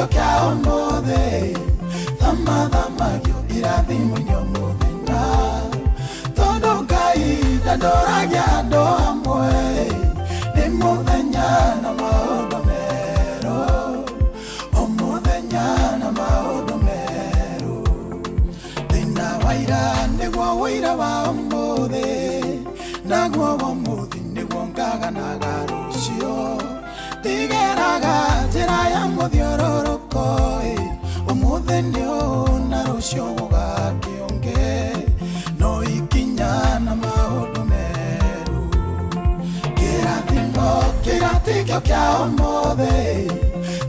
tikĩo kĩa ũmũthĩ, thamathamagio irathimo-inĩ o mũthenya, tondũ Ngai ndandoragia andũ amwe, nĩ mũthenya na maũndũ merũ, o mũthenya na maũndũ merũ. Thĩna wa ira nĩguo ũira wa ũmũthĩ, naguo wa ũmũthĩ nĩguo ngaganaga rũciũ. Ndigeraga njĩra ya mũthiũrũrũko ĩ, ũmũthĩ nĩ ũũ na rũciũ gũgakĩũngĩ, no ikinya na maũndũ merũ. Kĩrathimo kĩrĩa tikĩo kĩa ũmũthĩ,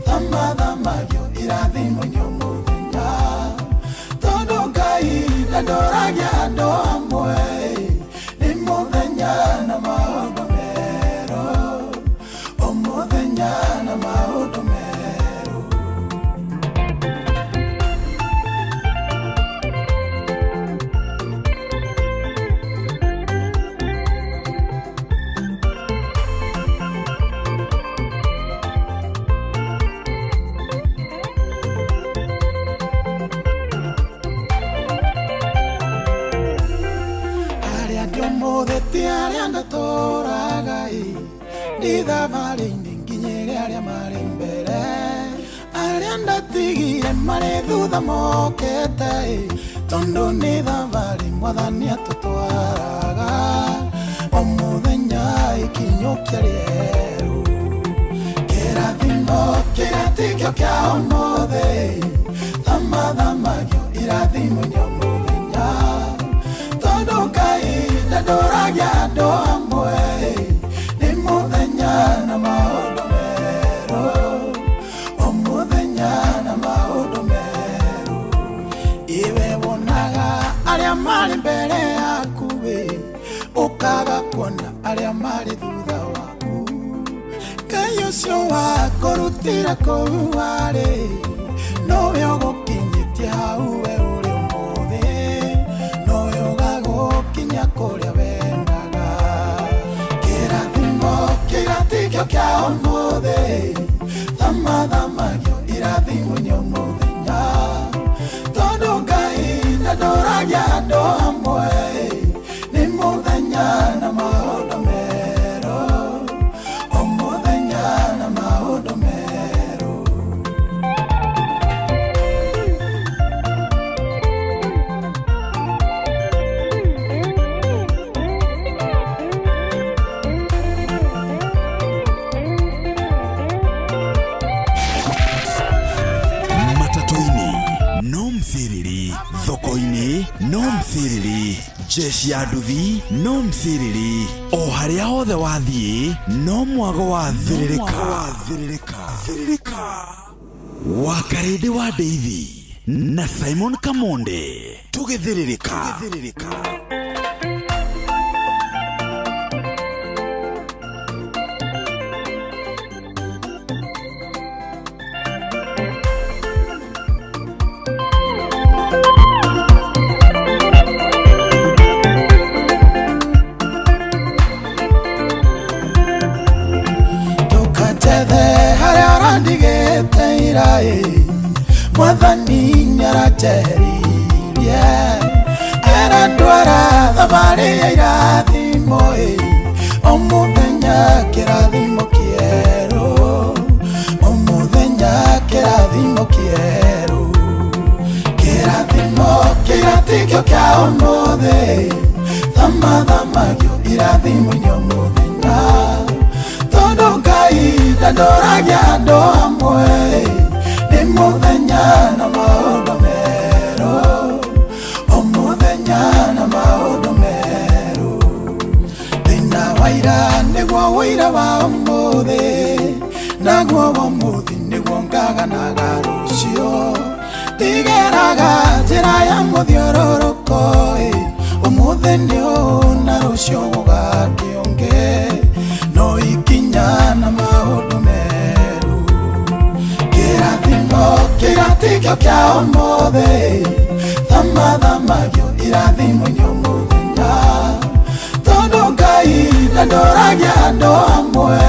thamathamagio irathimo-inĩ o mũthenya, tondũ Ngai ndandoragia andũ amwe, nĩ mũthenya na maũndũ merũ, o mũthenya na maũndũ merũ. Arĩa ndĩ ũmũthĩ ti arĩa ndatũraga ĩ, ndĩ thabarĩ-inĩ nginyĩre arĩa marĩ mbere, arĩa ndatigire marĩ thutha mokĩte ĩ, tondũ nĩ thabarĩ Mwathani atũtwaraga, o mũthenya ikinyũkia rĩerũ. Kĩrathimo kĩrĩa tikĩo kĩa ũmũthĩ, thamathamagio irathimo-inĩ o mũthenya, tondũ Ngai ndandoragia andũ amwe, nĩ mũthenya na maũndũ merũ, o mũthenya na maũndũ merũ. Iwe wonaga arĩa marĩ mbere yaku ĩ, ũkaga kuona arĩa marĩ thutha waku. Ngai ũcio wakũrutĩra kũu warĩ, nowe ũgũkinyĩtie hau we ũrĩ ũmũthĩ, nowe ũgagũkinyia kũrĩa wendaga. Kĩrathimo kĩrĩa tikĩo kĩa ũmũthĩ, thamathamagio irathimo-inĩ o mũthenya, tondũ Ngai ndandoragia andũ amwe, nĩ mũthenya na maũndũ merũ, o mũthenya na maũndũ merũ. Matatũ-inĩ no mthiriri, thoko-inĩ no mthiriri, jeshi ya nduthi no mthiriri, o harĩa hothe wathiĩ no mwago wa thĩrĩrĩka. Wa Karĩndĩ wa Ndeithi na Simon Kamonde tũgĩthĩrĩrĩka. Ndũkanjethe harĩa ũrandigĩte ira ĩ, Mwathani nĩaranjeheririe, arandwara thabarĩ ya irathimo ĩ, o mũthenya kĩrathimo kĩerũ, o mũthenya kĩrathimo kĩerũ. Kĩrathimo kĩrĩa tikĩo kĩa ũmũthĩ, thamathamagio irathimo-inĩ o mũthenya, tondũ Ngai ndandoragia andũ amwe, nĩ mũthenya na maũndũ merũ, o mũthenya na maũndũ merũ. Thĩna wa ira nĩguo ũira wa ũmũthĩ, naguo wa ũmũthĩ nĩguo ngaganaga rũciũ. Ndigeraga njĩra ya mũthiũrũrũko ĩ, ũmũthĩ nĩ ũũ na rũciũ gũgakĩũngĩ, no ikinya na maũndũ merũ. Kĩrathimo kĩrĩa tikĩo kĩa ũmũthĩ, thamathamagio irathimo-inĩ o mũthenya, tondũ Ngai ndandoragia andũ amwe,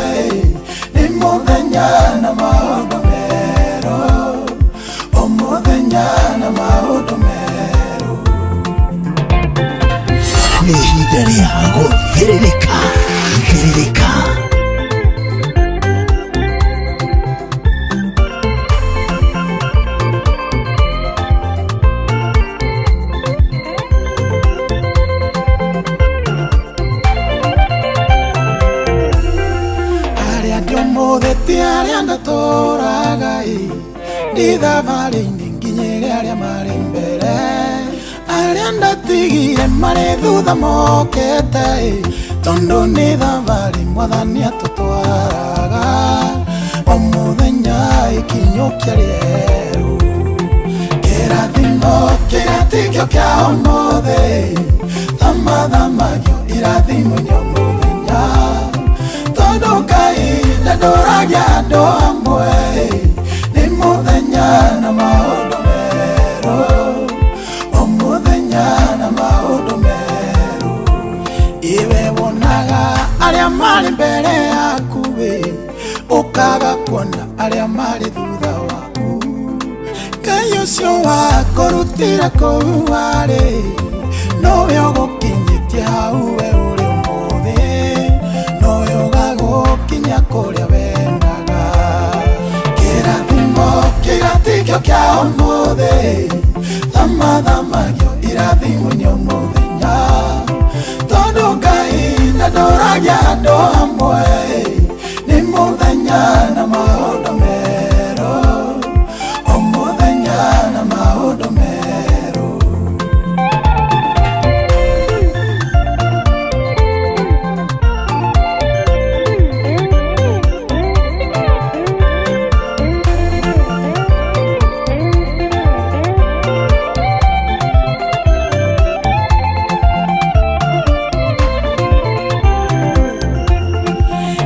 nĩ mũthenya na maũndũ merũ, Thiririka thiririka. Arĩa ndĩ ũmũthĩ ti arĩa ndatũraga ĩ, ndĩ thabarĩ-inĩ nginyĩre arĩa marĩ mbere, arĩa ndatigire marĩ thutha mokete ĩ, tondũ nĩ thabarĩ mwathani atũtwaraga o mũthenya ikinyũkia rĩerũ. Kĩrathimo kĩrĩa tikĩo kĩa ũmũthĩ, thamathamagio irathimo nĩ mũthenya, tondũ Ngai ndandũragia andũ amwe, nĩ mũthenya na maũndũ merũ, o mũthenya na maũndũ merũ. Iwe wonaga arĩa marĩ mbere yaku ĩ, ũkaga kuona arĩa marĩ thutha waku. Ngai ũcio wakũrutire kũu warĩ, nowe ũgũkinyĩtie hau we ũrĩ ũmũthĩ, nowe ũgagũkinyia kũrĩa wendaga. Kĩrathimo kĩrĩa tikĩo kĩa ũmũthĩ, thamathamagio irathimo nĩ mũthenya, tondũ Ngai ndandũragia andũ amwe, nĩ mũthenya na maũndũ merũ, o mũthenya na maũndũ merũ.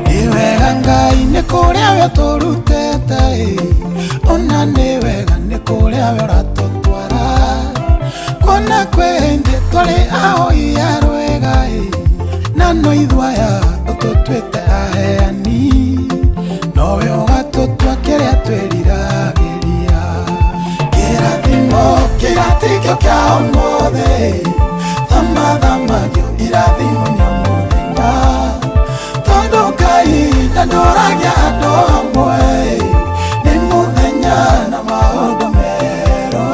Nĩ wega Ngai nĩ kũrĩa we ũtũrutĩte ĩ, ona nĩ wega nĩ kũrĩa we ũratũtwara, kuona kwĩ hĩndĩ twarĩ ahoi a rwĩga ĩ, na no ithuĩ aya ũtũtuĩte aheani, nowe ũgatũtua kĩrĩa twĩriragĩria. Kĩrathimo kĩrĩa tikĩo kĩa ũmũthĩ, thamathamagio irathimo nĩ mũthenya, tondũ Ngai ndandũragia andũ amwe, nĩ mũthenya na maũndũ merũ,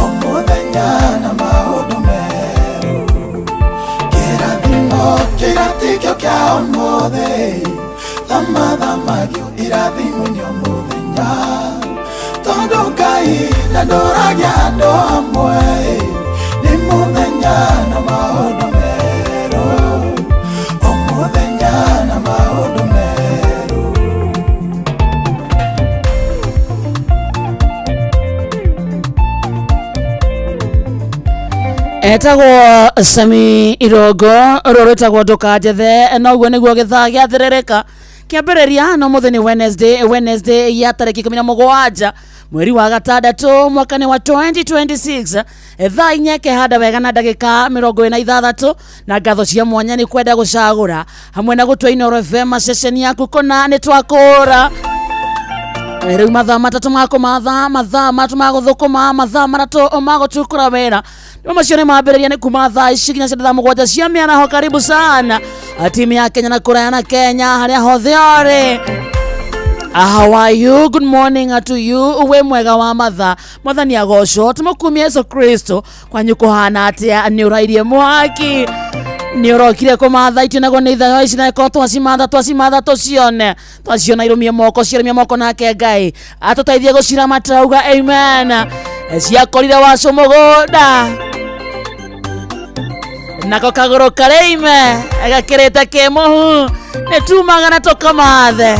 o mũthenya na maũndũ merũ. Kĩrathimo kĩrĩa tikĩo kĩa ũmũthĩ, thamathamagio irathimo nĩ mũthenya, tondũ Ngai ndandũragia andũ amwe, nĩ mũthenya na maũndũ merũ, o mũthenya na maũndũ merũ. Etagwo Sami Irongo, rũrũ rwĩtagwo Ndũkanjethe. Noguo nĩguo gĩthaa gĩathĩrĩrĩka kĩambĩrĩria no mũthĩ nĩ Wednesday, Wednesday ya tarĩki 17 mweri wa gatandatũ mwaka nĩ wa 2026, thaa 4 kehanda wega na ndagĩka 46, na ngatho cia mwanya nĩ kwenda gũcagũra hamwe na gũtua Inooro FM ceceni yaku kũna nĩ twakũra. Rĩu mathaa 3 ma kũmatha, mathaa 3 ma gũthũkũma, mathaa 3 ma gũtukũra wĩra, nĩmo macio nĩ mambĩrĩria nĩ kuma thaa ici nginya cia thaa 7 cia mĩaraho. Karibu sana timu ya Kenya na kũraya na Kenya harĩa hothe ũrĩ. How are you? Good morning to you. Wĩ mwega wa mathaa, mwathani agocwo, tũmũkumie Yesu Kristo. Kwanyu kũhana atĩa? Nĩ ũrairie mwaki, nĩ ũrokire kũmatha itio naguo nĩ ithayo ici, na ĩkorwo twacimatha twacimatha tũcione, twaciona irũmie moko, ciarũmie moko, nake Ngai atũteithie gũciramata. Uga amen. Ciakorire wacũ mũgũnda nako kagũrũ karĩime gakĩrĩte kĩmũhu, nĩ tumaga na tũkamathe.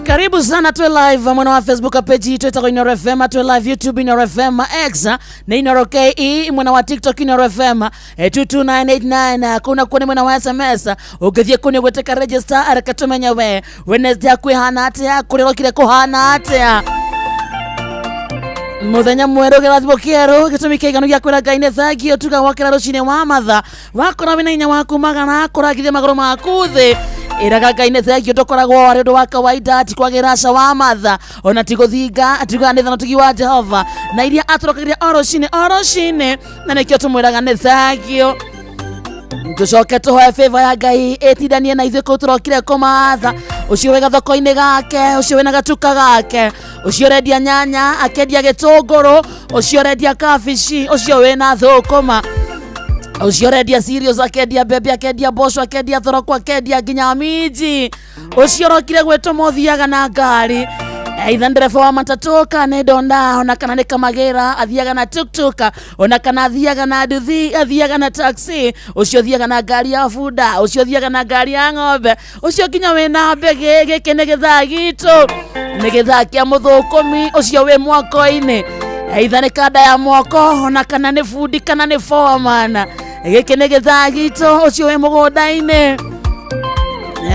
Karibu sana, twe live mwena wa Facebook, page itũ ĩtagwo Inooro FM, twe live YouTube Inooro FM, X nĩ Inooro KE, mwena wa TikTok Inooro FM 22989, kũu nakuo nĩ mwena wa SMS. Ũngĩthiĩ kũu nĩ ũgwĩtĩka register. Reke tũmenye we Wednesday yaku ĩhana atĩa, kũrĩa ũrokire kũhana atĩa, muthenya mwerũ, kĩrathimo kĩerũ, gĩtũmi kĩiganu gĩa kwĩra Ngai nĩ thengio. Tuga wokĩra rũcinĩ wa matha, wakora wĩna hinya waku magana, kũrangithia magũrũ maku thĩ. Ĩraga Ngai nĩ thengio, ndũkoragwo arĩ ũndũ wa kawaida, ti kwagĩra aca wa matha, ona ti gũthinga, tugaga nĩ thano tugi wa Jehova na iria atũrokagĩria o rũcinĩ o rũcinĩ, na nĩkĩo tũmwĩraga nĩ thengio. Tũcoke tũhoe favor ya Ngai ĩtindanie na ithuĩ kũu tũrokire kũmatha. Ũcio wĩ gathoko-inĩ gake, ũcio wĩna gatuka gake, ũcio ũrendia nyanya, akendia gĩtũngũrũ, ũcio ũrendia kabici, ũcio wĩna thũkũma, ũcio ũrendia cereals, akendia mbembe, akendia mboco, akendia thoroko, akendia nginya minji, ũcio ũrokire gwĩtũma ũthiaga na ngari, either ndereba wa matatũ kana nĩ ndonda, ona kana nĩ kamagĩra, athiaga na tuktuk, ona kana athiaga na nduthi, athiaga na taxi, ũcio ũthiaga na ngari ya bunda, ũcio ũthiaga na ngari ya ng'ombe, ũcio nginya wĩna mbĩgĩ. Gĩkĩ nĩ gĩthaa gitũ, nĩ gĩthaa kĩa mũthũkũmi ũcio wĩ mwako-inĩ, either nĩ kanda ya mwako, ona kana nĩ bundi, kana nĩ foreman. Gĩkĩ nĩ gĩthaa gitũ. Ũcio wĩ mũgũnda-inĩ,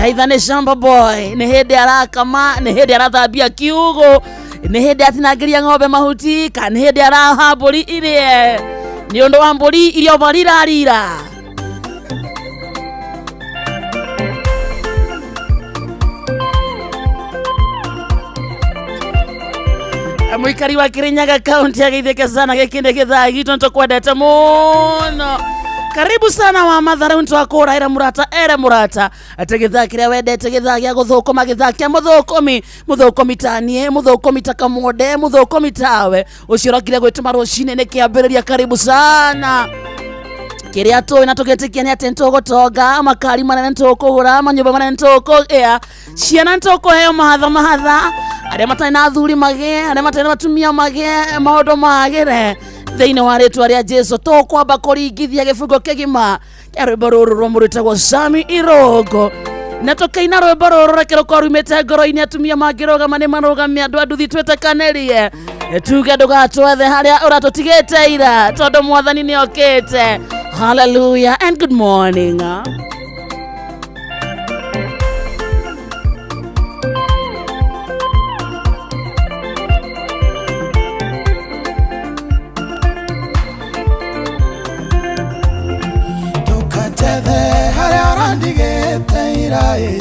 either nĩ shamba boy, nĩ hĩndĩ arakama, nĩ hĩndĩ arathambia kiugũ, nĩ hĩndĩ atinangĩria ng'ombe mahuti, kana nĩ hĩndĩ araha mbũri irĩe nĩ ũndũ wa mbũri irio marirarira. Mũikari wa Kirinyaga County ageithĩke sana. Gĩkĩ nĩ gĩthaa gitũ, nĩtũkwendete mũno. Karibu sana wa Mathare, nĩtwakũra. Ĩra mũrata, ere mũrata atĩ gĩthaa kĩrĩa wendete, gĩthaa gĩa gũthũkũma, gĩthaa kĩa mũthũkũmi, mũthũkũmi ta niĩ, mũthũkũmi ta Kamonde, mũthũkũmi tawe, ũcio ũrokire gwĩtũma rũcinĩ nĩ kĩambĩrĩria. Karibu sana. Kĩrĩa tũĩ na tũgĩtĩkia nĩ atĩ nĩtũgũtonga, makari manene nĩtũkũgũra, manyũmba manene nĩtũkũgĩa, ciana nĩtũkũheo mahatha mahatha, arĩa matarĩ na athuri magĩe, arĩa matarĩ na atumia magĩe, maũndũ magĩre thĩinĩ wa rĩtwa rĩa Jesu. Tũkwamba kũringithia gĩbungo kĩgima kĩa rwĩmbo rũrũ rwa mũrĩtagwo Sami Irongo, na tũkĩina rwĩmbo rũrũ, reke rũkorwo rumĩte ngoro-inĩ. Atumia mangĩrũgama nĩ marũgame, andũ a nduthi twĩtĩkanĩrie, tuge ndũgatwethe harĩa ũratũtigĩte ira, tondũ Mwathani nĩ okĩte. Hallelujah and good morning. Ndũkanjethe harĩa ũrandigĩte ira ĩ,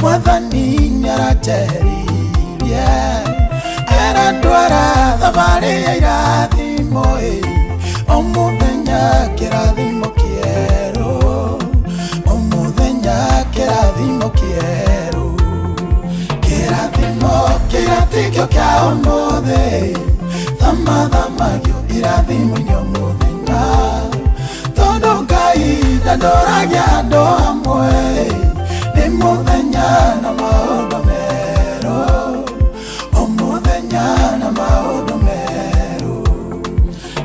Mwathani nĩaranjeririe, arandwara thabarĩ ya irathimo ĩ, o mũthenya kĩrathimo kĩerũ, o mũthenya kĩrathimo kĩerũ, kĩrathimo kĩratikio kĩa ũmũthĩ, thamathamagio irathimo-inĩ o mũthenya, tondũ Ngai ndandoragia andũ amwe, nĩ mũthenya na maũndũ merũ, o mũthenya na maũndũ merũ.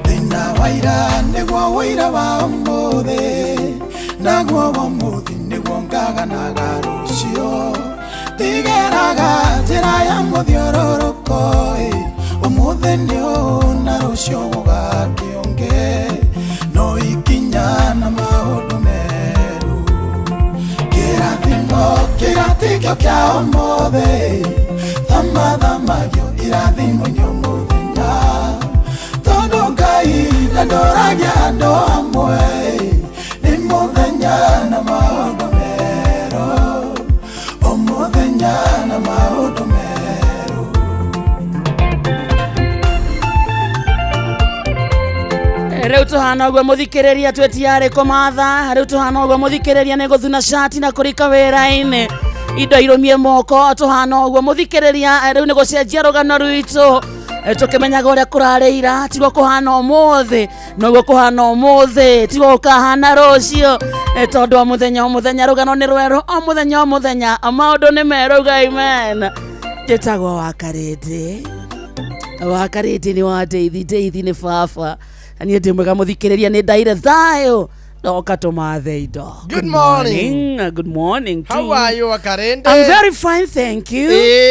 Thĩna wa ira nĩguo ũira wa ũmũthĩ, naguo wa ũmũthĩ nĩguo ngaganaga rũciũ. Ndigeraga njĩra ya mũthiũrũrũko ĩ, ũmũthĩ nĩ ũũ na rũciũ gũgakĩũngĩ, no ikinya na maũndũ merũ. Kĩrathimo kĩratikio kĩa ũmũthĩ, thamathamagio irathimo-inĩ o mũthenya, tondũ Ngai ndandoragia andũ amwe, nĩ mũthenya na maũndũ merũ, o mũthenya na maũndũ merũ. Rĩu tũhana ũguo, mũthikĩrĩria, twĩtiarĩ kũmatha. Rĩu tũhana ũguo, mũthikĩrĩria, nĩ gũthuna cati na kũrika wĩra-inĩ, indo irũmie moko. Tũhana ũguo, mũthikĩrĩria, rĩu nĩ gũcenjia rũgano rwitũ. Tũkĩmenyaga ũrĩa kũrarĩ ira tiguo kũhana ũmũthĩ, noguo kũhana ũmũthĩ tiguo gũkahana rũciũ. Tondũ o mũthenya o mũthenya rũgano nĩ rwerũ, o mũthenya o mũthenya maũndũ nĩ merũ. Amen. Njĩtagwo Wakarĩndĩ, Wakarĩndĩ nĩ wa Ndeithi, Ndeithi nĩ baba, na niĩ ndĩ mwega, mũthikĩrĩria, nĩ ndaire thayũ, ndoka tũmathe indo. Good morning. Good morning to How you. are you, Wakarende? I'm very fine, thank you.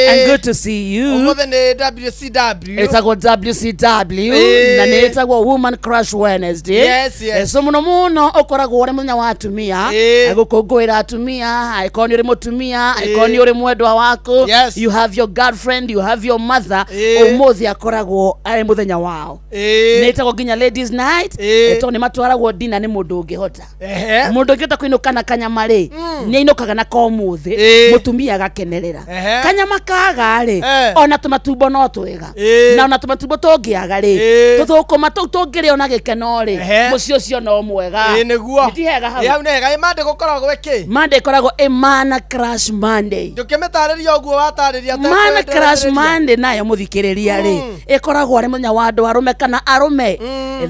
And good to see you. Ũmũthĩ nĩ WCW. Ĩtagwo WCW na nĩ ĩtagwo Woman Crush Wednesday. Yes. So mũno mũno ũkoragwo ũrĩ mũthenya wa atumia, gũkũngũĩra atumia. Angĩkorwo nĩ ũrĩ mũtumia, angĩkorwo nĩ ũrĩ mwendwa waku, you have your girlfriend, you have your mother, ũmũthĩ akoragwo arĩ mũthenya wao. Nĩ ĩtagwo nginya ladies night, tondũ nĩ matwaragwo dina nĩ mũndũ ũngĩ. Ndũngĩhota. Ehe. Mũndũ ũngĩhota kũinũka na kanyama rĩ, nĩ ainũkaga na komuthĩ, mũtumia agakenerera. Kanyama kaga rĩ, ona tũmatumbo no twega, na ona tũmatumbo tũngĩaga rĩ, tũthũkũma tũu tũngĩrĩo na gĩkeno rĩ, mũciĩ ũcio no mwega. Ĩĩ nĩguo. Nĩ ti hega hau? Ĩ hau nĩ hega. Ĩ Monday gũkoragwo ĩkĩ? Monday ĩkoragwo ĩ mana crash Monday. Ndũkĩmĩtarĩria ũguo watarĩria. Mana crash Monday nayo, mũthikĩrĩria rĩ, ĩkoragwo arĩ mũthenya wa andũ arũme kana arũme,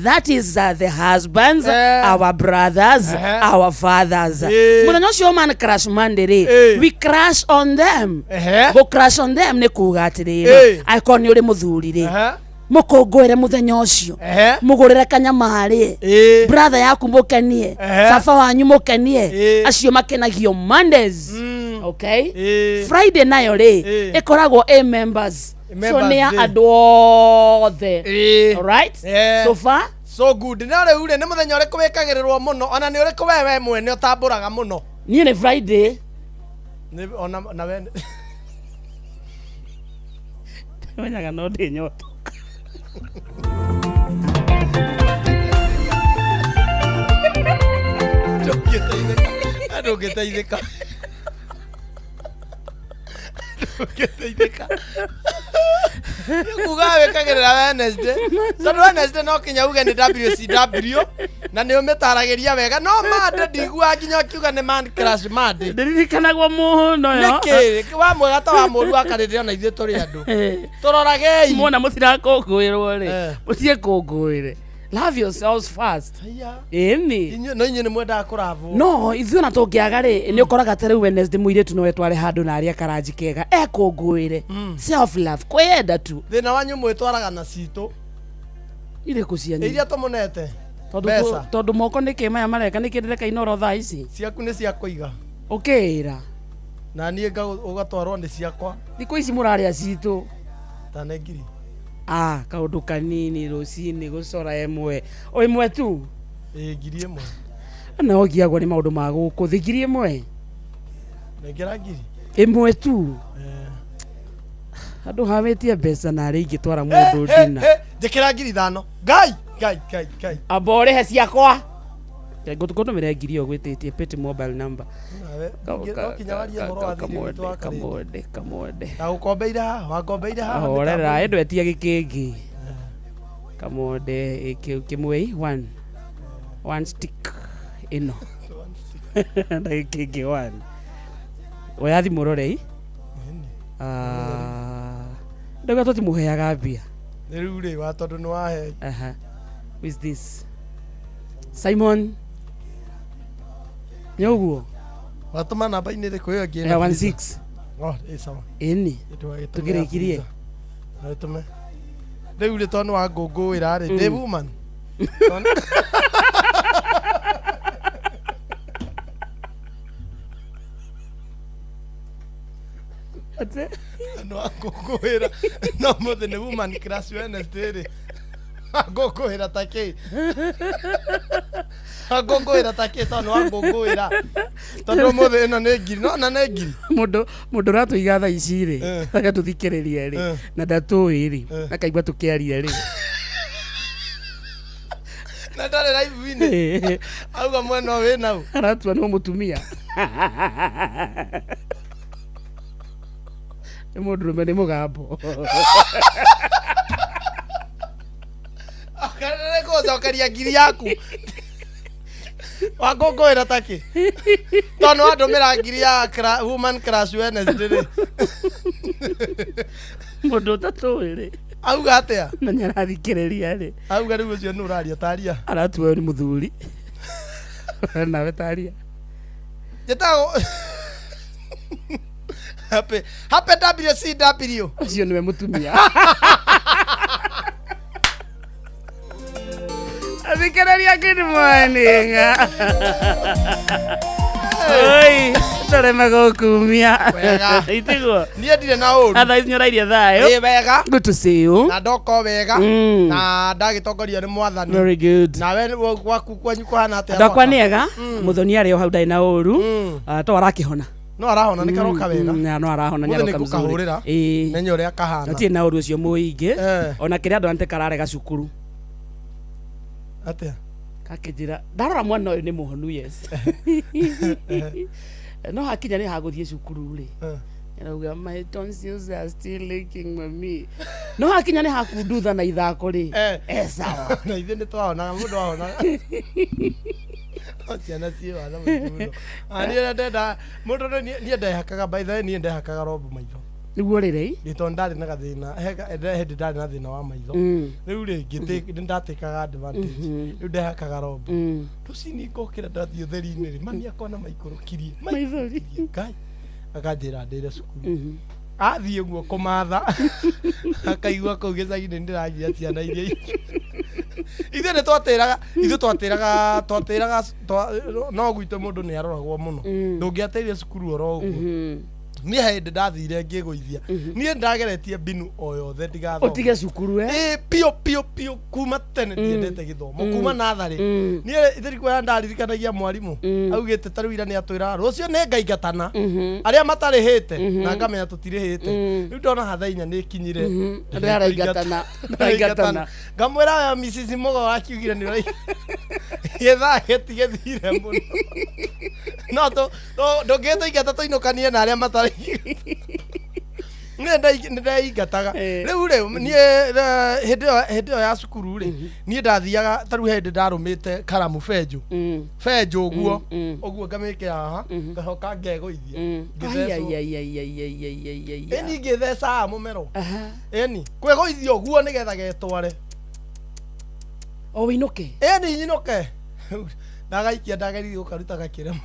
that is the husbands, our brothers, our fathers. Mũthenya ũcio wa man crash Monday rĩ, we crash on them. Go crash on them nĩ kuga atĩrĩrĩ, angĩkorwo nĩ ũrĩ mũthuri rĩ, mũkũngũĩre mũthenya ũcio, mũgũrĩre kanyama rĩ, brother yaku mũkenie, baba wanyu mũkenie. Acio makenagio Mondays. Okay, Friday nayo rĩ, ĩkoragwo ĩ members, so Members nĩ ya Day. andũ othe. Alright? So far So good. No rĩu rĩ, nĩ mũthenya ũrĩkũ wĩkagĩrĩrwo mũno, ona nĩ ũrĩkũ we mwene ũtambũraga mũno? Niĩ nĩ Friday. Nĩ ona na we Menyaga no ndĩ nyota. Ndũngĩteithĩka. Ndũngĩteithĩka. Ndũngĩteithĩka. Nĩ kuga wĩkagĩrĩra Wednesday. Tondũ Wednesday no kinya uge nĩ WCW na nĩ ũmĩtaragĩria wega, no Monday ndiguaga nginya ũkiuga nĩ man crush Monday. Ndĩririkanagwo mũno yo. Nĩkĩ wa mwega ta wa mũru wakarĩrĩra, ona ithuĩ tũrĩ andũ, tũroragei. Mwona mũtirakũngũĩrwo rĩ, mũtige kũngũĩre. Love yourselves first. Haiya. Ĩni. No inyuĩ nĩ mwendaga kũravwo. No ithuĩ ona tũngĩaga rĩ, nĩ ũkoraga ta rĩu Wednesday mũirĩtu no etware handũ na arĩa karanji kega ekũngũĩre. Self love, kwĩyenda tu. Thĩna wanyu mwĩtwaraga na citũ. Irĩkũ cianyu? Iria tũmũnete. Tondũ Mbeca. Tondũ moko nĩkĩ maya mareka nĩkĩ ndĩreka inoro thaa ici? Ciaku nĩ cia kũiga. Ũkĩĩra. Na niĩ ũgatwarwo nĩ ciakwa. Thikũ ici mũrarĩa citũ. Ta nĩ ngiri. Ah, kaũndũ kanini rũcinĩ gũcora ĩmwe o ĩmwe tu. Ĩ 1000. Na ũgiagwo nĩ maũndũ ma gũkũ thĩ, 1000. Nengera ngiri. Ĩmwe tu. Andũ hamĩtie mbeca na arĩa ingĩtwara mũndũ ndina. Njĩkĩra 5000. Ngai ngai ngai ngai. Amba ũrĩhe ciakwa. Ngũtũmĩre ngiri ĩyo gwĩtĩtie pay mobile number. Nawe, no kinya warie ũhoro wa thirĩ witũ wa karĩndĩ. Kamwende kamwende. Ndagũkombeire haha, wankombeire haha. Horera, ĩndũ etia gĩkĩngĩ kamonde kĩmwei one one stick ĩno na gĩkĩngĩ one. Oya thimũ rorei. Ndauga tũtimũheaga mbia. Rĩu rĩ wa tondũ nĩ wahe. Aha. Who is this? Simon, nĩ ũguo? Watũma namba-inĩ ĩrĩkũ ĩyo ĩngĩ? Ya 16. Oh, ĩ sawa. Ĩni. Ĩtũmĩra Tũkĩrĩkirie. Visa. No ĩtũme. Rĩu rĩ, tondũ nĩ wangũngũĩra rĩ, ndĩ woman. Nĩ wangũngũĩra no mũthĩ nĩ woman crush Wednesday rĩ, wangũngũĩra ta kĩ? Wangũngũĩra ta kĩ? Tondũ nĩ wangũngũĩra tondũ ũmũthĩ ĩno nĩ ngiri, no na nĩ ngiri. Mũndũ ũratũiga thaa ici rĩ, agatũthikĩrĩria rĩ, na ndatũĩ rĩ, akaigua tũkĩaria rĩ, na ndarĩ live-inĩ, auga mwena ũyũ wĩ nau. Aratua no mũtumia nĩ mũndũrũme, nĩ mũgambo. Nĩ gũcokeria ngiri yaku wangũngũĩra takĩ tondũ nĩ wandũmĩra ngiri ya woman crush Wednesday rĩ. Mũndũ ũtatũĩ rĩ, Auga atĩa? Na nĩ arathikĩrĩria rĩ, Auga rĩu ũcio nĩ ũraria taria. Aratua ũyũ nĩ mũthuri. Nawe taria. Njĩtagwo Happy Happy WCW. Ũcio nĩwe mũtumia. Athikĩrĩria, good morning. Oi, tũreme gũkumia. Wega. Itiguo? Niĩ ndirĩ na ũru. Otherwise nĩ ũrairie thayũ? Ĩ wega. Good to see you. Na ndoko wega. Na ndagĩtongorio nĩ mwathani. Very good. Nawe gwaku kwanyu kũhana atĩa? Andũ akwa Mwaka? nĩ ega. Mũthoni arĩ o hau, ndarĩ na ũru. Ah, to arakĩhona. No arahona, nĩ karoka wega. No arahona. Mũthĩ nĩ Nĩaroka mzuri. ngũkahũrĩra. Ĩĩ. Menye ũrĩa kahana. Gatirĩ na ũru ũcio mũingĩ. Ona kĩrĩa andũ ante kararega cukuru. Atĩa? Gakĩnjĩra ndarora mwana ũyũ nĩ mũhonu, yes, no hakinya nĩ hagũthiĩ cukuru rĩ, arauga, "My tonsils are still leaking, mami." No hakinya nĩ hakundutha na ithako rĩ, eh sawa. Na ithuĩ nĩ twahonaga, mũndũ ahonaga, no ciana ciĩ watho mũingĩ mũno. Ah, niĩ ũrĩa ndenda mũndũ niĩ ndehakaga, by the way, niĩ ndehakaga robo maitho. Nĩguo rĩrĩ. Nĩ tondũ ndarĩ na gathĩna, hĩndĩ ndarĩ na thĩna wa maitho. Rĩu rĩ nĩ ndatĩkaga advantage, rĩu ndehakaga robo. Rũcinĩ ngokĩra, ndathiĩ ũtheri-inĩ rĩ, mami akona maikũrũkirie maithori. Ngai akanjĩra ndĩre cukuru. Athiĩ ũguo kũmatha, akaigua kũu gĩcagi-inĩ ndĩragia ciana iria ingĩ. Ithuĩ nĩ twatĩraga, ithuĩ twatĩraga no gwitũ mũndũ nĩ aroragwo mũno. Ndũngĩatĩire cukuru oro ũguo. Niĩ hĩndĩ ndathire ngĩgũithia, niĩ ndageretie mbinu o yothe ndigathome. Ũtige cukuru, eh? Ĩ, piũ piũ piũ. Kuma tene ndiendete gĩthomo, kuma natharĩ. Niĩ ithirikuoya ndaririkanagia mwarimũ augĩte ta rĩu ira nĩ atwĩraga rũciũ nĩ ngaingatana arĩa matarĩhĩte, na ngamenya tũtirĩhĩte. Rĩu ndona hatha 4 nĩ ikinyire. Ndaraingatana, ndaraingatana. Ngamwĩra we Mrs. Mugo akiugire nĩ ũrai gĩthaa gĩtigĩthire mũno, no ndũngĩtũingata tũinũkanie na arĩa matarĩ. Niĩ nĩ ndeingataga. Rĩu rĩ, niĩ hĩndĩ ĩyo ya cukuru rĩ, niĩ ndathiaga, ta rĩu hĩndĩ ndarũmĩte karamu benjũ benjũ ũguo ũguo, ngamĩkĩra haha, ngacoka ngegũithia, ngĩthecwo. Ai, ai, ai, ai, ai, ai, ai, ai. Ĩni ngĩthecaga mũmero. Ĩni kwĩgũithia ũguo nĩgetha getware. O wĩinũke. Ĩni nyinũke, ndagaikia, ndageririe gũkaruta gakĩrema,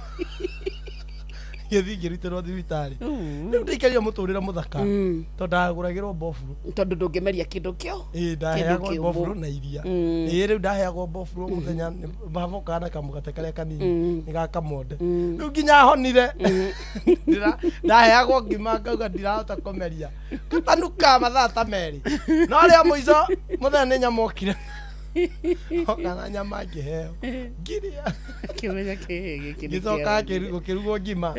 gĩthiĩ ngĩrutĩrwo thibitarĩ. Rĩu ndaikarire mũtũrĩre mũthaka tondũ ndagũragĩrwo mboburu. Tondũ ndũngĩmeria kĩndũ kĩo. Ĩĩ, ndaheagwo kĩũmũ. Mboburu na iria. Ĩĩ, rĩu ndaheagwo mboburu o mũthenya, babokaga na kamũgate karĩa kanini nĩ ga kamonde. Rĩu nginya honire, ndaheagwo ngima, ngauga ndirahota kũmeria, gatanuka mathaa ta 2. No rĩa mũico mũthenya nĩ nyama okire, oka na nyama, ngĩheo, ngĩrĩa. Kĩmenya kĩĩ gĩkĩ nĩ Ngĩcoka kĩega. gũkĩrugwo ngima,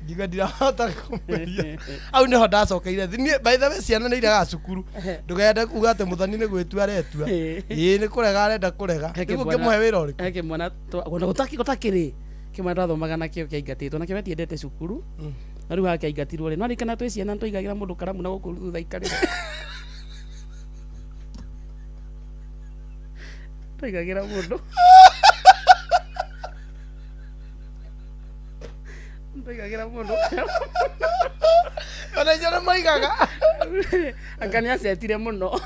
ngiuga ndirahota kũmeria. Au nĩho ndacokeire thĩ. Niĩ, by the way, ciana nĩ iregaga cukuru. Ndũgende kuga atĩ mũthoni nĩ gwĩtua aretua. Ĩĩ, nĩ kũrega arenda kũrega. He Rĩu kĩmwana- ũngĩmũhe wĩra ũrĩkũ? He kĩmwana ona gũtakĩrĩ kĩmwana twathomaga nakĩo kĩaingatĩtwo nakĩo, gatiendete cukuru. Na rĩu haha kĩaingatirwo rĩ, no ririkana twĩ ciana twaigagĩra mũndũ karamu na gũkũ thutha ikarĩra, twaigagĩra mũndũ, twaigagĩra mũndũ. Ona icio nĩ moigaga. Anga nĩ acetire mũno.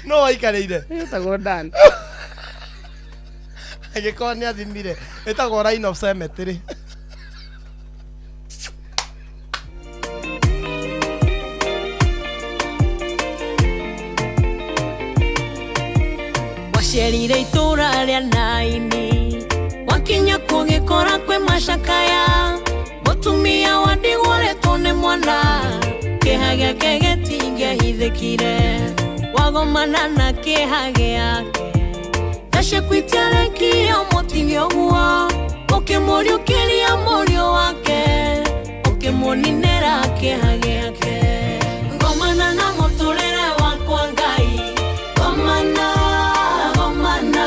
No waikarĩire. Ĩtagwo Dan. Angĩkorwo nĩ athimire, ĩtagwo line of cemetery. Wacerire itũra rĩa Naini, wakinya kũgĩkora kwĩ macakaya, mũtumia wa ndigwa ũretwo nĩ mwana, kĩeha gĩake gĩtingĩahithĩkire, wagomana na kĩeha gĩake, gacekuitiarekirie ũmũtige ũguo, ũkĩmũriũkĩria mũriũ wake, ũkĩmũninĩra kĩeha gĩake. Ngomana na mũtũrĩre wakwa Ngai, ngomana, ngomana,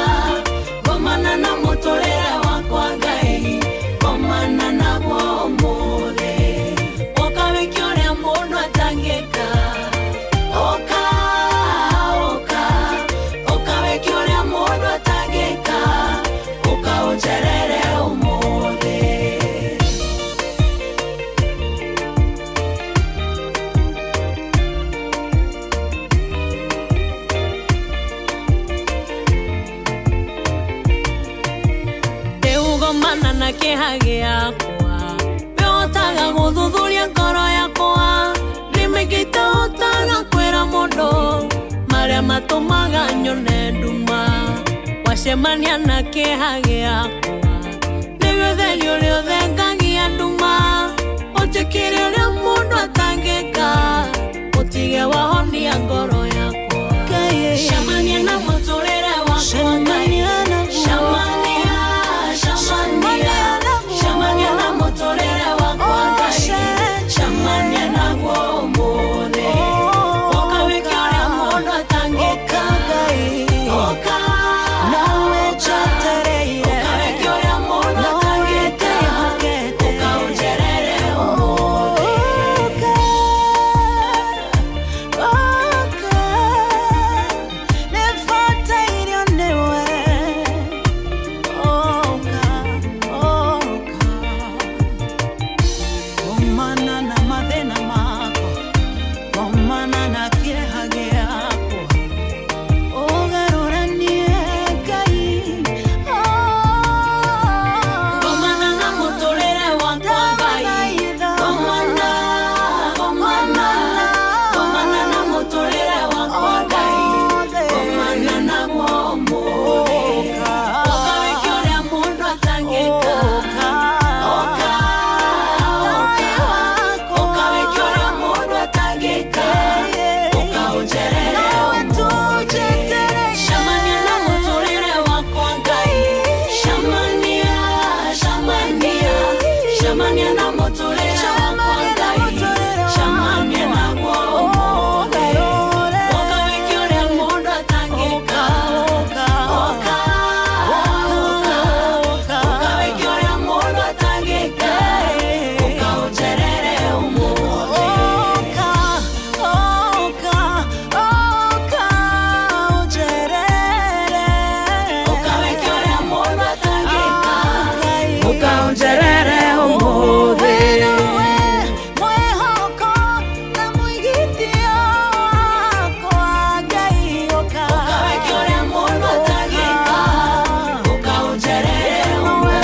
ngomana na mũtũrĩre wakwa Ngai, ngomana naguo ũmũthĩ, ũka wĩke ũrĩa mũndũ atangĩka, ũka, ũka, ũka wĩke ũrĩa mũndũ atangĩka, ũka ũnjerere ũmũthĩ. Rĩu ngomana na kĩeha gĩakwa, wĩhotaga gũthuthuria ngoro yakwa, nĩ maingĩ itahotaga kwĩra mũndũ, marĩa matũmaga nyone nduma, wacemania na kĩeha gĩakwa, nĩwe ũtheri ũrĩa ũthengagia nduma, ũnjĩkĩre ũrĩa mũndũ atangĩka, ũtige wahonia ngoro yakwa. Cemania na mũtũrĩre wakwa Ngai, cemania, cemania, cemania na mũtũrĩre.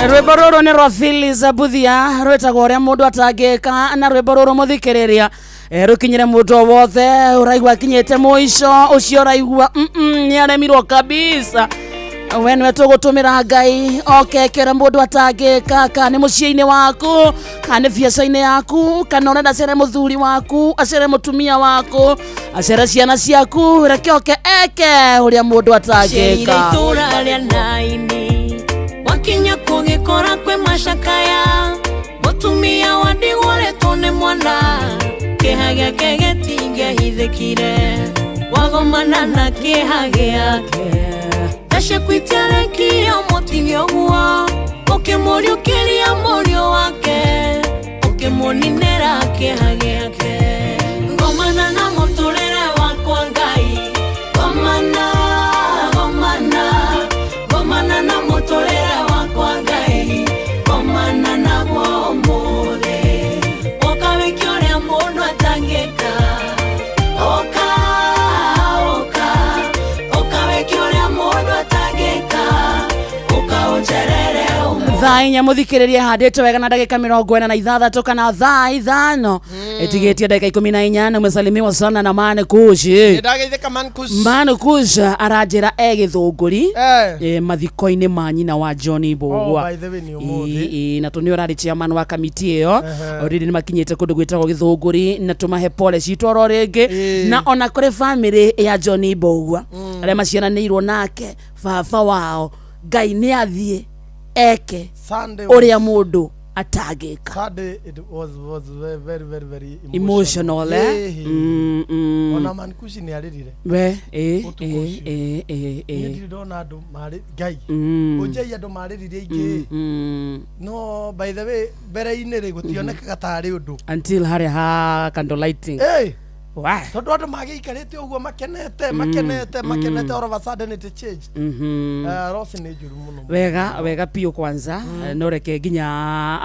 Rwĩmbo rũrũ nĩ rwa Phyllis Abuthia rwĩtagwo ũrĩa mũndũ atangĩka na rwĩmbo rũrũ mũthikĩrĩria rũkinyĩre mũndũ o wothe ũraigua akinyĩte mũico ũcio ũraigua nĩ aremirwo kabisa we nĩwe tũgũtũmĩra Ngai oke kĩrĩa mũndũ atangĩka kana nĩ mũciĩ-inĩ waku kana nĩ biacara-inĩ yaku kana ũrenda acere mũthuri waku acere mũtumia waku acere ciana ciaku reke oke eke ũrĩa mũndũ Acereire atangĩka. itũra rĩa Naini wakinya kũgĩkora kwĩ macakaya mũtumia wa ndigwa ũrĩtwo nĩ mwana kĩeha gĩake gĩtingĩahithĩkire wagomana na kĩeha gĩake tha itiarekire ũmũtige ũguo ũkĩmũriũkĩria mũriũ wake ũkĩmũninĩra kĩeha gĩake ngomana na mũtũrĩre wakwa Ngai ngomana ngomana ngomana na mũtũrĩre wakwa Ngai ngomana naguo ũmũthĩ ũka wĩke ũrĩa mũndũ atangĩka ũka ũka ũka wĩke ũrĩa mũndũ atangĩka ũka ũnjerere ũmũthĩ. Thaa 4 mũthikĩrĩria handĩtwo wega na ndagĩka 46 kana thaa 5 ĩtigĩtie ndagĩka 14. Umesalimiwa sana na Mane Kush. Nĩndageithĩka Man Kush. Mane Kush aranjĩra e Gĩthũngũri Eh. mathiko-inĩ ma nyina wa John Mbũgua. Oh, by the way, nĩ ũmũthĩ. Ĩ, na tũ nĩ ũrarĩ chairman wa kamiti ĩyo already nĩ makinyĩte kũndũ gwĩtagwo Gĩthũngũri na tũmahe pole citũ oro rĩngĩ na ona kũrĩ family ya John Mbũgua arĩa maciaranĩirwo nake baba wao Ngai nĩ athiĩ eke Sunday was- ũrĩa mũndũ atangĩka. Sunday it was very very very very Emotional, eh? Ĩhĩ. Ona Man Kush nĩ arĩrire We Ũtukũ ũcio. Niĩ ndirĩ ndona andũ marĩ Ngai ũnjei andũ marĩrire aingĩ no by the way mbere-inĩ rĩ gũtionekaga tarĩ ũndũ until harĩa ha candle lighting. Ĩ, Wa. tondũ andũ magĩikarĩte ũguo makenete makenete makenete all of a sudden it changed. Ross nĩ njũru mũno. Wega wega piũ kwanza no reke nginya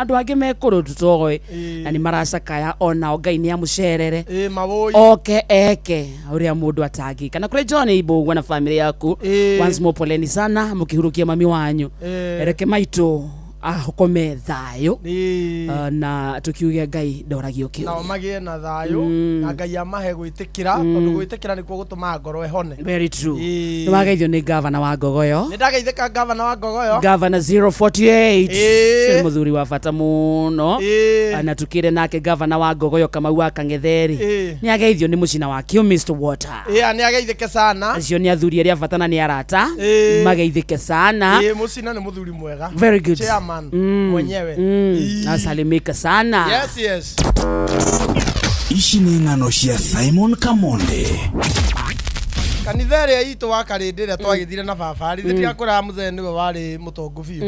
andũ angĩ me kũrũ tũtoĩ na nĩ maracakaya onao Ngai nĩ amũcerere Ĩ mawũi. Oke eke ũrĩa mũndũ atangĩka na kũrĩ John Mbũgua na family yaku once more poleni sana mũkĩhurũkia mami wanyu reke maitũ ahokome thayũ na tukiuge Ngai ndoragio Nao kĩũria. magĩe na thayũ na Ngai amahe gwĩtĩkĩra tondũ gwĩtĩkĩra nĩkuo gũtũmaga ngoro ĩhone. Very true. Ĩĩ. Nĩ wageithio nĩ gavana wa Ngogoyo. Nĩ ndageithĩka gavana wa Ngogoyo. Gavana 048 Ĩĩ. nĩ mũthuri wa bata mũno na tukire nake gavana wa Ngogoyo Kamau wa Kang'etheri nĩ ageithio nĩ mũcina wa kĩo Mr Water. Ĩ nĩ ageithĩke sana. Acio nĩ athuri arĩa bata na nĩ arata mageithĩke sana. Ĩ mũcina nĩ mũthuri mwega. Very good. Chairman mwenyewe. Asalimika sana. Yes yes. Ici nĩ ng'ano cia Simon Kamonde. Kanitha ĩrĩa itũ wa Karĩndĩ ĩrĩa twagĩthire na baba rĩ tĩtirakũraga mũthee nĩwe warĩ mũtongu biũ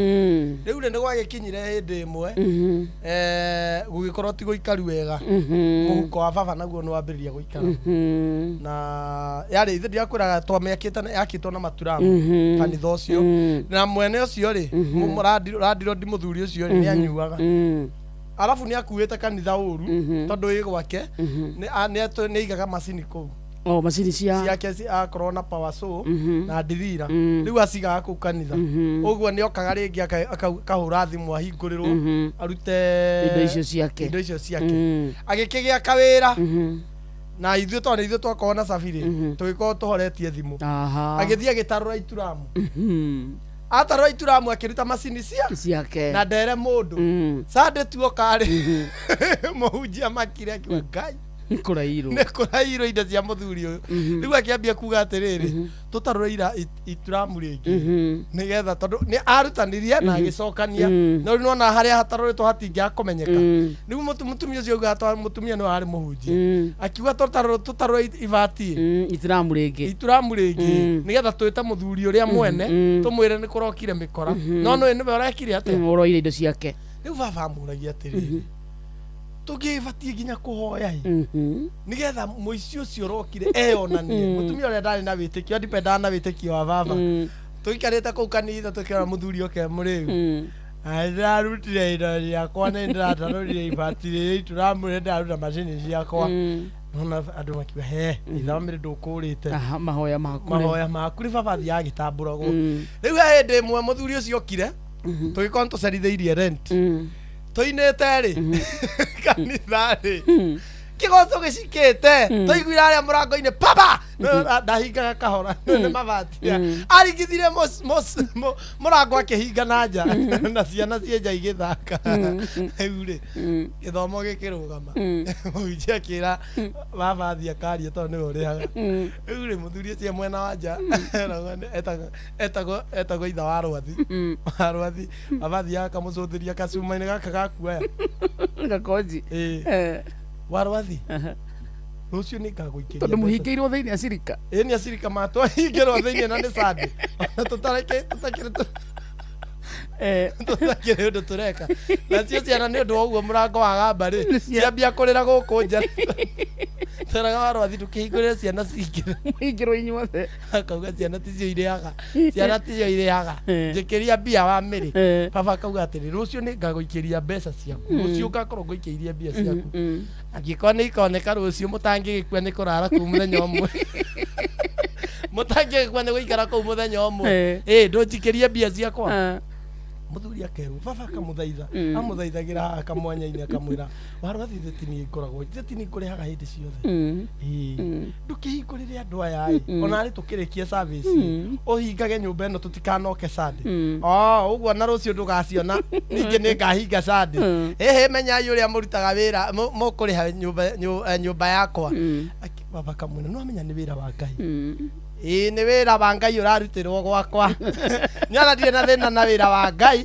rĩu rĩ nĩ gwagĩkinyire hĩndĩ ĩmwe gũgĩkorwo ti gũikaru wega mũhuko wa baba naguo nĩ wambĩrĩria gũikara na yarĩ ithe ndirakwĩraga twamĩakĩte yakĩtwo na maturamu kanitha ũcio na mwene ũcio rĩ randirondi mũthuri ũcio rĩ nĩ anyuaga arabu nĩ akuĩte kanitha ũru tondũ ĩ gwake nĩ aigaga macini kũu O macini cia ciake akorwo na power saw na ndirira rĩu acigaga kũu kanitha ũguo nĩ okaga rĩngĩ akahũra thimũ ahingũrĩrwo arute indo icio ciake. Indo icio ciake agĩkĩgĩa kawĩra na ithuĩ tondũ nĩ ithuĩ twakorwo na cabirĩ tũgĩkorwo tũhoretie thimũ agĩthiĩ agĩtarũra ituramu atarũra ituramu akĩruta macini cia ciake na ndere mũndũ sande tuoka rĩ mũhunjia makire akiuga Ngai kũrairwo nĩ kũrairwo indo cia mũthuri ũyũ rĩu akĩambia kuga atĩrĩrĩ tũtarũre ira ituramu rĩngĩ nĩgetha tondũ nĩ arutanirie na agĩcokania no rĩu nĩwona harĩa hatarũrĩtwo hatingĩakũmenyeka rĩu mũtumia ũcio augaga mũtumia nĩwe warĩ mũhunjia akiuga tũtarũre ibati ituramu rĩngĩ ituramu rĩngĩ nĩgetha twĩte mũthuri ũrĩa mwene tũmwĩre nĩ kũrokire mĩkora no nĩwe nĩwe ũrekire atĩa ũroire indo ciake. Rĩu baba amũragia atĩrĩrĩ tũngĩbatiĩ nginya kũhoya ĩ nĩgetha mũici ũcio ũrokire eyonanie mũtumia ũrĩa ndarĩ na wĩtĩkio andipendaga na wĩtĩkio wa baba tũikarĩte kũu kanitha tũkĩona mũthuri oke mũrĩu ndĩrarutire indo ciakwa nĩ ndĩratarũrire ibati rĩrĩ ituramu nĩ ndĩraruta macini ciakwa nona andũ makiuga he ithamĩrĩ ndũkũrĩte Aha, mahoya maku mahoya maku rĩ baba athiaga agĩtambũragwo rĩu he hĩndĩ ĩmwe mũthuri ũcio okire Tũgĩkorwo nĩ tũcerithĩirie rent. Tũinĩte rĩ kanitha rĩ kĩgoco gĩcikĩte, tũiguire arĩa mũrango-inĩ papa. Ndahingaga kahora nĩ mabati, aringithire mũrango akĩhinga na nja na ciana ciĩ nja igĩthaka. Rĩu rĩ gĩthomo gĩkĩrũgama, mũhunjia akĩra baba athiĩ akarie tondũ nĩwe ũrĩhaga. Rĩu rĩ mũthuri ũcio mwena wa nja etagwo itha wa rwathi wa rwathi. Baba athiaga akamũcũthĩria kacuma-inĩ gaka gakuoya Gakonji. Ĩĩ. Wa rwathi, rũciũ nĩ ngagũikĩria Tondũ mbeca. Mũhingĩirwo thĩinĩ acirika. Ĩĩ, nĩ acirika matwahingĩrwo thĩinĩ na nĩ Sunday. Ona tũtakĩrĩ tũtakĩrĩ ũndũ tũreka. Nacio ciana nĩ ũndũ wa ũguo mũrango wa gamba rĩ ciambia kũrĩra gũkũ nja, twĩraga wa rwathi, ndũkĩhingũrĩre ciana cingĩre. Mũhingĩrwo inyuothe. Akauga ciana ticio irĩaga, ciana ticio irĩaga. Njĩkĩria mbia wa mĩrĩ. Baba akauga atĩrĩ, rũciũ nĩ ngagũikĩria mbeca ciaku, rũciũ ngakorwo ngũikĩirie mbia ciaku angĩkorwo nĩ ikoneka rũciũ. Mũtangĩgĩkua nĩ kũrara kũu mũthenya ũmwe, mũtangĩgĩkua nĩ gũikara kũu mũthenya ũmwe. Ĩ ndũnjikĩrie mbia ciakwa. Mũthuri akerwo baba akamũthaitha, amũthaithagĩra haha kamwanya-inĩ, akamwĩra, warwathi, ithe tini ngoragwo, ithe tini ngũrĩhaga hĩndĩ ciothe. Ĩĩ, ndũkĩhingũrĩre andũ aya ĩ, ona arĩ tũkĩrĩkie service ĩ, ũhingage nyũmba ĩno tũtikanoke Sunday. Oh, ũguo na rũciũ ndũgaciona ningĩ nĩ ngahinga Sunday. Ĩhĩ, menyai ũrĩa mũrutaga wĩra mũkũrĩha nyũmba yakwa. Baba kamwĩra, nĩ wamenya nĩ wĩra wa Ngai. Ĩĩ, nĩ wĩra wa Ngai ũrarutĩrwo gwakwa. Nĩona ndirĩ na thĩna na wĩra wa Ngai,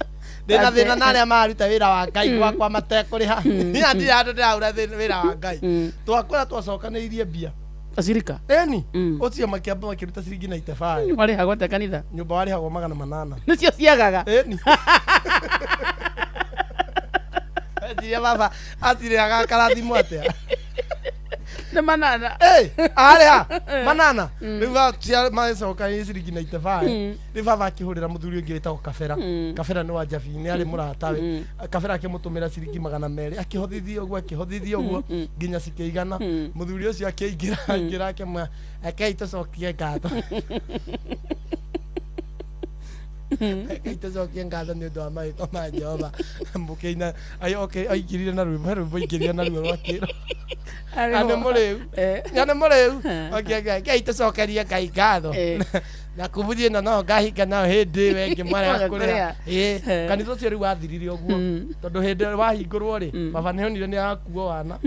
ndĩna thĩna na arĩa mararuta wĩra wa Ngai gwakwa matekũrĩha. Niĩ ndirĩ handũ ndĩrahura wĩra wa Ngai. Twakwĩra twacokanĩirie mbia. Acirika. Ĩni, ũcio makĩamba makĩruta ciringi 95. Marĩhagwo atĩa kanitha? Nyũmba warĩhagwo 800. Nĩcio ciagaga. Ĩni, eciria baba acirĩhaga akarathimwo atĩa? Nĩ manana. Arĩa manana rĩu macoka ciringi 95. Rĩu baba akĩhũrĩra mũthuri ũngĩ wĩtagwo Kabera. Kabera nĩ wa Njabi, nĩ arĩ mũratawe. Kabera akĩmũtũmĩra ciringi 200, akĩhothithia ũguo, akĩhothithia ũguo nginya cikĩigana. Mũthuri ũcio akĩingĩra, aingĩra akĩmwĩra, rekei tũcokie ngatho, rekei tũcokie ngatho nĩ ũndũ wa mawĩko ma Jehova. Mũkĩina okay, aingĩrire na rwĩmbo, he rwĩmbo aingĩrire na ruo rwa kĩro na nĩ mũrĩu, na nĩ mũrĩu. Ngai tũcokerie Ngai ngatho. Na kubuthi ĩno no ngahinga nayo hĩndĩ ĩyo ĩngĩ mwarega Mwaga kũrĩha. kũrĩha. Ĩĩ, kanitha ũcio rĩu wathirire ũguo tondũ hĩndĩ ĩrĩa wahingũrwo rĩ, baba nĩ onire nĩ arakuo wana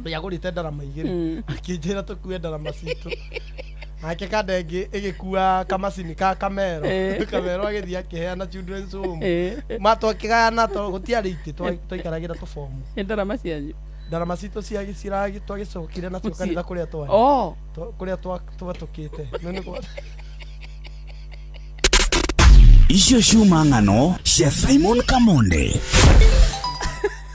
nĩ agũrĩte ndarama igĩrĩ, akĩnjĩra tũkue ndarama citũ nake kanda ĩngĩ ĩgĩkua kamacini ka kamero. Kamero agĩthiĩ akĩheana children's home. Matwakĩgayana tondũ gũtiarĩ itĩ, twaikaragĩra tũbomu. Nĩ ndarama cianyu. Ndarama citũ twagĩcokire nacio Mũciĩ. kanitha kũrĩa twarĩ. Oh. Kũrĩa twatũkĩte. No nĩ Icio ciuma ng'ano cia Simon Kamonde.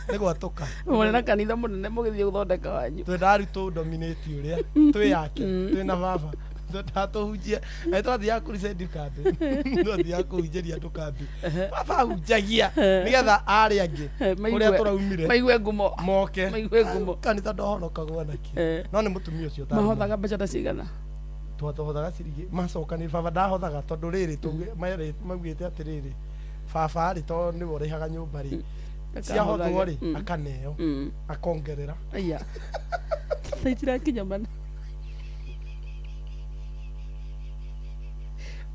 Nĩ gwatũka. Mũrĩ na kanitha mũnene mũgĩthiĩ gũthondeka wanyu. Twendaga rĩu tũ dominate ũrĩa twĩ yake twĩ na baba, twendaga tũhunjie na twathiaga crusade kambi, twathiaga kũhunjĩria andũ kambi. Baba ahunjagia nĩgetha arĩa angĩ kũrĩa tũraumire Maigue ngumo. Moke. Maigue ngumo. Kanitha ndohonokagwo nakĩ. No nĩ mũtumia ũcio ũtarĩ. Mahothaga mbeca ta cigana? Twatũhothaga ciringi macoka nĩ baba ndahothaga tondũ rĩrĩ maugĩte atĩrĩrĩ, baba rĩ, tondũ nĩwe ũrĩhaga nyũmba rĩ, ciahothwo rĩ, akaneo, akongerera. Aya, na itirakinya mana.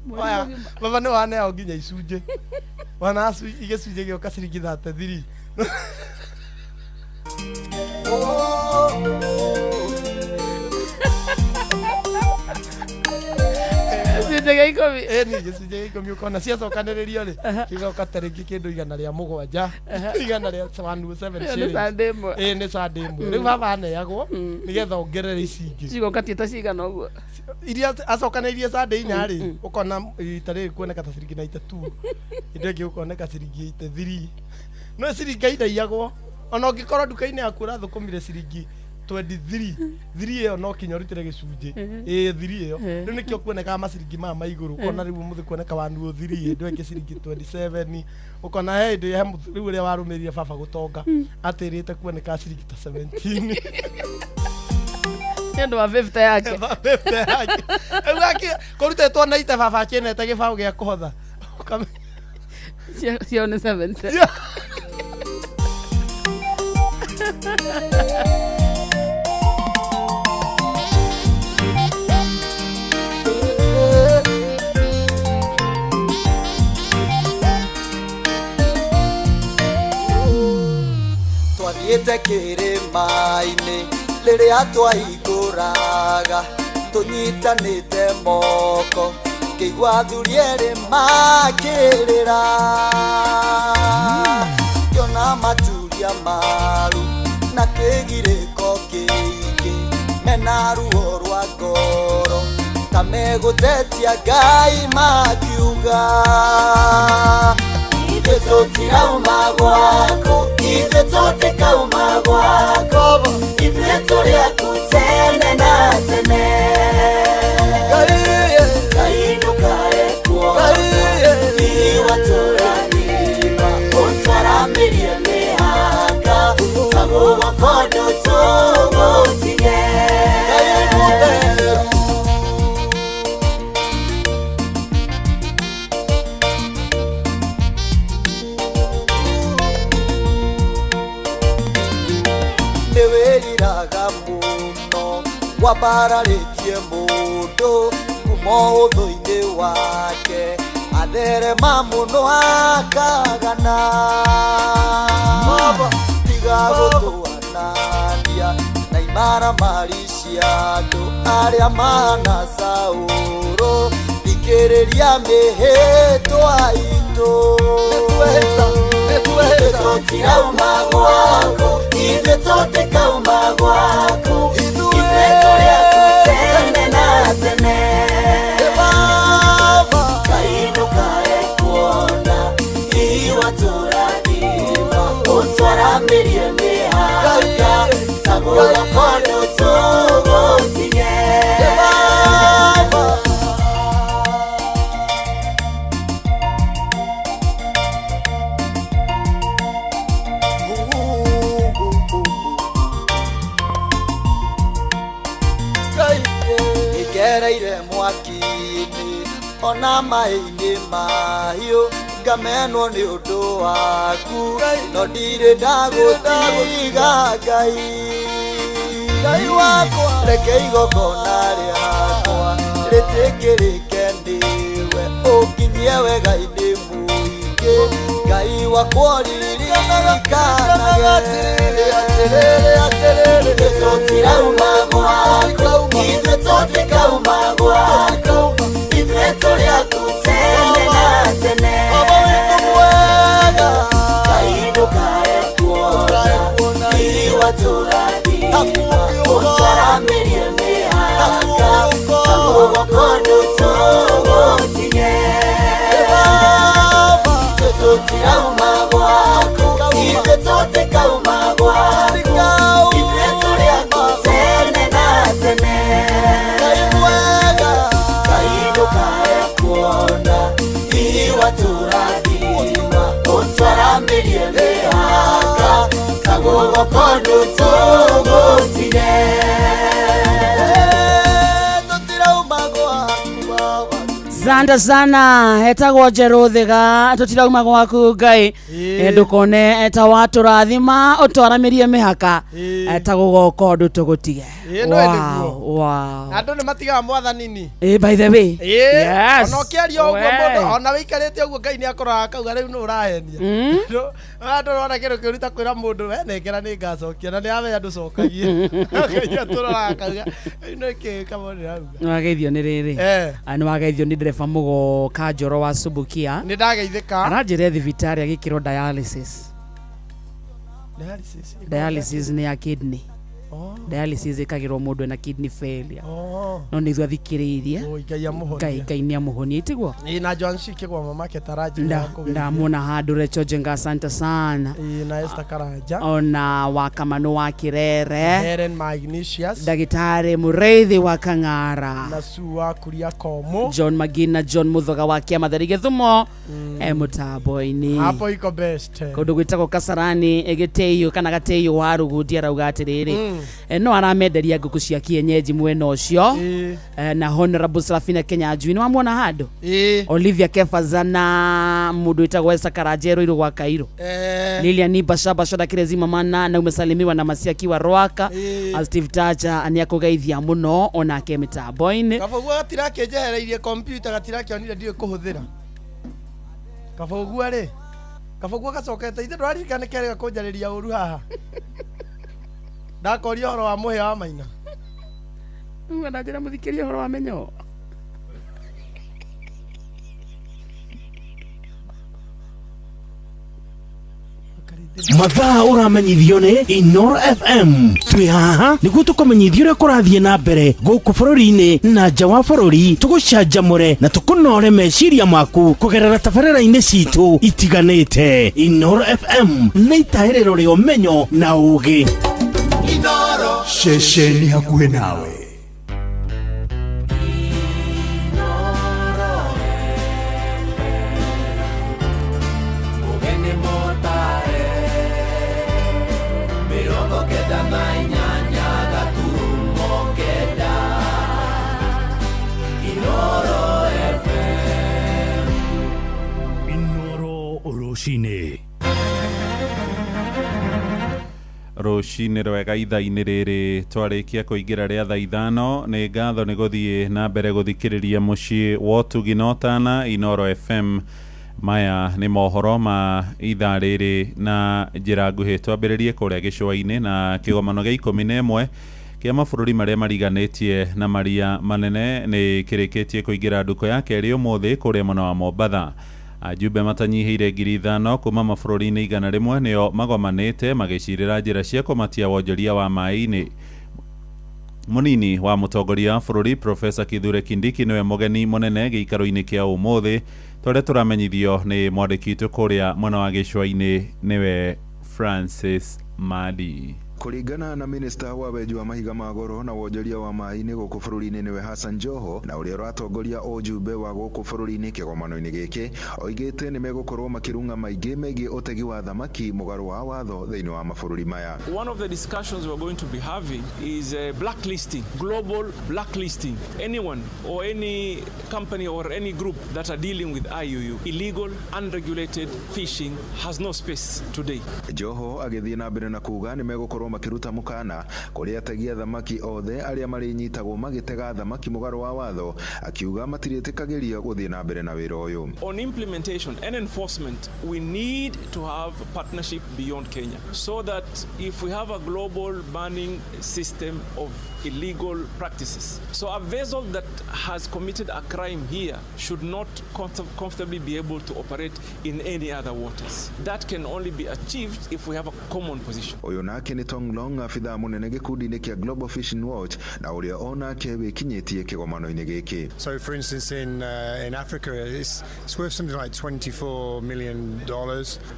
Mweri Oya, mũgima. Baba nĩ waneo nginya icunjĩ wana gĩcunjĩ gĩoka ciringi 33. Gĩcunjĩ gĩa 10. Ĩni, gĩcunjĩ gĩa 10 ũkona ciacokanĩrĩrio rĩ, gĩgoka ta rĩngĩ kĩndũ 107, 107 Ĩyo nĩ shillings. Sunday ĩmwe. Ĩĩ, nĩ Sunday ĩmwe. Rĩu baba aneagwo nĩgetha ongerere ici ingĩ. Cigoka ti ta cigana ũguo? Iria acokanĩirie Sunday inya rĩ, ũkona rita rĩrĩ kuoneka ta ciringi 92, hĩndĩ ĩngĩ ũkoneka ciringi 83. No ciringi indaiyagwo, ona ũngĩkorwo nduka-inĩ yaku ũrathũkũmire ciringi 23, thiri ĩyo no kinya ũrutĩre gĩcunjĩ. Ĩĩ, thiri ĩyo rĩu nĩkĩo kuonekaga maciringi maya ma igũrũ. Ũkona rĩu ũmũthĩ kuoneka 103, hĩndĩ ĩyo ĩngĩ ciringi 27. Ũkona he hĩndĩ he rĩu ũrĩa warũmĩrĩire baba gũtonga atĩrĩte kuoneka ciringi ta 17. Nĩ ũndũ wa 50 yake. Rĩu kũrutĩtwo na ite baba akĩnete gĩbaũ gĩa kũhotha. Ciao nĩ 70. Twathiĩte kĩrĩma-inĩ rĩrĩa twaihingũraga tũnyitanĩte moko ngĩigua athuri erĩ makĩrĩra ngĩona maturia maru na kĩgirĩko kĩingĩ mena ruo rwa ngoro ta megũtetia Ngai makiuga ithuĩ tũtirauma gwaku ithuĩ tũtikauma gwaku ithuĩ tũrĩ aku tene na tene Ngai ndũkae kuona iwatũrathima ũtwaramĩrie mĩhaka ta mũgoko ndũtũgũtige. Nĩ wĩriraga mũno wambararĩtie mũndũ kuma ũthũ-inĩ wake atherema mũno akagana tiga gũtũanania na imaramari cia andũ arĩa mahana Saũlũ thikĩrĩria mĩhĩtwa itũ ithuĩ tũtirauma gwaku ithuĩ tũtikauma gwaku ithuĩ tũrĩ aku tene na tene Ngai ndũkae kuona iwatũrathima ũtwaramĩrie mĩhaka ta mũgoko ndũtũgũtige. Ngereire mwaki-inĩ ona maĩ-inĩ mahiũ ngamenwo nĩ ũndũ waku no ndirĩ ndagũtiga Ngai Ngai wakwa reke igongona rĩakwa rĩtĩkĩrĩke nĩwe ũnginyie wega-inĩ mũingĩ Ngai wakwa ũririkanage ithuĩ tũtirauma gwaku ithuĩ tũtikauma gwaku ithuĩ tũrĩ aku tene na tene Ngai ndũkae kuona iwatũrathima ũtwaramĩrie mĩhaka ta mũgoko ndũtũgũtige ithuĩ tũtirauma gwaku ithuĩ tũtikauma gwaku ithuĩ tũrĩ aku tene na tene Ngai ndũkae kuona iwatũrathima ũtwaramĩrie mĩhaka ta mũgoko ndũtũgũtige. Tũtirauma gwaku Baba. Santa sana etagwo Njerũthiga tũtirauma gwaku Ngai. Ndũkone ta watũrathima ũtwaramĩrie mĩhaka ta gũgoka ũndũ tũgũtige. Ĩĩ, no ĩnĩguo. Wow. Andũ nĩ matigaga mwathani-ni. By the way. Ĩĩ, Yes. ona ũkĩaria ũguo We. mũndũ ona wĩikarĩte ũguo Ngai nĩ akũroraga akauga rĩu nũ ũrahenia. Andũ ũrona kĩndũ kĩũru ta kwĩra mũndũ we nengera nĩ ngacokia na nĩ amenya ndũcokagie. Ngai atũroraga akauga rĩu nĩ kĩĩ kamwe ndĩrauga. Nĩwageithio nĩ rĩrĩ. Nĩwageithio nĩ ndereba Mũgoka Njoro wa Subukia. Nĩ ndageithĩka. Aranjĩra thibitarĩ agĩkĩrwo dialysis. Dialysis. Dialysis nĩ ya kidney. Oh. Dialysis ĩkagĩrwo mũndũ ena kidney failure. Oh. No nĩ ithuĩ athikĩrĩirie. Oi, Ngai amũhonie. Ngai nĩ amũhonie itiguo. Ĩĩ, na Joan Shikigwa mamake Taraji Ndamuona handũ Recho Jenga asante sana. Ĩĩ, na Esther Karanja. Ona wa Kamano wa Kirere. Helen Magnesius. Ndagĩtarĩ Mũrĩithi wa Kang'ara. Na Sue wa Kuria Komo. John Magina John Muthoga wa Kĩama Theri Gĩthumo e mũtambo-inĩ. Hapo iko best. Kũndũ gwĩtagwo Kasarani gĩtĩio kana gatĩio wa Rũgundi arauga atĩrĩrĩ. No aramenderia ngũkũ cia kienyeji mwena ũcio. Ĩĩ. Na Honorable Serafina Kenyanjui nĩ wamuona handũ? Ĩĩ. Olivia Kefaza na mũndũ wĩtagwo Esther Karanjero irũ gwa Kairo. Lilian Basha Basha Kirezi mana na umesalimiwa na Masiaki wa Rwaka. Steve Tacha nĩ akũgeithia mũno onake mĩtambo-inĩ. Kaba ũguo gatirakĩnjehereirie kompiuta, gatirakĩonire ndiũĩ kũhũthĩra. Kaba ũguo rĩ, kaba ũguo gacokete ithe ndũraririkana nĩ kerĩga kũnjarĩria ũru haha ndakoria ũhoro wa mũhĩa wa maina. Uga na njĩra mũthikĩrie ũhoro wa menyo. Mathaa ũramenyithio nĩ Inoro FM. Twĩ haha nĩguo tũkũmenyithia ũrĩa kũrathiĩ na mbere gũkũ bũrũri-inĩ na nja wa bũrũri, tũgũcanjamũre na tũkũnore meciria maku kũgerera tabarĩra-inĩ citũ itiganĩte. Inoro FM nĩ itahĩrĩro rĩa ũmenyo na ũgĩ. Ceceni hakuhĩ nawe. Ũgeni mũtare 98.9 Inoro FM. Inoro rũcinĩ. Rũcinĩ rwega ithaa-inĩ rĩrĩ twarĩkia kũingĩra rĩa thaa 5. Nĩ ngatho nĩ gũthiĩ na mbere gũthikĩrĩria mũciĩ wa ũtugi na ũtana Inoro FM. Maya nĩ mohoro ma ithaa rĩrĩ na njĩra nguhĩ. Twambĩrĩrie kũrĩa gĩcũa-inĩ na kĩgomano gĩa 11 kĩa mabũrũri marĩa mariganĩtie na maria manene nĩ kĩrĩkĩtie kũingĩra ndukũ ya kerĩ ũmũthĩ kũrĩa mwena wa Mombatha. Ajumbe matanyihĩire 5,000 kuma mabũrũri-inĩ 100 nĩo magomanĩte magĩcirĩra njĩra cia kũmatia wonjoria wa maĩ-inĩ. Mũnini wa mũtongoria wa bũrũri Profesa Kithure Kindiki nĩwe mũgeni mũnene gĩikaro-inĩ kĩa ũmũthĩ, tũrĩa tũramenyithio nĩ mwandĩki witũ kũrĩa mwena wa gĩcũa-inĩ nĩwe Francis Madi. Kũringana na minista wa wenji wa mahiga ma goro na wonjoria wa maĩ-inĩ gũkũ bũrũri-inĩ nĩwe Hassan Joho, na ũrĩa ũratongoria ũjumbe wa gũkũ bũrũri-inĩ kĩgomano-inĩ gĩkĩ, oigĩte nĩ megũkorwo makĩrung'a maingĩ megiĩ ũtegi wa thamaki mũgarũ wa watho thĩinĩ wa mabũrũri maya. One of the discussions we're going to be having is blacklisting, global blacklisting. Anyone or any company or any group that are dealing with IUU, illegal, unregulated fishing has no space today. Joho agĩthiĩ na mbere na kuga nĩ megũkorwo makĩruta mũkana kũrĩ ategi a thamaki othe arĩa marĩnyitagwo magĩtega thamaki mũgarũ wa watho, akiuga matirĩtĩkagĩrio gũthiĩ na mbere na wĩra ũyũ. On implementation and enforcement, we need to have partnership beyond Kenya so that if we have a global banning system of illegal practices, so a vessel that has committed a crime here should not comfortably be able to operate in any other waters. That can only be achieved if we have a common position. Ũyũ nake nĩ Tong Long, abithaa mũnene gĩkundi-inĩ kĩa Global Fishing Watch, na ũrĩa onake wĩkinyĩtie kĩgomano-inĩ gĩkĩ. So for instance in Africa it's worth something like $24 million,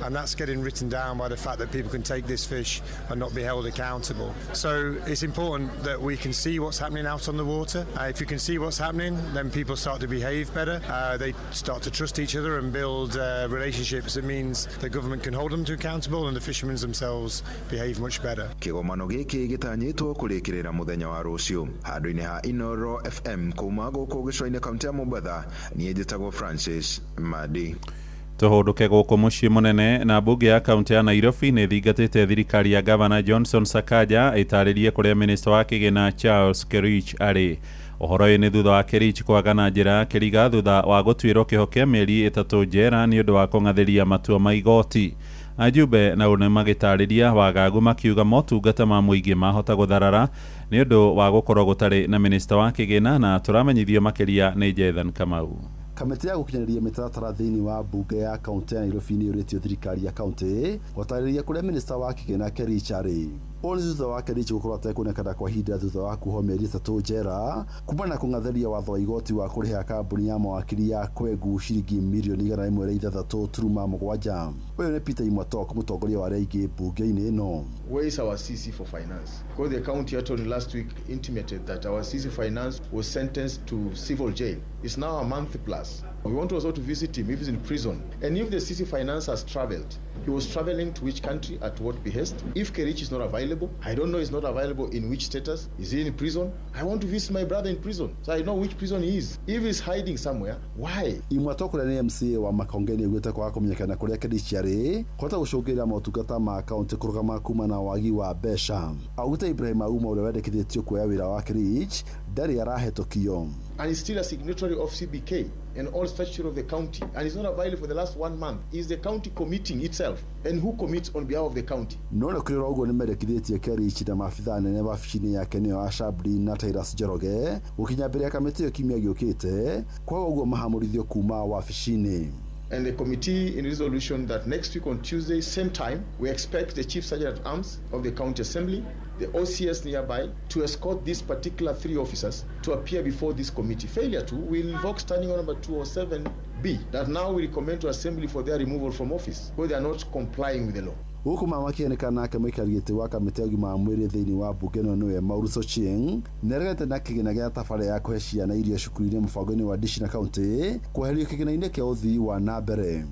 and that's getting written down by the fact that people can take this fish and not be held accountable. So it's important that we can see what's happening out on the water. If you can see what's happening, then people start to behave better. They start to trust each other and build relationships. It means the government can hold them to accountable and the fishermen themselves behave much better. Kĩgomano gĩkĩ gĩtanyĩtwo kũrĩkĩrĩra mũthenya wa rũciũ. Handũ-inĩ ha Inoro FM kuma gũkũ gĩcũa-inĩ kaunti ya Mombatha, niĩ njĩtagwo Francis Madi. Tũhũndũke gũkũ mũciĩ mũnene na mbunge ya kaunti ya Nairobi nĩ thingatĩte thirikari ya Gavana Johnson Sakaja ĩtarĩrie kũrĩa minista wa kĩgĩna Charles Kerich arĩ. Ũhoro ũyũ nĩ thutha wa Kerich kwaga na njĩra ya kĩriga thutha wa gũtuĩrwo kĩoho kĩa mĩeri 3 njera nĩ ũndũ wa kũng'athĩria matua ma igoti. Ajumbe nao nĩ magĩtarĩria wagagu makiuga motungata ma mũingĩ mahota gũtharara nĩ ũndũ wa gũkorwo gũtarĩ na minista wa kĩgĩna, na tũramenyithio makĩria nĩ Jethan Kamau. Kamĩtĩ ya gũkinyanĩria mĩtaratara thĩinĩ wa mbunge ya kaunti ya Nairobi nĩ yũrĩtio thirikari ya kaunti gũtarĩria kũrĩa minista wa kĩgĩna Kerich arĩ. Ũũ nĩ thutha wa Kerich gũkorwo atekuonekana kwa ihinda thutha wa kuohwo mĩeri 3 njera kumana na kũng'athĩria watho wa igoti wa kũrĩha kambuni ya mawakiri ya Kwengu ciringi mirioni 106.7. Ũyũ nĩ Peter Imwatok, mũtongoria wa arĩa aingĩ mbunge-inĩ ĩno. Where is our CC for finance? Because the county attorney last week intimated that our CC finance was sentenced to civil jail. It's now a month plus. We want also to visit him if he's in prison. And if the CC finance has traveled, He was traveling to which country, at what behest. If Kerich is not available, I don't know he's not available in which status. Is he in prison? I want to visit my brother in prison, so I know which prison he is. If he's hiding somewhere, why? Imwe kũrĩa nĩ MCA wa Makongeni augĩte kwaga kũmenyekana kũrĩa Kerich arĩ kũhota gũcũngĩrĩria motungata ma kaunti kũrũgama kuma na wagi wa mbeca. Augĩte Ibrahim Auma ũrĩa wendekithĩtio kuoya wĩra wa Kerich ndarĩ arahetũkio. And he's still a signatory of CBK and all statutory of the county, and he's not available for the last 1 month. Is the county committing itself, and who commits on behalf of the county? No nĩ kũrĩ ũguo nĩ mendekithĩtie Kerich na maabithaa anene wabici-inĩ yake nĩo Ashabri na Tirus Njoroge gũkinya mbere ya kamĩtĩ ĩyo kiumia gĩũkĩte kwaga ũguo mahamũrithio kuma wabici-inĩ. And the committee in resolution that next week on Tuesday, same time, we expect the Chief Sergeant at Arms of the County Assembly, the OCS nearby, to escort these particular 3 officers to appear before this committee. Failure to will invoke standing order number 207B that now we recommend to Assembly for their removal from office because they are not complying with the law. Gũkũ mama makĩonekana nake mũikari gĩtĩ wa kamĩtĩ ya ũgima wa mwĩrĩ thĩinĩ wa mbunge ĩno nĩwe Maurice Ochieng nĩaregete na kĩgĩna gĩa tabarĩra ya kũhe ciana irio cukuru-inĩ mũbango-inĩ wa Dishi na kaunti kweherio kĩgĩna-inĩ kĩa ũthii wa na mbere.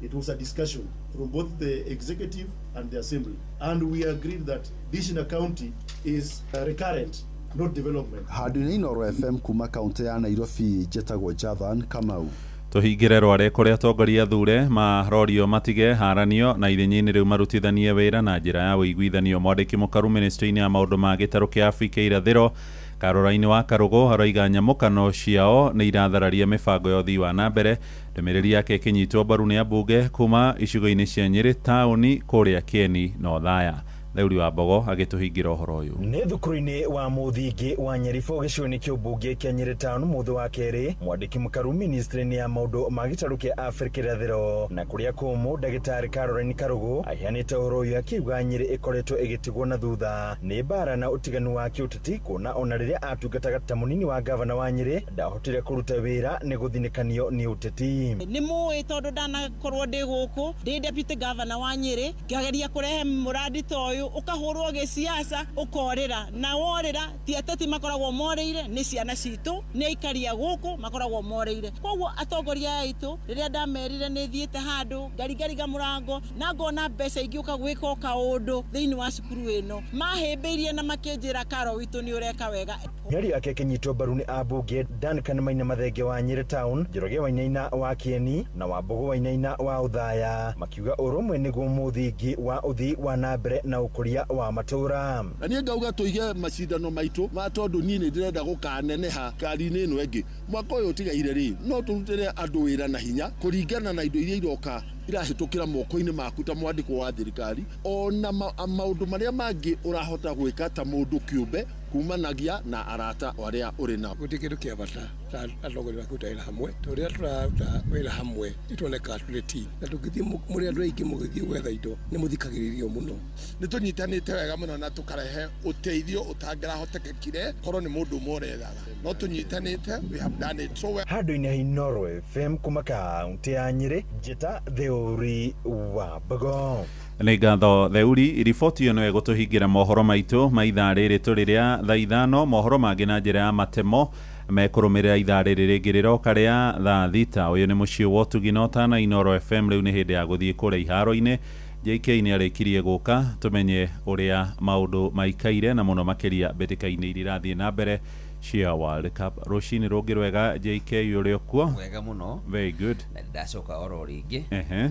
It was a discussion from both the executive and the assembly, and we agreed that Dishina County is recurrent, not development. Handũ-inĩ Inooro FM kuma kaunti ya Nairobi njetagwo Jathan Kamau. Tũhingĩre rware kũrĩa atongoria athure marorio matige haranio na ithenya-inĩ rĩu marutithanie wĩra na njĩra ya ũiguithanio. Mwandĩki mũkaru ministry-inĩ ya maũndũ ma gĩtarũ kĩa Afrika irathĩro Caroline wa Karũgũ aroiga nyamũkano ciao nĩ irathararia mĩbango ya ũthii wa na mbere. Ndũmĩrĩri yake ĩkĩnyitwo mbaru nĩ ambunge kuma icigo-inĩ cia Nyĩrĩ taũni kũrĩa Kĩeni na Othaya. Theuri wa Mbogo agĩtũhingĩra ũhoro ũyũ. Nĩ thukuru-inĩ wa mũthingi wa Nyeribũ gĩcigo-inĩ kĩa ũmbunge kĩa Nyĩrĩ town mũthĩ wa kerĩ, mwandĩki mũkaru ministry-inĩ ya maũndũ ma gĩtarũ kĩa Afrika irathĩro na kũrĩa kũmũ ndagĩtarĩ Caroline Karũgũ aheanĩte ũhoro ũyũ akiuga Nyĩrĩ ĩkoretwo ĩgĩtigwo na thutha nĩ mbara na ũtiganu wa kĩũteti, kuona ona rĩrĩa atungataga ta mũnini wa gavana wa Nyĩrĩ ndahotire kũruta wĩra nĩ gũthinĩkanio nĩ ũteti. Nĩ mũĩ tondũ ndanakorwo ndĩ gũkũ ndĩ deputy governor wa Nyĩrĩ ngageria kũrehe mũrandi ta ũyũ ũkahũrwo gĩciaca ũkorĩra na worĩra ti ateti makoragwo morĩire nĩ ciana citũ nĩ aikaria gũkũ makoragwo morĩire. Koguo atongoria aya aitũ rĩrĩa ndamerire nĩ thiĩte handũ ngarigariga mũrango na ngona mbeca ingĩũka gwĩka o kaũndũ thĩinĩ wa cukuru ĩno mahĩmbĩirie na makĩnjĩra Karo witũ nĩ ũreka wega. Mĩario yake ĩkĩnyitwo mbaru nĩ ambunge Duncan Maina Mathenge wa Nyĩrĩ town, Njoroge Wainaina wa Kĩeni na Wambũgũ Wainaina wa Othaya, makiuga ũrũmwe nĩguo mũthingi wa ũthii wa na mbere na ũkũria wa matũra. Na niĩ ngauga tũige macindano maitũ ma tondũ niĩ nĩ ndĩrenda gũkaneneha kari-inĩ ĩno ĩngĩ mwaka ũyũ ũtigaire rĩ, no tũrutĩre andũ wĩra na hinya kũringana na indo iria iroka irahĩtũkĩra moko-inĩ maku ta mwandĩkwo wa thirikari, ona maũndũ marĩa mangĩ ũrahota gwĩka ta mũndũ kĩũmbe kumanagia na arata arĩa ũrĩ nao. Gũtirĩ kĩndũ kĩa bata ta atongoria kũruta wĩra hamwe, tondũ rĩrĩa tũraruta wĩra hamwe nĩtuonekaga tũrĩ team, na tũngĩthiĩ mũrĩ andũ aingĩ mũgĩthiĩ gwetha indo nĩ mũthikagĩrĩrio mũno. Nĩ tũnyitanĩte wega mũno na tũkarehe ũteithio ũtangĩrahotekekire korwo nĩ mũndũ ũmwe ũrethaga, no tũnyitanĩte, we have done it so well. Handũ-inĩ ha Inooro FM kuma kaunti ya Nyĩrĩ, njĩta Theuri wa Mbogo. Nĩ ngatho Theuri, riboti ĩyo ĩgũtũhingĩra mohoro maitũ ma ithaa rĩrĩ tũrĩ rĩa thaa 5. Mohoro mangĩ na njĩra ya matemo mekũrũmĩrĩra ithaa rĩrĩ rĩngĩ rĩroka rĩa thaa 6. Ũyũ nĩ mũciĩ wa ũtugi na ũtana Inooro FM. Rĩu nĩ hĩndĩ ya gũthiĩ kũrĩa iharo-inĩ. JK nĩ arĩkirie gũka tũmenye ũrĩa maũndũ maikaire na mũno makĩria mbĩtĩka-inĩ iria irathiĩ na mbere cia World Cup. Rũcinĩ rũngĩ rwega JK, ũrĩ okuo? Wega mũno. Very good. Na ndacoka oro rĩngĩ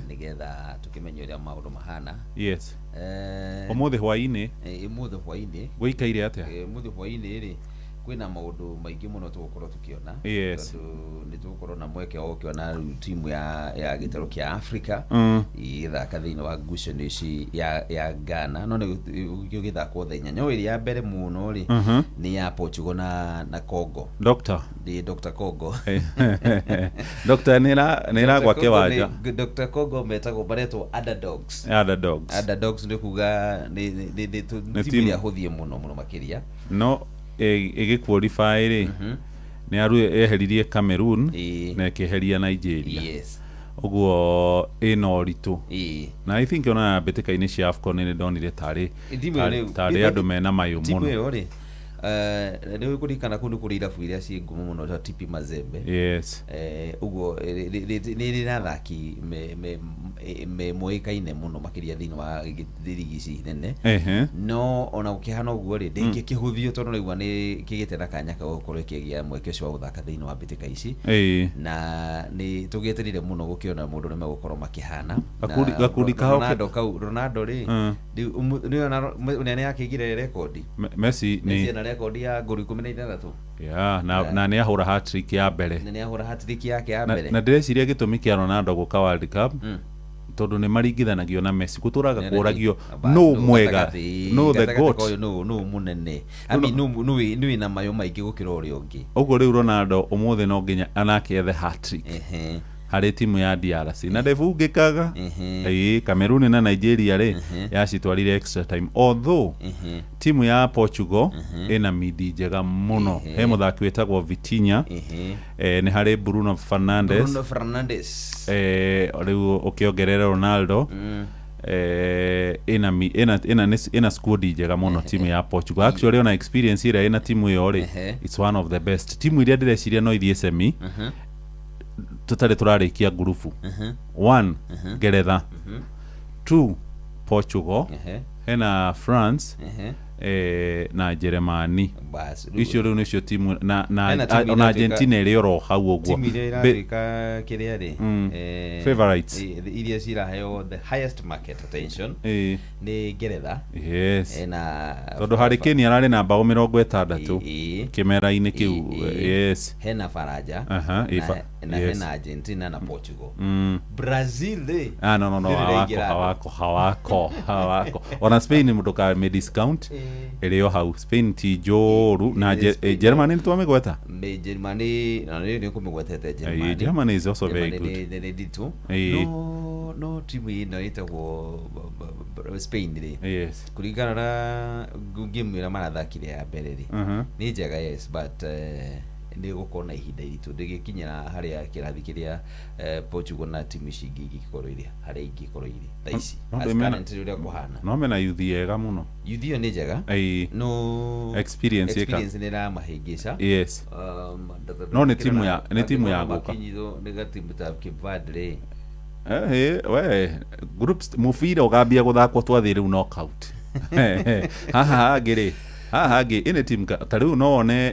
nĩgetha tũkĩmenye ũrĩa maũndũ mahana. Yes. Ũmũthĩ hwaĩ-inĩ? Ũmũthĩ hwaĩ-inĩ. Gũikaire atĩa? Ũmũthĩ hwaĩ-inĩ rĩ kwĩna maũndũ maingĩ mũno tũgũkorwo tũkĩona. Yes. Tondũ nĩ tũgũkorwo na mweke wa gũkĩona rĩu timu ya gĩtarũ kĩa Africa ĩgĩthaka thĩinĩ wa ngucanio ici ya Ghana, no nĩ gĩgĩthakwo thaa 8. No ĩrĩa ya mbere mũno rĩ nĩ ya Portugal na Congo. Doctor. Ndĩ Dr. Congo. Doctor nĩ ĩragwa kĩwanja. Dr. Congo metagwo maretwo underdogs. Underdogs. Underdogs nĩ kuga nĩ timu ĩrĩa hũthie mũno mũno makĩria. No ĩgĩqualify rĩ nĩ eheririe Cameroon na ĩkĩeheria Nigeria. Yes. Ũguo ĩna ũritũ. Na I think ona mbĩtĩka-inĩ cia AFCON nĩ ndonire tarĩ andũ mena mayũ mũno. Timu ĩyo rĩ Nĩ kũririkana kũu nĩ kũrĩ irabu iria ciĩ ngumo mũno ta TP Mazembe. Ũguo nĩ rĩ na athaki me moĩkaine mũno makĩria thĩinĩ wa ligi ici nene. No ona gũkĩhana ũguo rĩ, ndĩngĩkĩhũthio tondũ raigua nĩ kĩgĩte na kanya ka gũkorwo ĩkĩgĩa mweke ũcio wa gũthaka thĩinĩ wa mbĩtĩka ici. Na nĩ tũgĩetereire mũno gũkĩona mũndũ ũrĩa megũkorwo makĩhana. Gakundi kao Ronaldo kau, Ronaldo rĩ, rĩu ona nĩ akĩigire rekondi. Messi Messi nĩ ena rekondi ya ngolu 16. Yeah, na nĩ ahũra hat-trick ya mbere. Na nĩ ahũra hat-trick yake ya mbere. Na ndĩreciria gĩtũmi kĩa Ronaldo gũka World Cup tondũ nĩ maringithanagio na Messi, gũtũraga kũragio no mwega, no the gatagatĩ goat. ka ũyũ nũ mũnene, I mean, nũ wĩna mayũ maingĩ gũkĩra ũrĩa ũngĩ. Ũguo rĩu Ronaldo ũmũthĩ no nginya anake ethe hat-trick harĩ timu ya DRC na ndĩbungĩkaga. Ĩĩ, Cameroon na Nigeria rĩ, yacitwarire extra time, although timu ya Portugal ĩna midi njega mũno. He mũthaki wĩtagwo Vitinha, nĩ harĩ Bruno Fernandes. Bruno Fernandes. Rĩu ũkĩongerera Ronaldo, ĩna ĩna squad njega mũno timu ya Portugal. Actually, ona experience ĩrĩa ĩna timu ĩyo rĩ, it's one of the best timu iria ndĩreciria no ithiĩ semi tũtarĩ tũrarĩkia ngurubu. One, Ngeretha. Two, Portugal. Hena France na Jeremani. Bas, rĩu- Icio rĩu nĩcio timu na Hena timu ona iratuĩka- Argentina ĩrĩ oro hau ũguo. Timu iria iratuĩka kĩrĩa rĩ, Favorites. Iria ciraheo the highest market attention nĩ Ngeretha. Na Tondũ Harry Kane ararĩ na mbaũ 60 kĩmera-inĩ kĩu. Hena Faranja na hena Argentina na Portugal. Brazil rĩ, Ah, no ndĩrĩ hawako ĩraingĩra andũ. Hawako, hawako, hawako. Ona Spain mũndũkame discount ĩrĩ o hau. Spain ti njũru na Germany nĩ twamĩgweta. Nĩ Germany na nĩ ũkũmĩgwetete Germany. Germany is also very Germany good. nĩ nditũ. No timu ĩno ĩtagwo Spain rĩ, kũringana na game ĩrĩa marathakire ya mbere rĩ, nĩ njega, yes, but nĩ gũkorwo na ihinda iritũ ndĩgĩkinyĩra harĩa kĩrathi kĩrĩa Portugal na timu ici ingĩ ingĩkorwo irĩ harĩa ingĩkorwo irĩ thaa ici, No as currently ũrĩa kũhana. No mena yuthi ega mũno. Youth ĩyo nĩ njega, no Experience ĩka. Experience nĩ ĩramahĩngĩca. No nĩ timu ya gũka. Makinyithwo nĩ gatimu ta Cape Verde rĩ. We groups mũbira ũgambia gũthakwo twathiĩ rĩu knockout. Haha hangĩ rĩ, haha hangĩ ĩnĩ timu ta rĩu no one,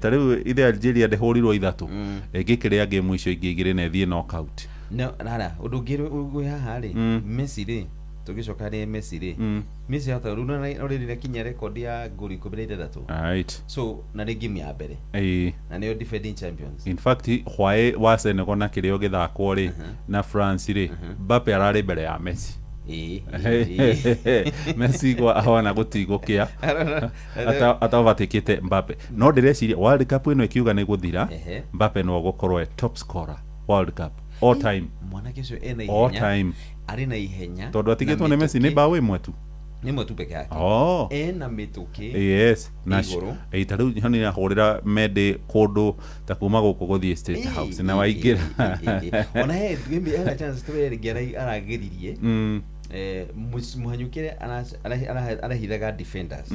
ta rĩu ithe Algeria ndĩhũrirwo 3, ĩngĩkĩrĩa game icio ingĩ 2 na ĩthiĩ knockout. No hara ũndũ ũngĩ wĩ haha rĩ, Messi rĩ, tũgĩcoka harĩ Messi rĩ, Messi hata rĩu no rĩrĩ kinya rekondi ya ngolu 16. So na nĩ game ya mbere na nĩyo defending champions. In fact, hwaĩ wa Senegal na kĩrĩa ũgĩthakwo rĩ na France rĩ, Mbappe ararĩ mbere ya Messi. Messi gwa ahona gũtigũkĩa ataovatikĩte Mbappe. No ndĩreciria World Cup ĩno ĩkiuga nĩ gũthira, Mbappe no gũkorwo e top scorer World Cup all time. Mwanake ũcio ena All ihenya. time. Arĩ na ihenya. Tondũ atigĩtwo na nĩ Messi nĩ mĩtũkĩ. mbaũ 1 tu. Nĩ 1 tu peke yake. Ena mĩtũkĩ Na igũrũ. Ta rĩu nĩ ahũrĩra mende kũndũ ta kuma gũkũ gũthiĩ State House na waingĩra. Ona he hena chance twĩrĩ arageririe mũhanyũkĩre arahithaga defenders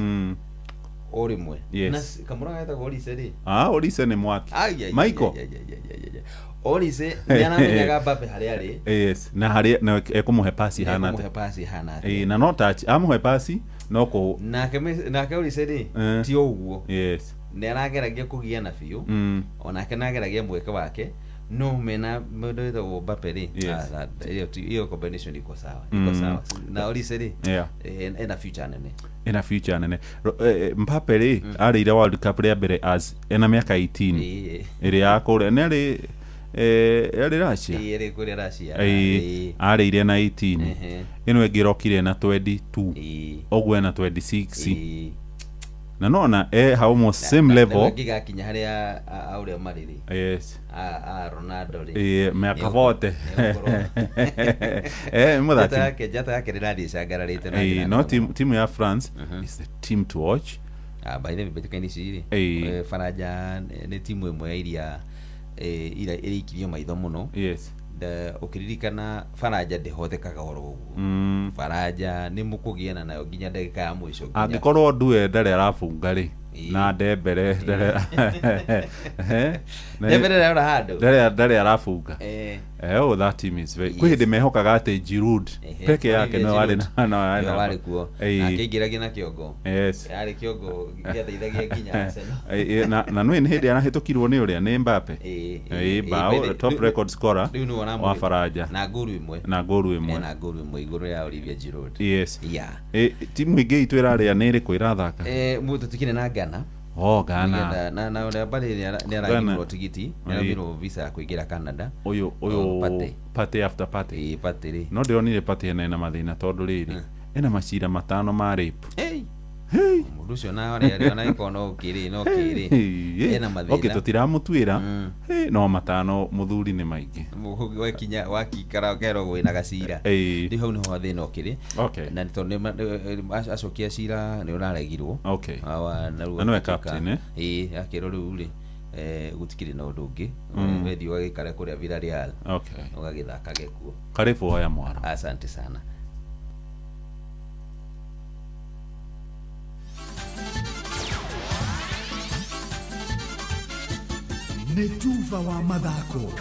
o rĩmwe. Na kamũra getagwo Olise rĩ. Ah, Olise nĩ mwaki. Ai, ai, ai, Michael. ai, ai, ai, ai, ai, ai. Olise nĩ aramenyaga Mbappe harĩa arĩ. Yes, na harĩa na ekũmũhe pasi hana Ekũmũhe atĩa. pasi hana atĩa. Na no touch amũhe pasi no kũ Nake Olise rĩ, ti o ũguo. Nĩ arageragia kũgiana biũ. Onake nĩ ageragia mweke wake, no mena mũndũ wĩtagwo Mbappe rĩ, ah, hiyo combination iko sawa, iko sawa. Na Olise rĩ, ena future nene. Ena future nene. Mbappe rĩ, arĩire World Cup rĩa mbere as ena mĩaka 18 ĩrĩa ya kũrĩa nĩ arĩ arĩ Russia. Ĩĩ, arĩ kũrĩa Russia. Arĩire na 18. Ĩno ĩngĩ ĩrokire na 22, ũguo ena 26 na nona almost same level. Ngĩgakinya harĩa a ũrĩa marĩ rĩ, a Ronaldo rĩ. Mĩaka bote mũthaki. Njata yake rĩrathiĩ ĩcangararĩte na njĩra No nene. Timu ya France is the team to watch. Ah, by the way, mbĩtĩka-inĩ ici rĩ, Faranja nĩ timu ĩmwe ya iria ĩrĩikirio maitho mũno. Ũkĩririkana Faranja ndĩhotekaga oro ũguo. Faranja nĩ mũkũgiana nayo nginya ndagĩka ya mũico Angĩkorwo ndue ndarĩ arabunga rĩ. Na Dembele Dembele ndarĩ handũ. Ndarĩ arabunga. Oh, that team is very kwĩ hĩndĩ mehokaga atĩ Giroud peke yake no warĩ na no warĩ kuo. Akĩingĩra nginya kĩongo. Yes. Yarĩ kĩongo gĩateithagia nginya Arsenal. Na nĩ hĩndĩ arahĩtũkirwo nĩ ũrĩa nĩ Mbappe. Bao top record scorer wa Faranja. Na ngolu ĩmwe. Na ngolu ĩmwe. Na ngolu ĩmwe igũrũ ya Olivier Giroud. Yes. Yeah. Timu ĩngĩ itũ ĩrarĩa nĩ ĩrĩkũ ĩrathaka? Mũndũ tũtikĩrĩ na Ghana. Oh, Ghana. Na ũrĩa Mbappe nĩ aragirwo tigiti, nĩ aragirwo visa ya kũingĩra Canada. Ũyũ party after party. Party rĩ. No ndĩronire party ena mathĩna tondũ rĩrĩ ena macira 5 ma rape. Mũndũ ũcio na arĩa ona ĩkorwo no kĩrĩ no kĩrĩ. Ena mathĩna. Okay, tũtiramũtuĩra. No 5 mũthuri nĩ maingĩ. Wakinya wakikara ũkerwo gwĩna gacira. Rĩu hau nĩho thĩna ũkĩrĩ. Okay. Na tondũ nĩ acokia cira nĩ ũraregirwo. Okay. Na nĩwe captain eh? Akĩrwo rĩu rĩ gũtikĩrĩ na ũndũ ũngĩ. Wethiĩ ũgagĩikare kũrĩa Villarreal. Okay. Ũgagĩthakage kuo. Karibu hoya mwaro. Asante sana. Nĩ tuva wa mathako.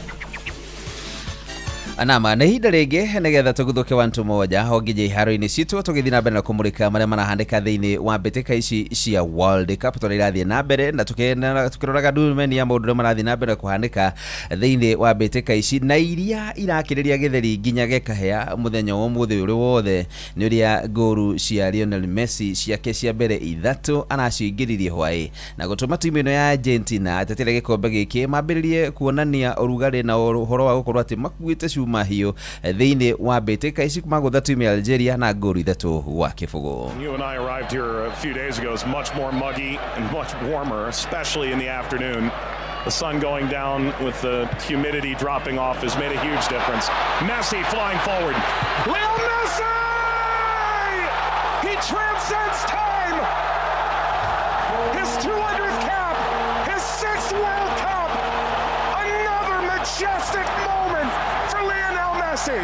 Anama nĩ ihinda rĩngĩ nĩgetha tũguthũke wantu moja ho nginya iharo-inĩ citũ tũgĩthiĩ na mbere na kũmũrĩka marĩa marahandĩka thĩinĩ wa mbĩtĩka ici cia World Cup tondũ irathiĩ na mbere na tũkĩroraga ndumeni ya maũndũ marĩa marathiĩ na mbere kũhanĩka thĩinĩ wa mbĩtĩka ici na iria irakĩrĩria gĩtheri nginya gĩkahĩa mũthenya wa ũmũthĩ ũrĩ wothe nĩ ũrĩa ngoru cia Lionel Messi ciake cia mbere 3 aracingĩririe hwaĩ na gũtũma timu ĩno ya Argentina atetera gĩkombe gĩkĩ mambĩrĩrie kuonania ũrugarĩ na ũhoro wa gũkorwo atĩ makuĩte cuma hiyo thĩinĩ wa mbĩtĩka ici magũtha timu ya Algeria na ngolu 3-0. You and I arrived here a few days ago. It's much more muggy and much warmer, especially in the afternoon. The sun going down with the humidity dropping off has made a huge difference. Messi flying forward. Leo Messi! He transcends time! His 200th cap, his 6th World Cup! Another majestic moment for Lionel Messi!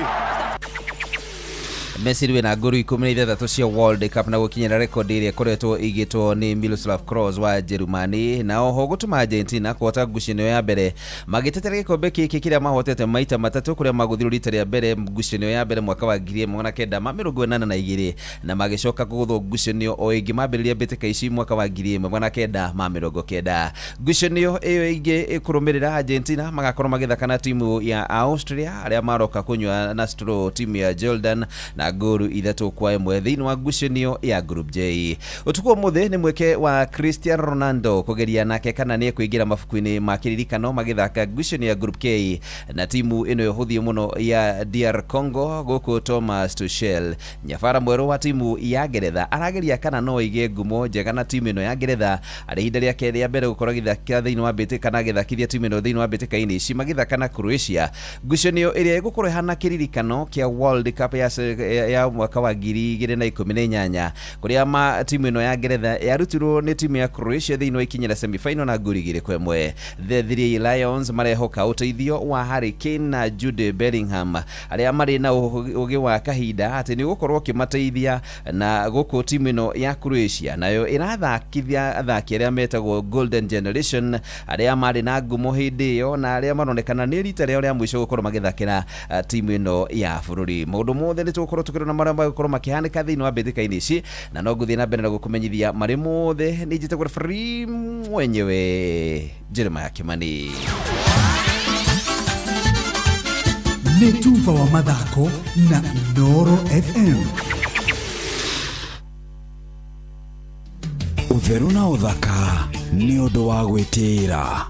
Messi rĩu na ngolu 16 cia World Cup na gũkinyĩra rekondi ĩrĩa ĩkoretwo ĩigĩtwo nĩ Miroslav Klose wa Jerumani na oho gũtũma Argentina kũhota ngucanio ya mbere magĩtetera gĩkombe gĩkĩ kĩrĩa mahotete maita 3 kũrĩa magũthirwo rita rĩa mbere ngucanio ya mbere mwaka wa 1982 na magĩcoka kũgũthwo ngucanio o ĩngĩ mambĩrĩria mbĩtĩka ici mwaka wa 1990. Ngucanio ĩyo ĩngĩ ĩkũrũmĩrĩra Argentina magakorwo magĩthaka na timu ya Austria arĩa maroka kũnyua na straw timu ya Jordan na ngolu 3-1 thĩinĩ wa ngucanio ya Group J. Ũtukũ ũmũthĩ nĩ mweke wa Cristiano Ronaldo kũgeria nake kana nĩ ekũingĩra mabuku-inĩ ma kĩririkano magĩthaka ngucanio ya Group K na timu ĩno ĩhũthie mũno ya DR Congo gũkũ Thomas Tuchel nyabara mwerũ wa timu ya Ngeretha arageria kana no ige ngumo njega na timu ĩno ya Ngeretha arĩ ihinda rĩake rĩa mbere gũkorwo agĩthakĩra thĩinĩ wa mbĩtĩka kana agĩthakithia timu ĩno thĩinĩ wa mbĩtĩka-inĩ ici magĩthaka na Croatia ngucanio ĩrĩa ĩgũkorwo ĩhana kĩririkano kĩa World Cup ya mwaka wa 2018 kuria ma timu ĩno ya Ngeretha yarutirwo nĩ timu ya Croatia thĩinĩ wa ikinya rĩa semi-final na ngolu 2-1. The Three Lions marehoka ũteithio wa Harry Kane na Jude Bellingham arĩa marĩ na ũgĩ wa kahinda atĩ nĩ ũgũkorwo ũkĩmateithia na gũkũ timu ĩno ya Croatia nayo ĩrathakithia athaki arĩa metagwo Golden Generation arĩa marĩ na ngumo hĩndĩ ĩyo na arĩa maronekana nĩ rita rĩao rĩa mũico gũkorwo magĩthakĩra timu ĩno ya bũrũri. Maũndũ mothe nĩ tũgũkorwo tũkĩrora marĩa magũkorwo makĩhanĩka thĩinĩ wa mbĩtĩka-inĩ ici na no ngũthiĩ na mbere na gũkũmenyithia marĩ mothe. Nĩ njĩtagwo referee mwenyewe Jeremiah Kimani. Nĩ tuva wa mathako na Inooro FM. Ũtheru na ũthaka nĩ ũndũ wa gwĩtĩĩra.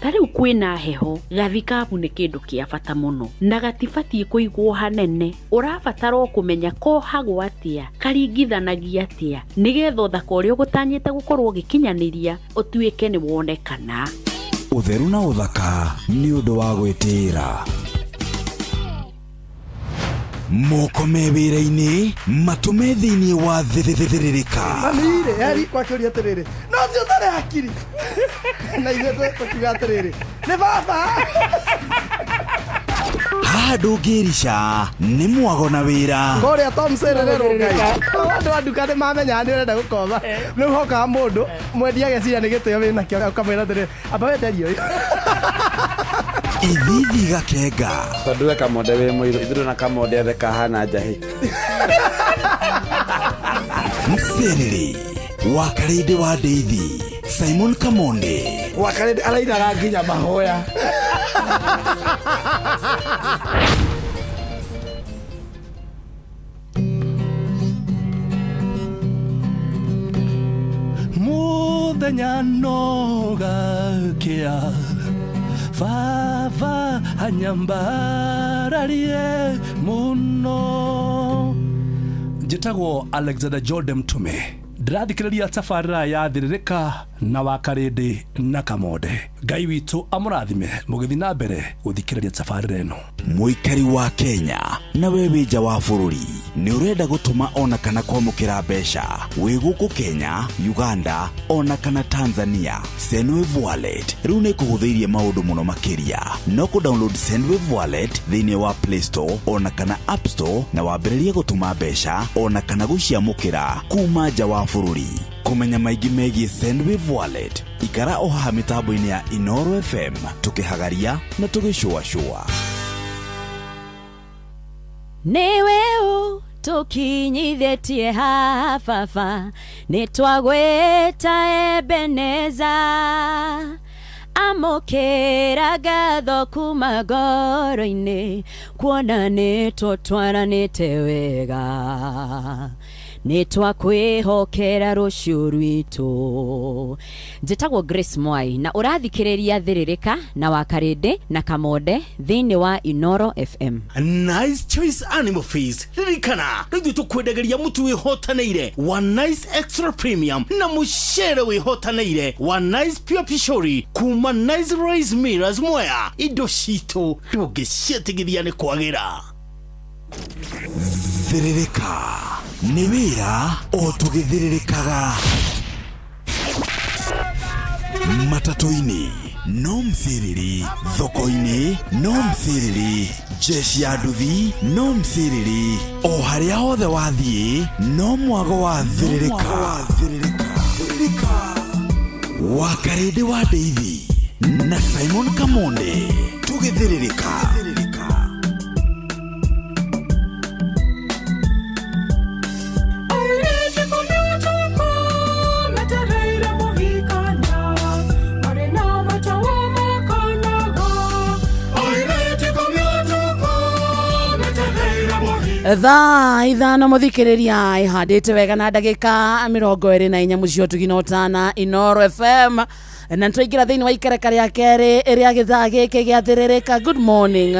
Ta rĩu kwĩna heho gathikabu nĩ kĩndũ kĩa bata mũno na gatibatiĩ kũigwo hanene. Ũrabatara o kũmenya kohagwo atĩa, karingithanagia atĩa, nĩgetha ũthaka ũrĩa ũgũtanyĩte gũkorwo ũgĩkinyanĩria ũtuĩke nĩ wonekana. Ũtheru na ũthaka nĩ ũndũ wa gwĩtĩĩra. Moko me wĩra-inĩ matũme thĩinĩ wa thĩthĩrĩrĩka. Mami-rĩ yari kwakĩũria atĩrĩrĩ no ũcio ũtarĩ hakiri na ithuĩ tũkiuga atĩrĩrĩ nĩ baba. Haha ndũngĩrica nĩ mwago na wĩra. Kũrĩa Tom Serere Ngai. Andũ a nduka nĩ mamenya nĩ ũrenda gũkomba. Rĩu hokaga mũndũ mwendia ageciria nĩ gĩtĩo wĩnakĩo ũkamwĩra atĩrĩrĩ amba wenderie ũyũ. Ithithi gakenga. Tondũ we Kamonde wĩ mũirũ ithuĩ na Kamonde othe kahana njahĩ. Mserere wa Karĩndĩ wa Ndeithi Simon Kamonde. Wa Karĩndĩ arainaga nginya mahoya. Muthenya no gakia baba anyambararie muno. Njĩtagwo Alexander Jordan Mtume, ndĩrathikĩrĩria tabarĩra ya Thĩrĩrĩka na wa Karĩndĩ na Kamonde. Ngai witũ amũrathime mũgĩthiĩ na mbere gũthikĩrĩria tabarĩra ĩno. Mũikari wa Kenya na we wĩ nja wa bũrũri nĩ ũrenda gũtũma ona kana kwamũkĩra mbeca wĩ gũkũ Kenya, Uganda ona kana Tanzania, Sendwave Wallet rĩu nĩ ĩkũhũthĩirie maũndũ mũno makĩria. No kũ download Sendwave Wallet thĩinĩ wa Play Store ona kana App Store na wambĩrĩrie gũtũma mbeca ona kana gũciamũkĩra kuma nja wa bũrũri. Kũmenya maingĩ megiĩ Sendwave Wallet, ikara o haha mĩtambo-inĩ ya Inooro FM tũkĩhagaria na tũgĩcũacũa. Nĩwe ũtũkinyithĩtie haha baba, nĩtwagwĩta Ebeneza. Amũkĩra ngatho kuma ngoro-inĩ, kuona nĩtũtwaranĩte wega, nĩtwakwĩhokera rũciũ rwitũ. Njĩtagwo Grace Mwai na ũrathikĩrĩria Thĩrĩrĩka na wa Karĩndĩ na Kamonde thĩinĩ wa Inooro FM. Nice Choice Animal Feeds, ririkana rĩu ithuĩ tũkwendagĩria mũtu wĩhotanĩire wa Nice Extra Premium na mũcere wĩhotanĩire wa Nice Pure Pishori kuma Nice Rice Millers Mwea. Indo citũ ndũngĩciĩtigithia nĩ kwagĩra. Thĩrĩrĩka nĩ wĩra o tũgĩthĩrĩrĩkaga. Matatũ-inĩ no msiriri, thoko-inĩ no msiriri, jeshi ya nduthi no msiriri, o harĩa hothe wathiĩ no mwago wa thĩrĩrĩka. Wa Karĩndĩ wa Ndeithi na Simon Kamonde tũgĩthĩrĩrĩka. Thaa 5 muthikiriria ihandite wega na ndagika 24 mucio tugina utana Inooro FM na nitwaingira thiini wa ikereka ria keri ria githaa giki gia Thĩrĩrĩka. Good morning.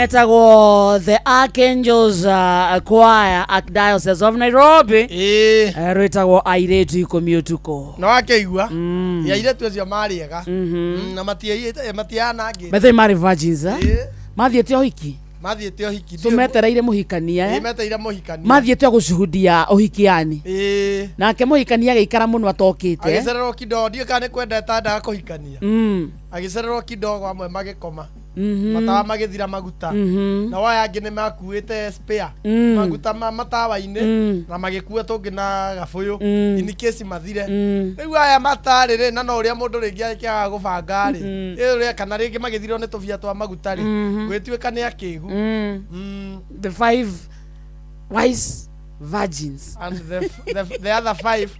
Metagwo the Archangels Choir, Archdiocese of Nairobi. Rwĩtagwo airĩtu 10 ũtukũ. No akĩigua ya airĩtu acio marĩ ega. Na matianangĩte. Bethe marĩ virgins, eh? Mathiĩte ũhiki. Mathiĩte ũhiki. So metereire mũhikania, eh? Ĩĩ, metereire mũhikania. Mathiĩte o gũcuhudia ũhiki yani. Ĩĩ. Nake mũhikania agĩikara mũno atokĩte. Agĩcererwo kidogo, ndiũĩ kana nĩ kwenda etandaga kũhikania. Agĩcererwo kidogo, amwe magĩkoma. Matawa magĩthira maguta. Nao aya angĩ nĩ makuĩte spare maguta ma matawa-inĩ na magĩkua tũngĩ na gabũyũ in case mathire. Rĩu aya matarĩ rĩ, na no ũrĩa mũndũ rĩngĩ akĩaga gũbanga rĩ, ĩ ũrĩa kana rĩngĩ magĩthirwo nĩ tũbia twa maguta rĩ, gwĩtuĩka nĩ akĩgu. The five wise virgins and the other five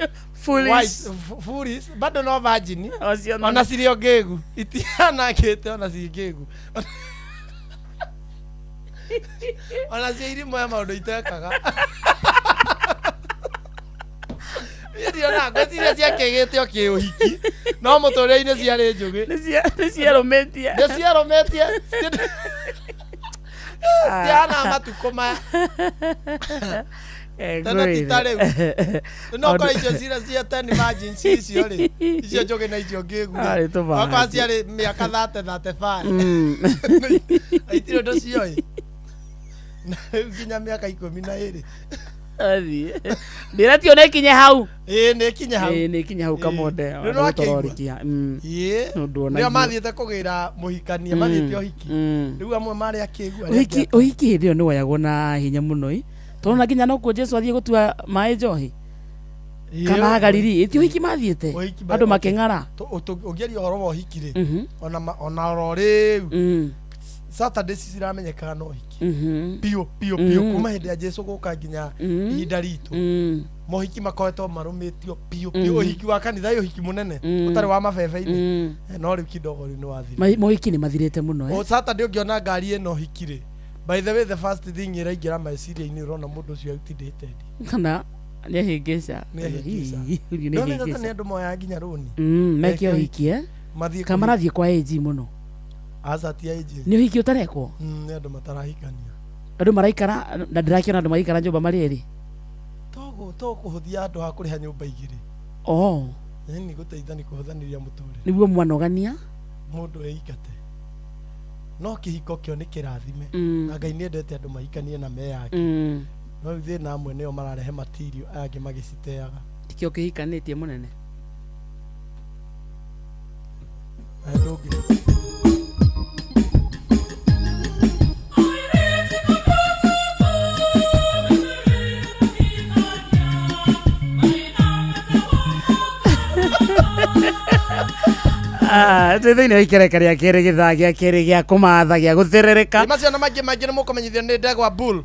Foolish. wise, foolish bado no virgin. Ocio no- Ona cirĩ o ngĩgu, itianangĩte, ona ciĩ ngĩgu, ona cio irimũ ya maũndũ itekaga. Niĩ ndionaga, ngwĩciria ciakĩgĩte o kĩũhiki, no mũtũrĩre-inĩ ciarĩ njũgĩ. Nĩ ciarũmĩtie. Nĩ ciarũmĩtie. Citihana matukũ maya. Tene ti ta rĩu. No korwo icio cira cia ten virgins icio rĩ, icio njũgĩ na icio ngĩgu rĩ, Arĩ tũbahati. okorwo ciarĩ mĩaka 30, 35, itirĩ ũndũ cioĩ. Na rĩu nginya mĩaka 12. Athiĩ. Ndĩretio nĩ ikinye hau. Ĩĩ, nĩ ikinye hau. Ĩĩ, nĩ ikinye hau Kamonde. Rĩu no akĩigua. Ũtororikia. Ĩĩ. Ũndũ ona Nĩo ithuĩ. mathiĩte kũgĩra mũhikania, mathiĩte ũhiki. Rĩu amwe marĩ akĩgu, arĩa Ũhiki angĩ ũhiki hĩndĩ ĩyo nĩ woyagwo na hinya mũno ĩ. Tondũ na nginya nokuo Jesu athiĩ gũtua maĩ njohi. Ĩĩ, Kana Galili, ĩti ũhiki mathiĩte. Ũhiki Andũ makĩng'ara. Ũngĩaria ũhoro wa ũhiki rĩ, ona oro rĩu Saturday ciramenyekaga no ũhiki biũ biũ biũ, kuma hĩndĩ ya Jesu gũka nginya ihinda ritũ, mohiki makoretwo marũmĩtio biũ biũ. Ũhiki wa kanitha ĩ ũhiki mũnene ũtarĩ wa mabebe-inĩ. No rĩu kidogo rĩu nĩ wathira. Mohiki nĩ mathirĩte mũno, eh? O Saturday ũngĩona ngari ĩno ũhiki rĩ, by the way, the first thing ĩraingĩra meciria-inĩ, ũrona mũndũ ũcio outdated. Kana nĩ ahĩngĩca. Nĩ ahĩngĩca. Hihi, nĩ Ndonete ahĩngĩca. nĩ andũ moyaga nginya rũni. Meke ũhiki, eh? Mathiĩ Kana marathiĩ kwa AG mũno. Aca, ti AG. Nĩ ũhiki ũtarekwo? Nĩ andũ matarahikania. Andũ maraikara na ndĩrakĩona andũ maraikara nyũmba marĩ erĩ. To kũhũthia andũ ha kũrĩha nyũmba igĩrĩ. Oh, Nĩ gũteithani kũhũthanĩria mũtũrĩre. Nĩguo mwanogania. Mũndũ eingate. No kĩhiko kĩo nĩ kĩrathime. Na Ngai nĩ endete andũ mahikanie na meyake. No rĩu thĩna amwe nĩo mararehe material, aya angĩ magĩciteaga. Tikĩo kĩhikanĩtie mũnene. Na ndũngĩ. Ah, twĩ thĩinĩ wa ikereka rĩa kerĩ, gĩthaa gĩa kerĩ gĩa kũmatha gĩa gũthĩrĩrĩka. Ĩ, macio na maingĩ maingĩ nĩ mũkũmenyithio nĩ ndegwa bull.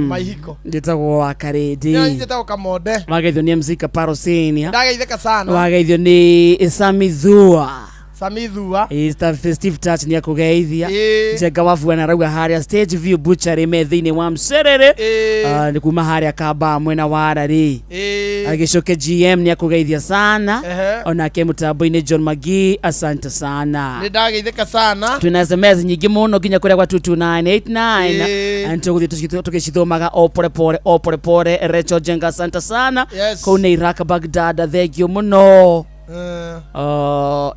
Maihiko. Njĩtagwo wa Karĩndĩ. Nĩ njĩtagwo Kamonde. Wageithio nĩ MC Kaparo Senior. Ndageithĩka sana. Wageithio nĩ Sami Thua. Sami Thua. Ĩ, Steve Touch nĩ akũgeithia. Ĩ. Njenga wa Buana arauga harĩa Stage View Butchery me thĩinĩ wa Mcerere. Ĩ. Ah, nĩ kuma harĩa Kamba mwena wa Ararĩ. Ĩ. Agĩcoke GM nĩ akũgeithia sana. Ehe. Onake mũtambo-inĩ John Magi, asante sana. Nĩ ndageithĩka sana. Twina SMS nyingĩ mũno nginya kũrĩa gwa 22989. Ĩ. Tũgũthiĩ tũgĩcithomaga o pore pore o pore pore. Rachel Jenga, asante sana. Yes. Kũu nĩ Iraq Baghdad, thengio mũno.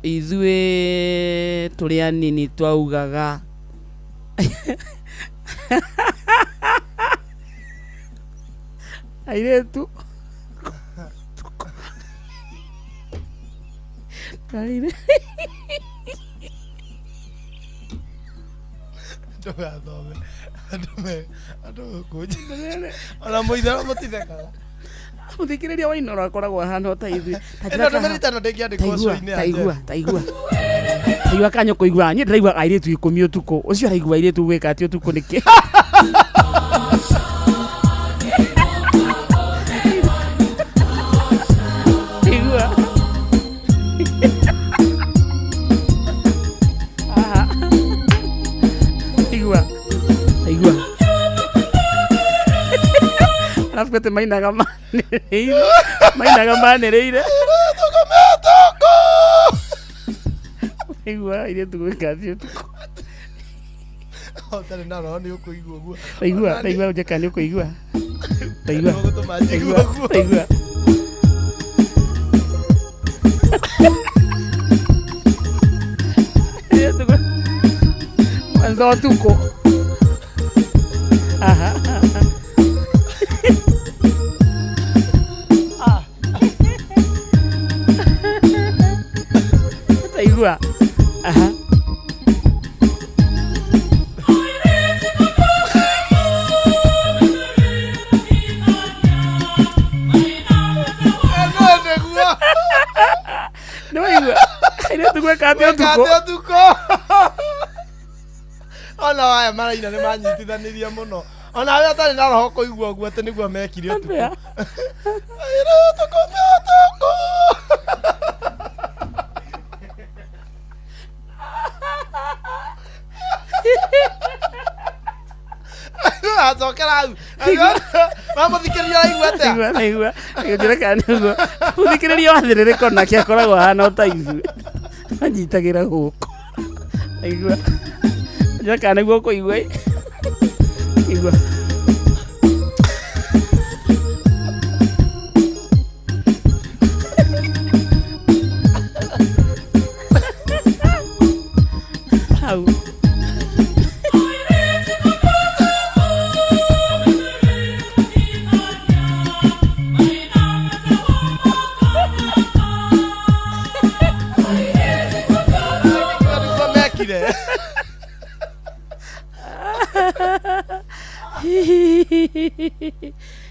Ithuĩ tũrĩ anini twaugaga airĩtu Ndũgathome. Andũ andũ gũkũ ona mũithero mũtithekaga. Mũthikĩrĩria wa Inooro akoragwo ahana o ta ithuĩ. Ĩno ndũmĩrĩri ta ĩno ndĩngĩandĩkwo cũi-inĩ ya Taigua, Jeff. taigua, taigua kanya kũigua. Niĩ ndĩraigua airĩtu 10 ũtukũ. Ũcio araigua airĩtu gwĩka atĩ ũtukũ nĩkĩ? Taigua. Aha. Taigua, taigua. Arabu atĩ mainaga manĩrĩire, mainaga manĩrĩire. Taigua airĩtu gwĩka atĩ ũtukũ. Ũtarĩ na roho nĩ ũkũigua ũguo. Taigua, taigua njeka nĩ ũkũigua. Taigua. Nĩgũtũma njigue Taigua, ũguo. taigua. Kwanza ũtukũ. Aha. Taigua. Aha. No nĩguo. Nĩ waigua? Airĩtu gwĩka atĩa ũtukũ? Gwĩka atĩa ũtukũ? Ona aya maraina nĩ manyitithanirie mũno. Ona arĩa atarĩ na roho kũigua ũguo atĩ nĩguo mekire ũtukũ. Airĩtu kũme ũtukũ. Acokera hau. Mamũthikĩrĩria araigua atĩa? Taigua, taigua. Njĩra kana nĩguo. Mũthikĩrĩria wa thĩrĩrĩko nake akoragwo ahana o ta ithuĩ. Anyitagĩra gũkũ. Taigua. Njĩra kana nĩguo ũkũigua. Igua. Hau. Nĩguo mekire.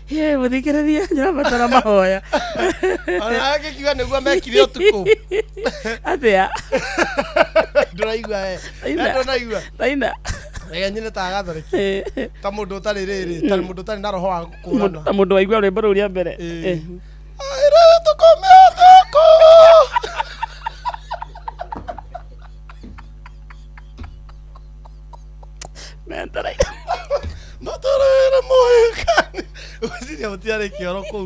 Ye, mũthikĩrĩria ndĩrabatara mahoya. Ona agĩkiuga nĩguo mekire ũtukũ. Atĩa? Ndũraigua we. Taina. Ndũraigua. Taina. Reke nyine ta agathoreki. Ta mũndũ ũtarĩ rĩrĩ, ta mũndũ ũtarĩ na roho wa gũkũrana. Ta mũndũ waigua rwĩmbo rũu rĩa mbere. Eh. Airĩtu kũme ũtukũ. Mentaraire. Matũrĩre mũhĩkani. Ngwĩciria gũtiarĩ kĩoro kũu.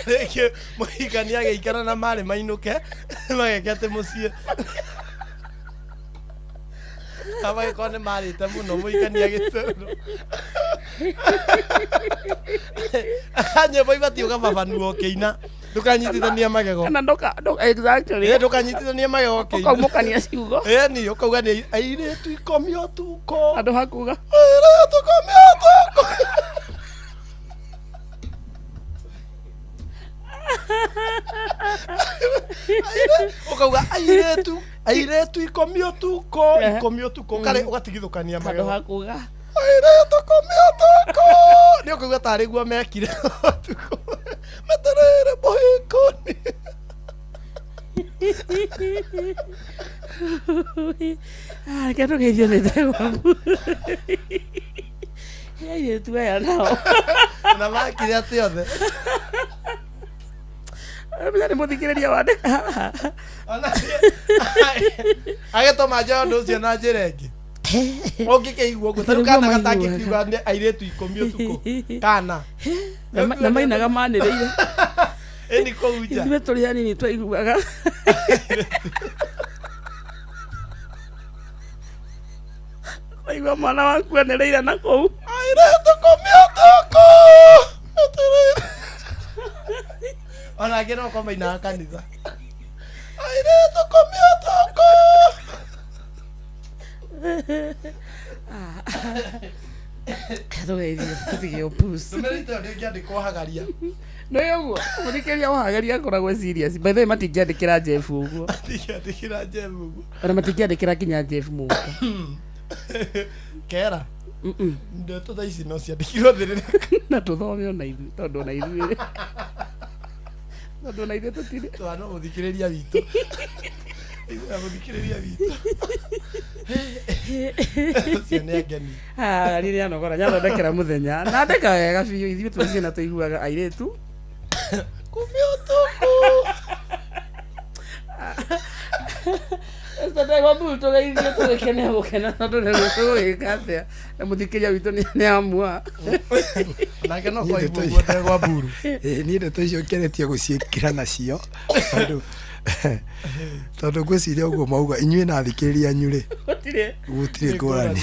Rĩngĩ mũhikani agĩikara na marĩ mainũke mageke atĩ mũciĩ magĩkorwo nĩ marĩte mũno mũhikani agĩcererwo. Nyĩmbo ibatiĩ ũgababanua ũkĩina ndũkanyitithania magego. Kana ndũka exactly. Ĩ, ndũkanyitithanie magego ũkĩina. Ũkaumũkania ciugo. Ĩni ũkauga nĩ airĩtu ikũmi ũtukũ. Handũ ha kuga. Airĩtu ikũmi ũtukũ. Ũkauga airĩtu airĩtu ikũmi ũtukũ ikũmi ũtukũ ũkarĩ ũgatigithũkania Handũ magego. ha kuga. Airĩtu ikũmi ũtukũ. Nĩ ũkũigua tarĩ guo mekire ũtukũ. Meterere mũhĩkoni. Ah, reke tũgeithio nĩ ndegwa. Airĩtu aya nao. Na makire atĩ othe. Menya nĩ mũthikĩrĩria wandĩka haha. Agĩtũma njoe ũndũ ũcio na njĩra ĩngĩ. Ũngĩkĩigua ũguo ta rĩu kana gatangĩkiuga nĩ airĩtu ikũmi ũtukũ. Kana. Na mainaga manĩrĩire. Ĩni kũu nja. Ithuĩ tũrĩ anini twaiguaga. Waigua mwana waku anĩrĩire na kũu. Airĩtu ikũmi ũtukũ. Ona angĩ no korwo mainaga kanitha. Airĩtu ikũmi ũtukũ. Tũgeithio tũtige ũpus. Ndũmĩrĩri ta ĩyo ndĩngĩandĩkwo hagaria. Nĩ ũguo mũthikĩrĩria wahagaria akoragwo serious. By the way matingĩandĩkĩra Jeff ũguo. Ndingĩandĩkĩra Jeff ũguo. Ona matingĩandĩkĩra nginya Jeff mũka. Kera. Ndeto ta ici no ciandĩkirwo thĩrĩrĩ. Na tũthome ona ithuĩ tondũ ona ithuĩ. Tondũ ona ithuĩ tũtirĩ. Twana mũthikĩrĩria witũ. Ithuĩ mũthikĩrĩria witũ. Ũcio nĩ angeni. Ah, rĩrĩa anogora nyathondekera mũthenya. Na andĩka wega biũ ithuĩ twĩ ciana tũiguaga airĩtu. Kũmĩ ũtukũ. Ndegwa mburu tũgeithio tũgĩkene gũkena tondũ nĩguo tũgũgĩka atĩa na mũthikĩria witũ nĩ amua. Nake no kwaigua ũguo ndegwa mburu. Ĩĩ, niĩ ndeto icio ngeretie gũciĩkĩra nacio tondũ Tondũ ngwĩciria ũguo mauga inyuĩ na athikĩrĩria anyu rĩ, Gũtirĩ. gũtirĩ ngũrani.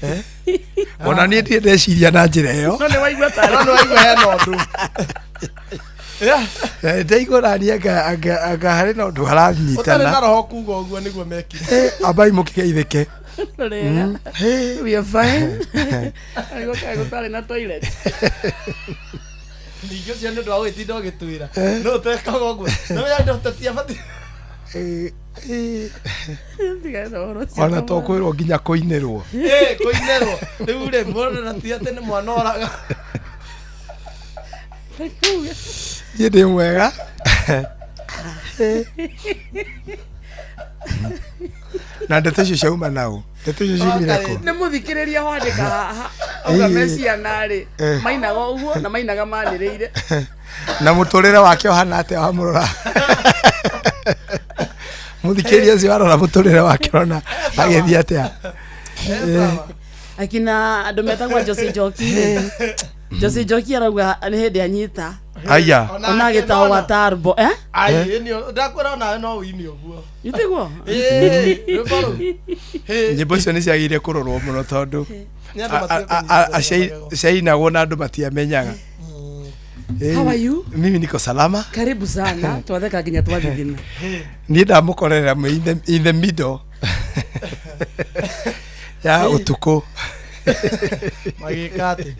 Eh? Ona niĩ ndirĩ ndeciria na njĩra ĩyo. No nĩ waigua tarĩ. No nĩ waigua hena ũndũ. Eh, ndaigua nani anga harĩ na ũndũ Ũtarĩ na haranyitana. roho kuga ũguo nĩguo mekire. Eh, ambai mũkĩgeithĩke. Rĩega. We are fine. Arĩgo kaĩ gũtarĩ na toilet. Ningĩ ũcio nĩ ũndũ wa gũgĩtinda ũgĩtwĩra. Eh. No ũtekaga ũguo. No wĩra tũtiabatiĩ. Eh, Tiga na ũhoro ũcio. Ona to kwĩrwo nginya kũinĩrwo. Ĩ, kũinĩrwo. Rĩu rĩ, mũndũ na ti atĩ nĩ mwana oraga. Niĩ ndĩ mwega. Na ndeto icio ciauma naũ? Ndeto icio ciumire kũ? Nĩ mũthikĩrĩria wandĩka haha auga Ĩĩ. me ciana rĩ Eh. mainaga ũguo na mainaga manĩrĩire. Na mũtũrĩre wake ũhana atĩa wamũrora? Mũthikĩrĩria ũcio warora mũtũrĩre wake ũrona agĩthiĩ atĩa? Eh, Akina andũ metagwo Jose Njoki rĩ. Jose Njoki arauga nĩ hĩndĩ anyita. Aya. Ona agĩtagwo gatarbo eh? Ai, ĩ, ndakwĩra onawe no ũine ũguo. Itiguo? Ĩ, rwĩmbo rũu. Nyĩmbo icio nĩ ciagĩrĩire kũrorwo mũno tondũ Nĩ andũ matiĩ kũnyita ciainagwo na andũ matiamenyaga. Eh, How are you? Mimi niko salama. Karibu sana. Twatheka nginya twathithina. Niĩ ndamũkorerera mwĩ in the middle ya ũtukũ. Magĩka atĩ?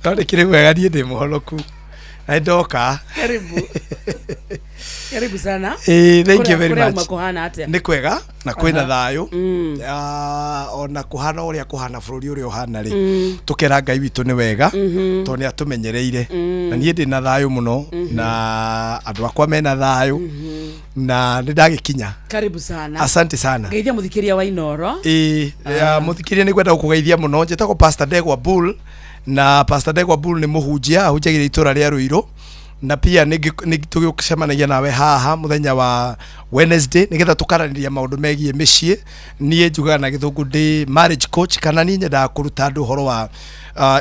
No nĩ kĩrĩ wega, niĩ ndĩ mũhonoku na nĩ ndoka. Karibu. Karibu sana. Ĩĩ, thank you Kũrĩa- very kũrĩa much. uma kũhana atĩa? Nĩ kwega na kwĩna Aha. thayũ. Ah, ona kũhana ũrĩa kũhana bũrũri ũrĩa ũhana rĩ, Mm. tũkera Ngai witũ nĩ wega tondũ nĩ atũmenyereire. Na niĩ ndĩ na thayũ mũno na andũ akwa mena thayũ na nĩ ndagĩkinya. Karibu sana. Asante sana. Ngeithia mũthikĩria wa Inoro. Ĩĩ, mũthikĩrĩria nĩ ngwenda gũkũgeithia mũno. Njĩtagwo Pastor Ndegwa Bull, na Pastor Ndegwa Bull nĩ mũhunjia ahunjagĩria itũra rĩa Ruiru, na pia nĩ tũgĩcemanagia nawe haha mũthenya wa Wednesday nĩgetha tũkaranĩria maũndũ megiĩ mĩciĩ. Niĩ njugaga na gĩthũngũ ndĩ marriage coach, kana niĩ nyendaga kũruta andũ ũhoro wa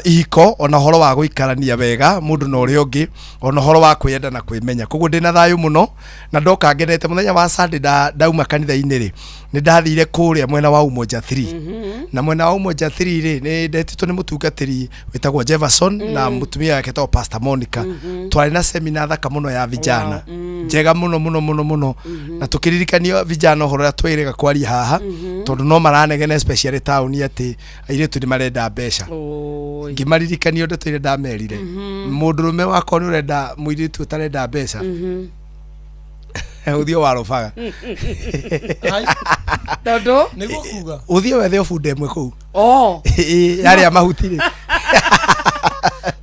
ihiko, ona ũhoro wa gũikarania wega mũndũ na ũrĩa ũngĩ, ona ũhoro wa kwĩyenda na kwĩmenya. Koguo ndĩna thayũ mũno na ndoka ngenete. Mũthenya wa Sunday ndauma kanitha-inĩ rĩ, nĩ ndathire kũrĩa mwena wa Umoja 3, na mwena wa Umoja 3 rĩ, nĩ ndetĩtwo nĩ mũtungatĩri wĩtagwo Jefferson na mũtumia wake etagwo Pastor Monica. Twarĩ na seminar thaka mũno ya vijana, njega mũno mũno mũno mũno, na tũkĩririkanio vijana ũhoro ũrĩa twĩrĩga kwaria haha, tondũ no maranegena especially taũni atĩ airĩtu nĩ marenda mbeca. Ngĩmaririkania ndeto iria ndamerire, mũndũrũme wakwa nĩ ũrenda mũirĩtu ũtarenda mbeca, ũthiĩ warobaga. Tondũ nĩguo kuga Ũthiĩ wethe ũbunda ĩmwe kũu. Oh. Ĩĩ, yarĩa mahuti rĩ.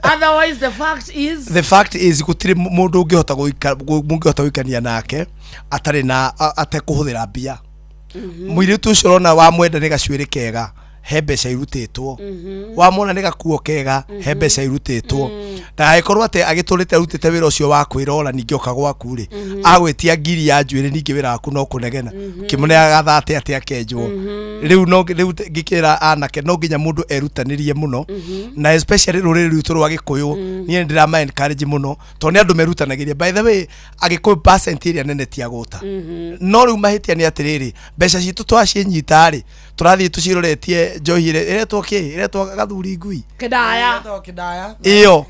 Otherwise the fact is The fact is gũtirĩ mũndũ ũngĩhota mũngĩhota gũikania nake atarĩ na atekũhũthĩra mbia. Mũirĩtu ũcio ũrona wamwenda nĩ gacuĩrĩ kega, he mbeca irutĩtwo. Wamwona nĩ gakuo kega, he mbeca irutĩtwo. Ndagagĩkorwo atĩ agĩtũrĩte arutĩte wĩra ũcio wa kwĩrora, ningĩ oka gwaku rĩ, agwĩtia ngiri ya njuĩrĩ, ningĩ wĩra waku no kũnegena kĩmũneaga thate atĩ akenjwo. Rĩu no rĩu ngĩkĩra anake no nginya mũndũ erutanĩrie mũno, na especially rũrĩrĩ rwitũ rwa Gĩkũyũ. Niĩ nĩ ndĩrama encourage mũno tondũ nĩ andũ merutanagĩria. By the way, Agĩkũyũ percent ĩrĩa nene ti agũta. No rĩu mahĩtia nĩ atĩrĩrĩ, mbeca citũ twacinyita rĩ, tũrathiĩ tũciroretie njohi ĩrĩa ĩretwo kĩ, ĩretwo gathuri ngui. Kĩndaya. Kĩndaya. Ĩyo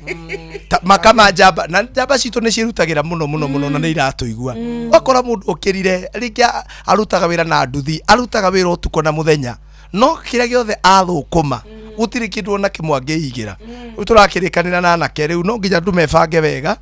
makama njamba na njamba citũ nĩ ciĩrutagĩra mũno mũno mũno na nĩ iratũigua. Ũgakora mũndũ ũkĩrire rĩngĩ arutaga wĩra na nduthi, arutaga wĩra ũtukũ na mũthenya, no kĩrĩa gĩothe athũkũma gũtirĩ kĩndũ ona kĩmwe angĩigĩra. Rĩu tũrakĩrĩkanĩra na anake, rĩu no nginya andũ mebange wega,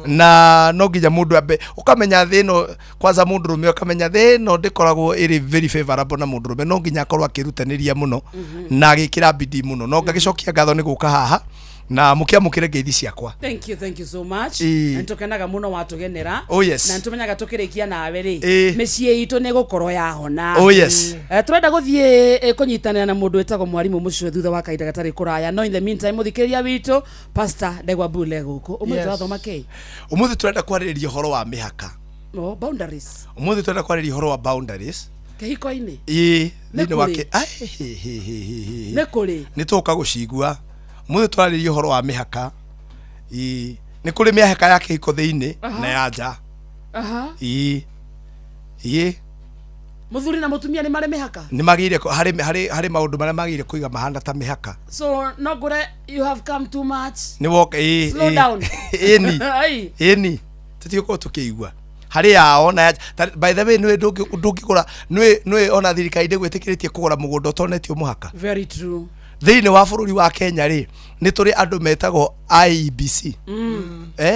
na no nginya mũndũ ambe ũkamenya thĩ ĩno kwanza, mũndũrũme ũkamenya thĩ ĩno ndĩkoragwo ĩrĩ very favorable, na mũndũrũme no nginya akorwo akĩrutanĩria mũno na agĩkĩra bidii mũno. No ngagĩcokia ngatho nĩ gũka haha na mũkĩamũkĩre ngeithi ciakwa. Thank you, thank you so much. Ĩĩ. Na nĩtũkenaga mũno watũgenera. Oh, yes. Na nĩtũmenyaga tũkĩrĩkia nawe rĩ, Ĩĩ. mĩciĩ itũ nĩ gũkorwo yahona. Oh, yes. Eh, tũrenda gũthiĩ kũnyitanĩra na mũndũ wĩtagwo mwarimũ mũcue thutha wa kahinda gatarĩ kũraya, no in the meantime mũthikĩrĩria witũ Pastor Ndegwa Bule gũkũ ũmũthĩ. Yes. Tũrathoma kĩ? Ũmũthĩ tũrenda kwarĩrĩria ũhoro wa mĩhaka. Oh, boundaries. Ũmũthĩ tũrenda kwarĩrĩria ũhoro wa boundaries. Kĩhiko-inĩ. Ĩĩ. Nĩ Thĩinĩ wa kũrĩ. kĩ Ai, he, he, he, he, he. Nĩ kũrĩ. Nĩ tũgũka gũcigua. Ũmũthĩ tũrarĩrĩria ũhoro wa mĩhaka. Ĩĩ, Nĩ kũrĩ mĩhaka ya kĩhiko thĩinĩ na ya nja. Aha. Ii. Ii. Mũthuri na mũtumia nĩ marĩ mĩhaka. Nĩ magĩrĩire harĩ maũndũ marĩa magĩrĩire kũiga mahana ta mĩhaka. So no ngũre you have come too much. Nĩ woka ĩĩ. Slow down. Ĩni. Ai. Ĩni. Tũtigũkorwo tũkĩigua harĩ yao na ya by the way nĩũĩ ndũngĩgũra nĩũĩ ona thirikari ndĩgwĩtĩkĩrĩtie kũgũra mũgũnda ũtonetio mũhaka. Very true. Thĩinĩ wa bũrũri wa Kenya rĩ, nĩ tũrĩ andũ metagwo IEBC.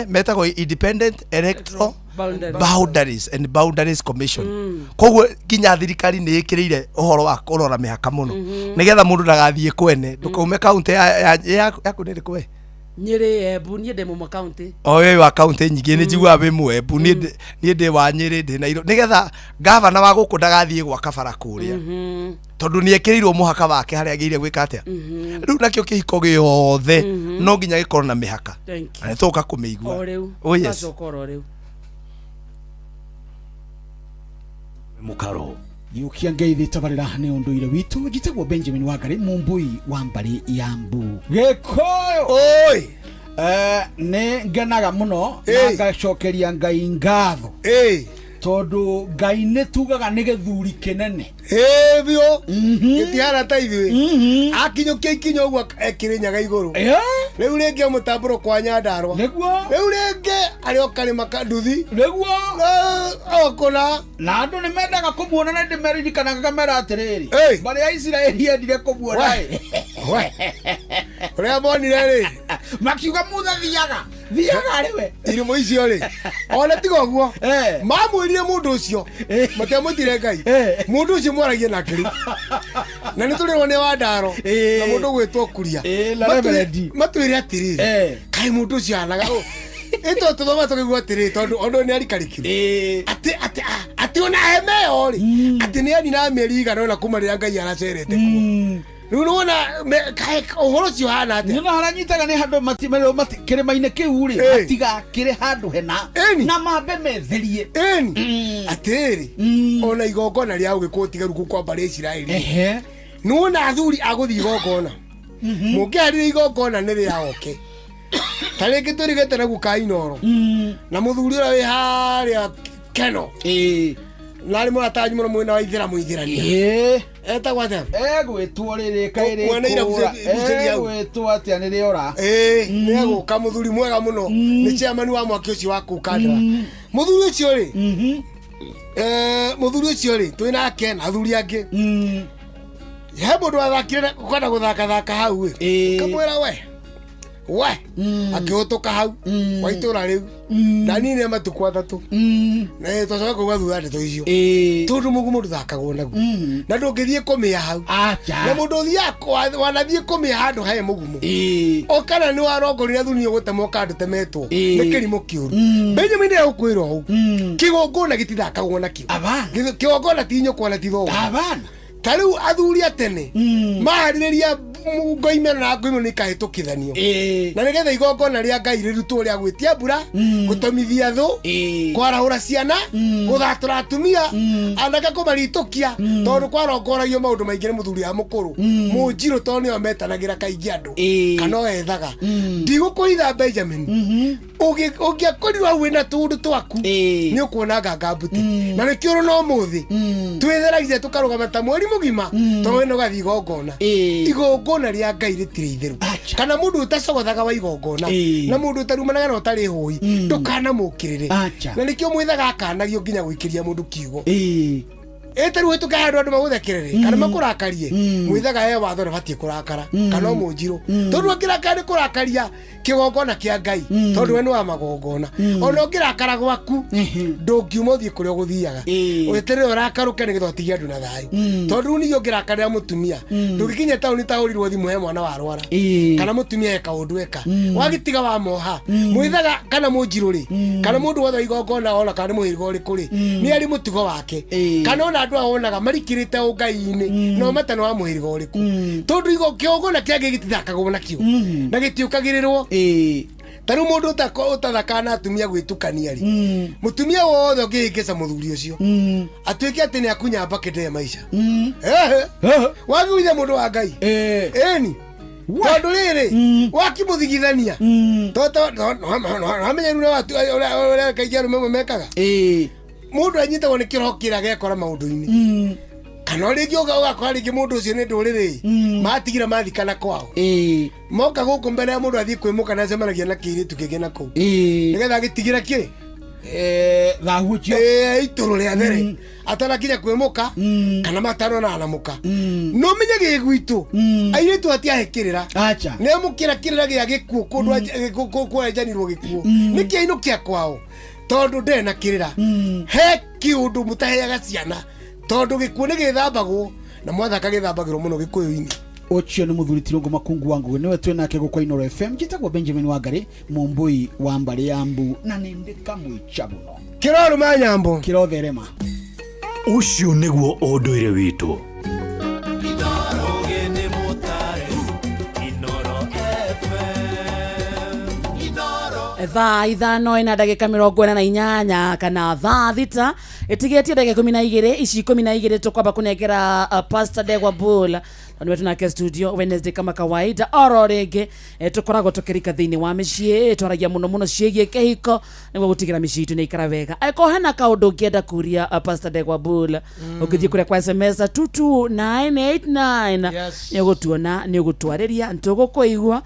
Metagwo Independent Electoral Boundaries. Boundaries and Boundaries Commission. Koguo nginya thirikari nĩ ĩkĩrĩire ũhoro wa kũrora mĩhaka mũno nĩgetha mũndũ ndagathiĩ kwene, ndũkaume kaunti yaku nĩ ĩrĩkũ we? Nyĩrĩ, Embu, niĩ ndĩ mũma county. O we wa kaunti nyingĩ nĩ njiguaga wĩ Mũembu, niĩ ndĩ wa Nyĩrĩ, ndĩ Nairobi, nĩgetha gavana wa gũkũ ndagathiĩ gwaka bara kũrĩa tondũ nĩ ekĩrĩirwo mũhaka wake harĩa agĩrĩire gwĩka atĩa. Rĩu nakĩo kĩhiko gĩothe no nginya gĩkorwo na mĩhaka. Thank you. Na nĩtũgũka kũmĩigua. O rĩu. Oh, yes. Twacoka oro rĩu. Mukaro gĩũkia ngeithi tabarĩra nĩ ũndũire witũ. Njĩtagwo Benjamin Wangari, mũmbui wa mbarĩ ya mbu Gĩkũyũ. Oi. Nĩ ngenaga mũno na ngacokeria Ngai ngatho tondũ Ngai nĩ tugaga nĩ gĩthuri kĩnene. Ĩĩ biũ, gĩtihana ta ithuĩ, akinyũkia ikinya ũguo ekĩrĩ nyaga igũrũ. Rĩu rĩngĩ mũtambũro kwa Nyandarũa. Nĩguo. Rĩu rĩngĩ arĩ o karĩma ka nduthi. Nĩguo. O kũna. Na andũ nĩ mendaga kũmuona na ndĩmeririkanaga ngamera atĩrĩrĩ, mbarĩ ya Isiraeli yendire kũmuona ĩ. Ũrĩa monire rĩ, makiuga mutha thiaga thiaga arĩ we. Irimũ icio rĩ, ona tiga ũguo mamwĩrire mũndũ ũcio matiamwĩtire Ngai, mũndũ ũcio mwaragie nake rĩu na nĩ tũrĩrwo nĩ Wandaro na mũndũ ũgwĩtwo Kuria. Na Reverend. Matwĩre atĩrĩrĩ, kaĩ mũndũ ũcio anaga ĩto tũthoma tũkĩigua atĩrĩrĩ, tondũ ũndũ nĩ arikarĩkiru atĩ atĩ atĩ ona hema ĩyo rĩ, atĩ nĩ anina mĩeri igana ũna kuma rĩrĩa Ngai aracerete kuo. Rĩu nĩwona ũhoro ũcio hana atĩa? Nĩona harĩa nyitaga nĩ handũ kĩrĩma-inĩ kĩu rĩ, matigakĩrĩ handũ hena na mambe metherie. Ĩni atĩrĩrĩ, ona igongona rĩa ũgĩkũyũ tiga rĩu kwa mbarĩ ya Isiraeli, nĩwona athuri agũthiĩ igongona, mũngĩharĩria igongona nĩ rĩa oke ta rĩngĩ twĩrĩgĩte na guka Inoro na mũthuri ũrĩa wĩ harĩa Keno na arĩ mũratanyu mũno mwena wa ithĩra mũithĩrania etagwo atĩa? Egwĩtwo rĩrĩ kaĩrĩ Kuona irabu cia hau. Egwĩtwo atĩa nĩ rĩora? Ĩĩ, nĩ egũka mũthuri mwega mũno, nĩ chairman wa mwaki ũcio wa kũu Kandara. Mũthuri ũcio rĩ, mũthuri ũcio rĩ, twĩ nake na athuri angĩ, he mũndũ wathakire kwenda gũthakathaka hau ĩ, kamwĩra we we akĩhũtũka hau wa itũra rĩu na niĩ nĩ matukũ 3 na twacoka kuuga thutha ndeto icio tondũ mũgumo ndũthakagwo naguo na ndũngĩthiĩ kũmĩa hau na mũndũ ũthiaga wanathiĩ kũmĩa handũ he mũgumo o kana nĩ warongorire thuni ũgũtemwo kana ndũtemetwo nĩ kĩrimũ kĩũru. Benjamin ndĩragũkwĩra ũũ, kĩgongona gĩtithakagwo nakĩo. Kĩgongona ti nyũkwa na ti thoguo. Ta rĩu athuri a tene maharĩrĩria ngoimeno na ngoimeno nĩ ikahĩtũkithanio na nĩgetha igongona rĩa Ngai rĩrutwo rĩa gwĩtia mbura, gũtomithia thũ, kwarahũra ciana, gũthatũra atumia, anake kũmaritũkia, tondũ kwarongoragio maũndũ maingĩ nĩ mũthuri wa mũkũrũ mũnjirũ, tondũ nĩo metanagĩra kaingĩ andũ kana o ethaga. Ndigũkũhitha Benjamin, ũngĩakorirwo hau wĩna tũũndũ twaku nĩ ũkuona nganga mbuti, na nĩkĩo ũrona ũmũthĩ twĩtheragia tũkarũgama ta mweri mũgima tondũ wĩna ũgathiĩ igongona. Igongona rĩa Ngai rĩtirĩ itherũ, kana mũndũ ũtacogothaga wa igongona na mũndũ ũtarumanaga na ũtarĩ hũi ndũkanamũkĩrĩre, na nĩkĩo mwĩthaga akanagio nginya gũikĩria mũndũ kiugo ĩtarĩ ũhĩtũke handũ andũ magũthekerere kana makũrakarie. Mwĩthaga he watho ndabatiĩ kũrakara kana o mũnjirũ, tondũ angĩrakara nĩ kũrakaria kĩgongona kĩa Ngai, tondũ we nĩ wa magongona. Ona ũngĩrakara gwaku ndũngiuma ũthiĩ kũrĩa ũgũthiaga, weterere ũrakarũke nĩgetha ũtigie andũ na thayũ, tondũ rĩu ningĩ ũngĩrakarĩra mũtumia ndũngĩkinya taũni taũrirwo thimũ he mwana warwara kana mũtumia he kaũndũ eka wagĩtiga wamoha. Mwĩthaga kana mũnjirũ rĩ, kana mũndũ wothe wa igongona ona kana nĩ mũhĩrĩga ũrĩkũ rĩ, nĩ arĩ mũtugo wake, kana ona andũ aya wonaga marikĩrĩte ũngai-inĩ no matano wa mũhĩrĩga ũrĩkũ, tondũ kĩgongona kĩa Ngai gĩtithakagwo nakĩo na gĩtiũkagĩrĩrwo. Ta rĩu mũndũ ũtathakaga na atumia gwĩtukania rĩ, mũtumia wothe ũngĩhĩngĩca mũthuri ũcio atuĩke atĩ nĩ akunya mbakĩ ndee maica. Ehe. Wagĩgũithia mũndũ wa Ngai ĩni. Tondũ rĩrĩ wakimũthigithania hamenya rĩu ũrĩa kaingĩ arũme amwe mekaga mũndũ anyitagwo nĩ kĩroho kĩrĩa gekora maũndũ-inĩ kana rĩngĩ ũgakora rĩngĩ mũndũ ũcio nĩ ndũrĩrĩ matigire mathikana kwao moka gũkũ mbere ya mũndũ athiĩ kwĩmũka na acemanagia na kĩirĩtu kĩngĩ na kũu nĩgetha agĩtigĩra kĩ thahu ũcio itũrũ rĩa there atanakinya kwĩmũka kana matanonana na mũka no menye gĩ gwitũ airĩtu atiahe kĩrĩra nĩ amũkĩra kĩrĩra gĩa gĩkuũ kũndũ kwenjanirwo gĩkuũ nĩ kĩainũkia kwao tondũ ndarĩ na kĩrĩra he kĩũndũ mũtaheaga ciana tondũ gĩkuũ nĩ gĩthambagwo na mwathaka gĩthambagĩrwo mũno gĩkũyũ-inĩ. Ũcio nĩ mũthuri Tirũngũ Makungu wa Ngũgĩ, nĩwe twĩ nake gũkũ Inooro FM. Njĩtagwo Benjamin Wangari, mũmbũi wa mbarĩ ya mbu, na nĩ ndĩ kamwĩcha mũno. Kĩrorũma nyambo kĩrotherema. Ũcio nĩguo ũndũire witũ. Thaa 5 ina ndagĩka 48 kana thaa 6 ĩtigĩtie ndagĩka 12 ici 12 tũkwamba kũnengera Pastor Ndegwa Bull nĩwe tunake studio Wednesday kama kawaida oro rĩngĩ tũkoragwo tũkĩrika thĩinĩ wa mĩciĩ twaragia mũno mũno ciĩgiĩ kĩhiko nĩguo gũtigĩra mĩciĩ itũ nĩ ikara wega. Angĩkorwo hena kaũndũ ũngĩenda kũria Pastor Ndegwa Bull ũngĩthiĩ kũrĩa kwa SMS 22989 nĩ ũgũtuona nĩ ũgũtwarĩria nĩtũgũkũigua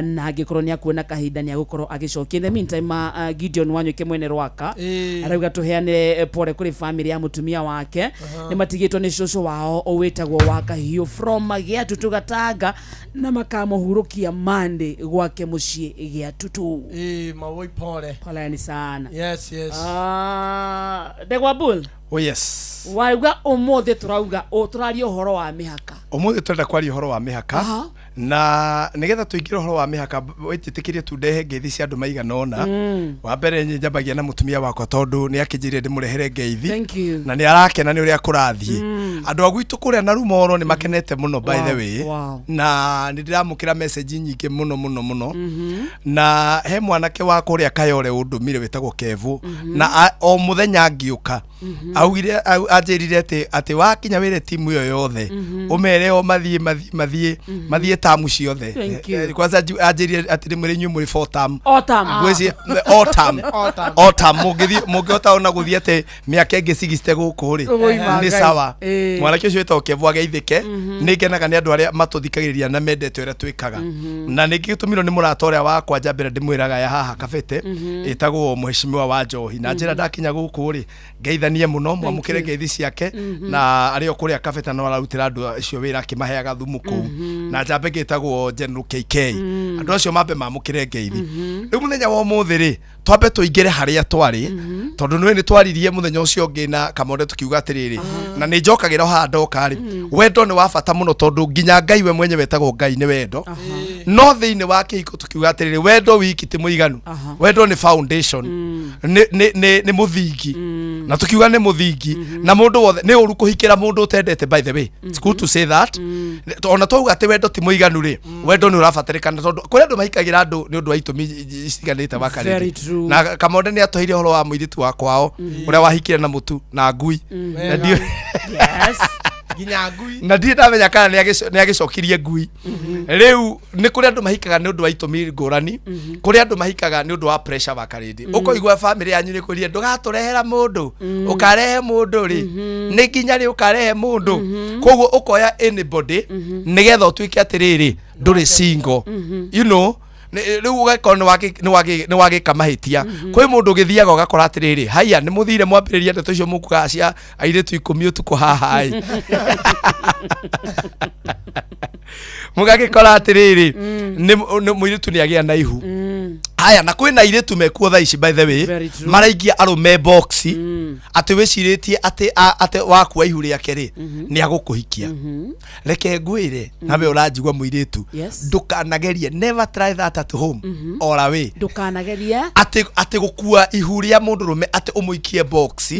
na angĩkorwo nĩ akuona kahinda nĩ agũkorwo agĩcokia. In the meantime Gideon Wanyuke mwene Rwaka arauga tũheane pole kũrĩ family ya mũtumia wake nĩ matigĩtwo nĩ cũcũ wao wĩtagwo Wakahiũ from Gĩatutu Gatanga na makamũhurũkia Monday gwake mũciĩ Gĩatutu. Mawoi pole. Poleni sana. Yes, yes. Ndegwa Bull. Oh yes. Wauga ũmũthĩ tũrauga tũraria ũhoro wa mĩhaka. Ũmũthĩ tũrenda kwaria ũhoro wa mĩhaka na nĩgetha tũingĩre ũhoro wa mĩhaka wĩtĩkĩrie tu ndehe ngeithi cia andũ maigana ũna. Wa mbere nyambagia na mũtumia wakwa tondũ nĩ akĩnjĩrire ndĩmũrehere ngeithi na nĩ arakena nĩ ũrĩa kũrathiĩ. Andũ a gwitũ kũrĩa na Rumoro nĩ makenete mũno by the way na nĩ ndĩramũkĩra message nyingĩ mũno mũno mũno na he mwanake wa kũrĩa Kayore ũndũmire wĩtagwo Kevu na o mũthenya ngĩũka augire anjĩrire atĩ wakinya wĩre timu ĩyo yothe ũmere o mathiĩ mathiĩ mathiĩ mathiĩ tamu ciothe. Kwanza anjĩrire atĩ ndĩmwĩre inyuĩ mũrĩ four term. Autumn. Autumn mũngĩthiĩ mũngĩhota ona gũthiĩ atĩ mĩaka ĩngĩ 60 gũkũ rĩ nĩ sawa. Mwanake ũcio wĩtagwo Kevu ageithĩke. Nĩ ngenaga nĩ andũ arĩa matũthikagĩrĩria na mendete ũrĩa twĩkaga na nĩ ngĩtũmirwo nĩ mũrata ũrĩa wakwa njambĩra ndĩmwĩraga ya haha kabete ĩtagwo Mheshimiwa wa Njohi na njĩra ndakinya gũkũ rĩ ngeithanie mũno mwamũkĩre ngeithi ciake na arĩ o kũrĩa kabete no ararutĩra andũ acio wĩra akĩmaheaga thumu kũu na njambe ngĩtagwo General KK andũ acio mambe mamũkĩre ngeithi. Rĩu mũthenya wa ũmũthĩ rĩ twambe tũingĩre harĩa twarĩ tondũ nĩwe nĩ twaririe mũthenya ũcio ũngĩ na Kamonde tũkiuga atĩrĩrĩ na nĩ njokagĩra haha ndoka rĩ wendo nĩ wa bata mũno tondũ nginya Ngai we mwenyewe wetagwo Ngai nĩ wendo no thĩinĩ wa kĩhiko tũkiuga atĩrĩrĩ wendo wiki ti mũiganu wendo nĩ foundation nĩ mũthingi na tukiuga nĩ mũthingi na mũndũ wothe nĩ ũru kũhikĩra mũndũ ũtendete by the way it's good to say that ona twauga atĩ wendo ti mũiganu rĩ wendo nĩ ũrabatarĩkana tondũ kũrĩ andũ mahikagĩra andũ nĩ ũndũ wa itũmi citiganĩte Very wakarĩndĩ true. na Kamonde nĩ atũheire ũhoro wa mũirĩtu wa kwao ũrĩa wahikire na mũtu na ngui na ndiũ Yes. Nginya ngui. Na ndirĩ ndamenya kana nĩ agĩcokirie ngui. Rĩu nĩ kũrĩ andũ mahikaga nĩ ũndũ wa itũmi ngũrani kũrĩ andũ mahikaga nĩ ũndũ wa pressure wa karĩndĩ ũkoigua family yanyu nĩ kwĩrire ndũgatũrehera mũndũ ũkarehe mũndũ rĩ nĩ nginya rĩ ũkarehe mũndũ koguo ũkoya anybody nĩgetha ũtuĩke atĩrĩrĩ ndũrĩ single you know rĩu ũgakorwo nĩ wagĩka mahĩtia kwĩ mũndũ ũgĩthiaga ũgakora atĩrĩrĩ haiya nĩ mũthire mwambĩrĩria ndeto icio mũkugaga cia airĩtu 10 ũtukũ haha ĩ mũgagĩkora atĩrĩrĩ nĩ mũirĩtu nĩ agĩa na ihu haya na kwĩna airĩtu mekuo thaa ici by the way Very true. maraingia arũme box atĩ wĩcirĩtie atĩ wakua ihu rĩake rĩ nĩ agũkũhikia reke ngwĩre nawe ũranjigua mũirĩtu Yes. ndũkanagerie never try that at home or away Ndũkanagerie atĩ gũkua ihu rĩa mũndũrũme atĩ ũmũikie box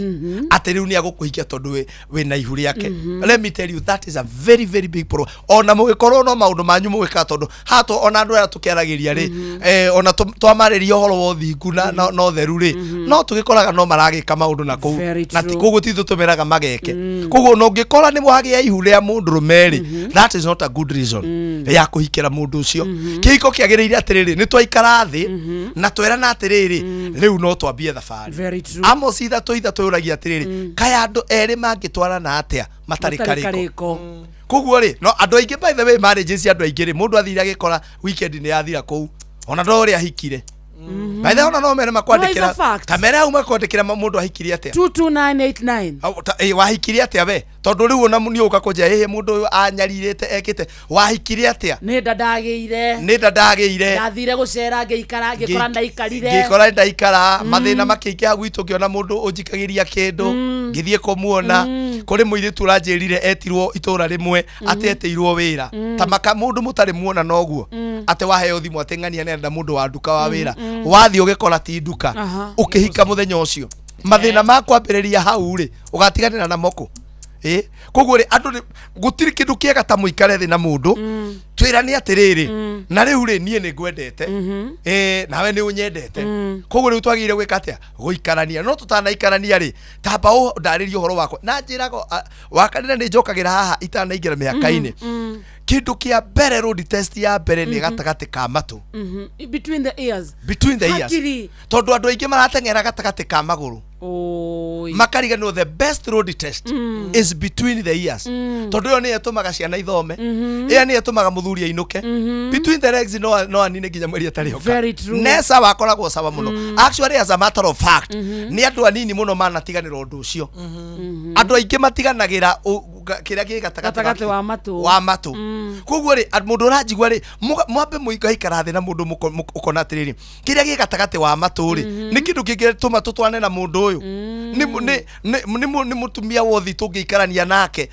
atĩ rĩu nĩ agũkũhikia tondũ wĩna ihu rĩake. Let me tell you that is a very very big problem ona mũgĩkorwo no maũndũ manyu mũgĩkaga tondũ haha ona andũ aya tũkĩaragĩria rĩ ona twamarĩria ũhoro wa ũthingu na ũtheru rĩ, no tũgĩkoraga no maragĩka maũndũ na kũu. Very Na ti true. koguo ti ithuĩ tũmeraga mageke. Koguo ona ũngĩkora nĩ wagĩa ihu rĩa mũndũrũme rĩ, that is not a good reason ya kũhikĩra mũndũ ũcio. Kĩhiko kĩagĩrĩire atĩrĩrĩ, nĩ twaikara thĩ na twerana atĩrĩrĩ, rĩu no twambie thabarĩ. Very true. Amos 3:3 yũragia atĩrĩrĩ, kaya andũ erĩ mangĩtwarana atĩa matarĩ Matarĩ karĩko? karĩko. Koguo rĩ, no andũ aingĩ, by the way, marriages cia andũ aingĩ rĩ, mũndũ athire agĩkora weekend nĩ yathira kũu, ona ndo ũrĩa ahikire. By the way, ona no mere makwandĩkĩra. No, it's a fact. Kamere hau makwandĩkĩra mũndũ ahikirie atĩa. 22989. Au, wahikirie atĩa we? Tondũ rĩu ona nĩ ũka kũnjĩra ĩhĩ mũndũ ũyũ anyarirĩte ekĩte, wahikirie atĩa? Nĩ nda ndagĩire. Nĩ nda ndagĩire. Ndathire gũcera, ngĩikara, ngĩkora ndaikarire. Ngĩkora ndaikara. Mathĩna makĩingĩha gwitũ, ngĩona mũndũ ũnjikagĩria kĩndũ, ngĩthiĩ kũmuona. Kũrĩ mũirĩtu ũranjĩrire etirwo itũra rĩmwe atĩ etĩirwo wĩra, ta maka mũndũ mũtarĩ muona noguo, atĩ waheo thimũ atĩ ng'ania nenda mũndũ wa nduka wa wĩra, wathiĩ ũgĩkora ti nduka. Ũkĩhika mũthenya ũcio, mathĩna ma kwambĩrĩria hau rĩ, ũgatiganĩra na moko. Ĩ koguo rĩ, andũ gũtirĩ kĩndũ kĩega ta mũikare thĩ na mũndũ twĩrane atĩrĩrĩ, na rĩu rĩ, niĩ nĩ ngwendete, nawe nĩ ũnyendete, koguo rĩu twagĩrĩire gwĩka atĩa? Gũikarania. No tũtanaikarania rĩ, tamba ũndarĩrie ũhoro wakwa na njĩrago wakanĩra nĩ njokagĩra haha itanaingĩra mĩhaka-inĩ. Kĩndũ kĩa mbere, road test ya mbere nĩ gatagatĩ ka matũ. Between the ears. Between the ears. Hakiri. Tondũ andũ aingĩ marateng'era gatagatĩ ka magũrũ, Oi. makariganĩrwo the best road test is between the ears, tondũ ĩyo nĩyo ĩtũmaga ciana ithome, ĩyo nĩyo ĩtũmaga mũthuri ainũke. Between the legs no anine nginya mweri atarĩ oka. Very true. Ne sawa, akoragwo sawa mũno. Actually, as a matter of fact, nĩ andũ anini mũno manatiganĩra ũndũ ũcio. Andũ aingĩ matiganagĩra kĩrĩa kĩ gatagatĩ Gatagatĩ wa matũ. Wa matũ. Koguo rĩ, mũndũ ũranjigua rĩ, mwambe mũikaikara thĩ na mũndũ ũkona atĩrĩrĩ, kĩrĩa gĩ gatagatĩ wa matũ rĩ, nĩ kĩndũ kĩngĩtũma tũtwane na mũndũ ũyũ? Nĩ nĩ mũtumia wothi tũngĩikarania nake,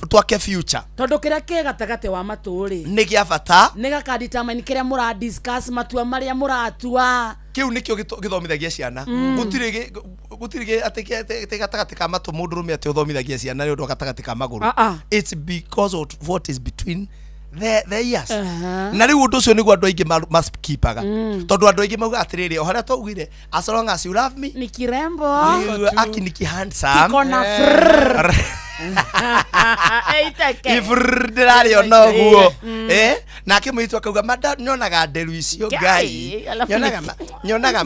twake future? Tondũ kĩrĩa kĩ gatagatĩ wa matũ rĩ, nĩ gĩa bata. Nĩ gakadetermine kĩrĩa mũra discuss, matua marĩa mũratua. Kĩu nĩkĩo gĩthomithagia ciana. Gũtirĩ atĩ gatagatĩ ka matũ mũndũrũme atĩ ũthomithagia ciana nĩ ũndũ wa gatagatĩ ka magũrũ. Ah, ah. It's because of what is between the ears. Na rĩu ũndũ ũcio nĩguo andũ aingĩ maskipaga, tondũ andũ aingĩ mauga atĩrĩrĩ, o harĩa twaugire, as long as you love me. Ni kirembo. Aki niki handsome. Kiko na frrrr. Eiteke. Ifrrr ndĩrarĩ ona ũguo. Nake mũirĩtu akauga mada nyonaga nderu icio. Ngai, Ngai alafu nyonaga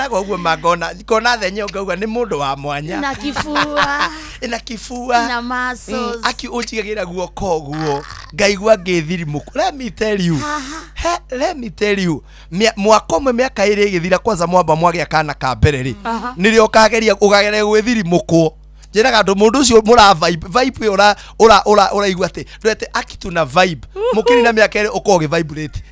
ũguo mangona ngona thenye ngauga nĩ mũndũ wa mwanya. Na kifua. Na kifua. Na muscles. Aki ũnjigagĩra guoko ũguo ngaigua ngĩthirimũku. Let me tell you, he, let me tell you, mwaka ũmwe, mĩaka ĩrĩ ĩgĩthira, kwanza mwamba mwagĩa kana ka mbere rĩ, nĩrĩo ũkageria ũkageria gwĩthirimũkwo. Njĩraga andũ, mũndũ ũcio mũra vibe vibe ĩyo ũra ũra ũra ũraigua atĩ ndwete aki tuna vibe, mũkĩrĩ na mĩaka ĩrĩ ũkorwo ũgĩ vibrate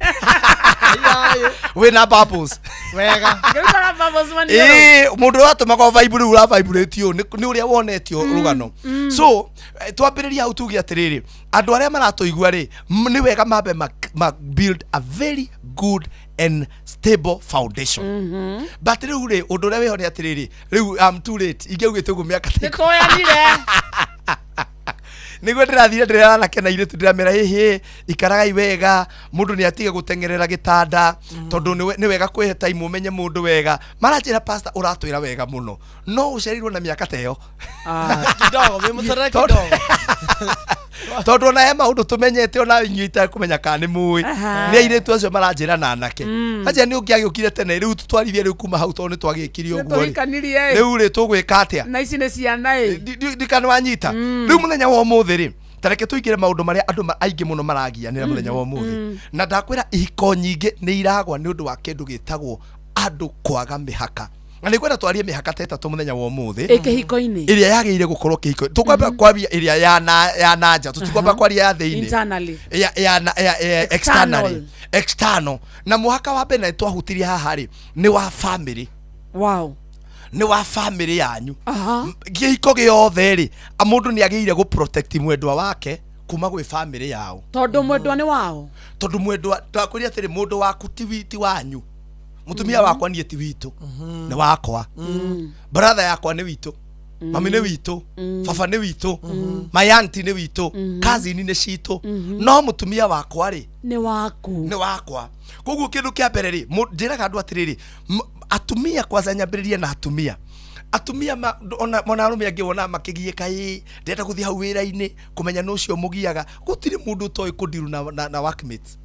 wĩna bubbles. Wega. Ngĩrutaga bubbles maniũrũ. Ĩĩ, mũndũ ũratũmaga vibe rĩu ũra vibrate ũũ nĩ ũrĩa wonetio rũgano. So twambĩrĩria hau tuge atĩrĩrĩ, andũ arĩa maratũigua rĩ, nĩ wega mambe ma build a very good and stable foundation. But rĩu rĩ, ũndũ ũrĩa wĩho nĩ atĩrĩrĩ, rĩu I'm too late, ingĩaugĩte ũguo mĩaka ta Nĩ twoyanire. Nĩguo ndĩrathire ndĩrera anake na airĩtu, ndĩramera hĩhĩ, ikaragai wega, mũndũ nĩ atige gũteng'erera gĩtanda, tondũ nĩ wega kwĩhe time ũmenye mũndũ wega. Maranjĩra, pastor, ũratwĩra wega mũno, no ũcereirwo na mĩaka ta ĩyo. Kidogo wĩ mũcerere kidogo. Tondũ ona he maũndũ tũmenyete ona inyuĩ itakũmenya kana nĩ mũĩ. Nĩ airĩtu acio maranjĩra na anake, anjĩra nĩ ũngĩagĩũkire tene, rĩu tũtwarithie rĩu kuma hau, tondũ nĩ twagĩkire ũguo rĩ. Tũhikanirie. Rĩu rĩ, tũgwĩka atĩa? Na ici nĩ ciana ĩ. Ndikana wanyita. Rĩu mũthenya wa ũmũthĩ rĩ, tareke tũingĩre maũndũ marĩa andũ aingĩ mũno maragianĩra mũthenya wa ũmũthĩ. Na ndakwĩra ihiko nyingĩ nĩ iragwa nĩ ũndũ wa kĩndũ gĩtagwo andũ kwaga mĩhaka, na nĩ ngwenda twarie mĩhaka ta ĩtatũ mũthenya wa ũmũthĩ. Ĩ kĩhiko-inĩ. Ĩrĩa yagĩrĩire gũkorwo kĩhiko. Tũkwamba kwaria ĩrĩa ya nanja, tũtikwamba kwaria ya thĩinĩ. Internally. Ya External. externally, external. Na mũhaka wa mbere na twahutirie haha rĩ, nĩ wa family. Nĩ wa family yanyu. Kĩhiko gĩothe rĩ, mũndũ nĩ agĩrĩire gũ protect mwendwa wake kuma gwĩ family yao. Tondũ mwendwa nĩ wao. Tondũ mwendwa, ndakwĩria atĩrĩ, mũndũ waku ti wanyu. Mũtumia wakwa niĩ ti witũ, nĩ wakwa. Brother yakwa nĩ witũ. Mami nĩ witũ, baba nĩ witũ, my auntie nĩ witũ, cousin nĩ citũ, no mũtumia wakwa rĩ, Nĩ waku. Nĩ wakwa. Koguo kĩndũ kĩa mbere rĩ, njĩraga andũ atĩrĩrĩ, atumia kwanza, nyambĩrĩrie na atumia. Atumia ona arũme angĩ wonaga makĩgiĩka, ĩ ndĩrenda gũthiĩ hau wĩra-inĩ kũmenya nũ ũcio mũgiaga. Gũtirĩ mũndũ ũtoĩ kũndiru na workmates.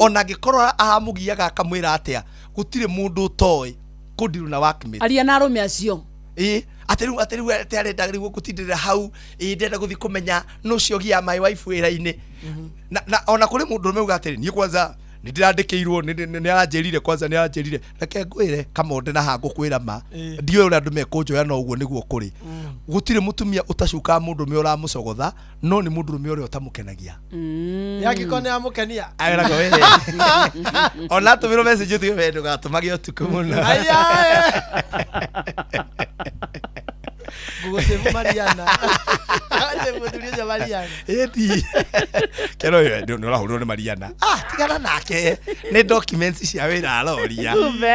Ona angĩkorwo aramũgiaga akamwĩra atĩa, gũtirĩ mũndũ ũtoĩ kũndiru na workmates. Aria na arũme acio. Ĩ atĩ rĩu atĩ arenda rĩu gũtindĩrĩra hau, ĩ ndĩrenda gũthiĩ kũmenya nũ ũcio ũgiaga my wife wĩra-inĩ. Na ona kũrĩ mũndũ ũrũme uga atĩrĩ, niĩ kwanza nĩ ndĩrandĩkĩirwo, nĩ aranjĩrire, kwanza nĩ aranjĩrire. Reke ngwĩre kamonde na hangũkwĩra ma, ndiũĩ ũrĩa andũ mekũnjoya, no ũguo nĩguo kũrĩ. Gũtirĩ mũtumia ũtacukaga mũndũrũme ũramũcogotha, no nĩ mũndũrũme ũrĩa ũtamũkenagia. Yangĩkorwo nĩ amũkenia. Ageraga we ona atũmĩrwo message ũtige we ndũgatũmage ũtukũ mũno. Ngũgũcĩbu Mariana. Ngũgũcĩbu mũthuri ũcio Mariana. Ĩndi kero ĩyo nĩ ũrahũrwo nĩ Mariana, ah, tigana nake, nĩ documents cia wĩra aroria. Kumbe.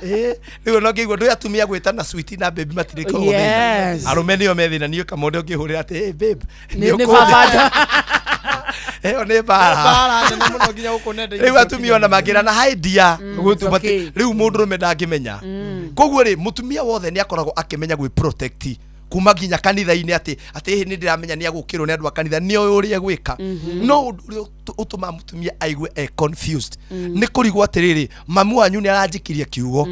Ĩ rĩu no ngĩigua ndũĩ atumia gwĩtana sweetie na baby matirĩ koragwo thĩna. Arũme nĩo me thĩna. Niĩ kamonde ũngĩhũrĩra atĩ, "Hey, babe," Nĩ baba. Ĩyo nĩ mbara. Mbara nene mũno nginya gũkũ nenda-inĩ. Rĩu atumia ona mangĩra na hi dear, It's okay. Rĩu mũndũrũme ndangĩmenya. Koguo rĩ, mũtumia wothe nĩ akoragwo akĩmenya gwĩ protect kuma nginya kanitha-inĩ, atĩ nĩ ndĩramenya nĩ agũkĩrwo nĩ andũ a kanitha, nĩ oĩ ũrĩa egwĩka. No ũndũ ũrĩa ũtũmaga mũtumia aigue e confused nĩ kũrigwo atĩrĩrĩ, mamu wanyu nĩ aranjikirie kiugo,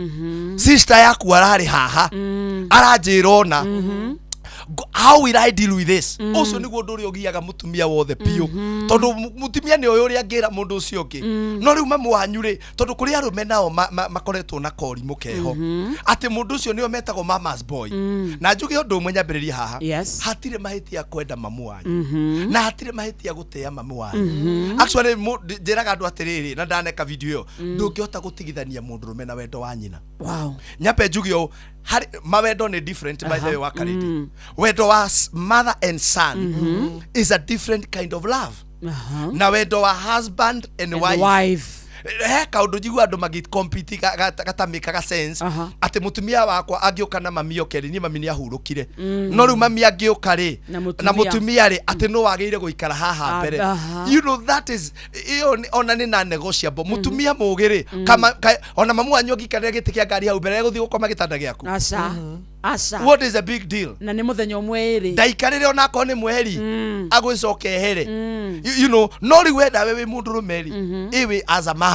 sister yaku ararĩ haha aranjĩra ona, how will I deal with this? Ũcio nĩguo ũndũ ũrĩa ũgiaga mũtumia wothe biũ, tondũ mũtumia nĩ oĩ ũrĩa angĩra mũndũ ũcio ũngĩ. No rĩu mamu wanyu rĩ, tondũ kũrĩ arũme nao makoretwo na korimũ keho atĩ mũndũ ũcio nĩo metagwo mama's boy. Na njuge ũndũ ũmwe nyambĩrĩrie haha. Hatirĩ mahĩtia kwenda mamu wanyu na hatirĩ mahĩtia gũtĩa mamu wanyu. Actually, njĩraga andũ atĩrĩrĩ, na ndaneka video ĩyo, ndũngĩhota gũtigithania mũndũrũme na wendo wa nyina. Nyambe njuge ũũ, harĩ mawendo nĩ different, by the way, wa Karĩndĩ. Wendo wa mother and son is a different kind of love na wendo wa husband and And wife. Wife. He kaũndũ njigua andũ magĩcompete gatamĩkaga sense atĩ mũtumia wakwa angĩũka na mami oke rĩ, niĩ mami nĩ ahurũkire, no rĩu mami angĩũka rĩ na na mũtumia. Mũtumia rĩ, atĩ no wagĩrĩire gũikara haha mbere. You know that is ĩyo ona nĩ na negotiable. Mũtumia mũgĩ rĩ, ona mamu wanyu angĩikarĩra gĩtĩ kĩa ngari hau mbere, egũthiĩ gũkoma gĩtanda gĩaku. Aca, aca. What is a big deal? Na nĩ mũthenya ũmwe ĩrĩ. Ndaikarĩre onakorwo nĩ mweri, agwĩcoka ehere. No rĩu wenda we wĩ mũndũrũme rĩ, ĩwĩ as a man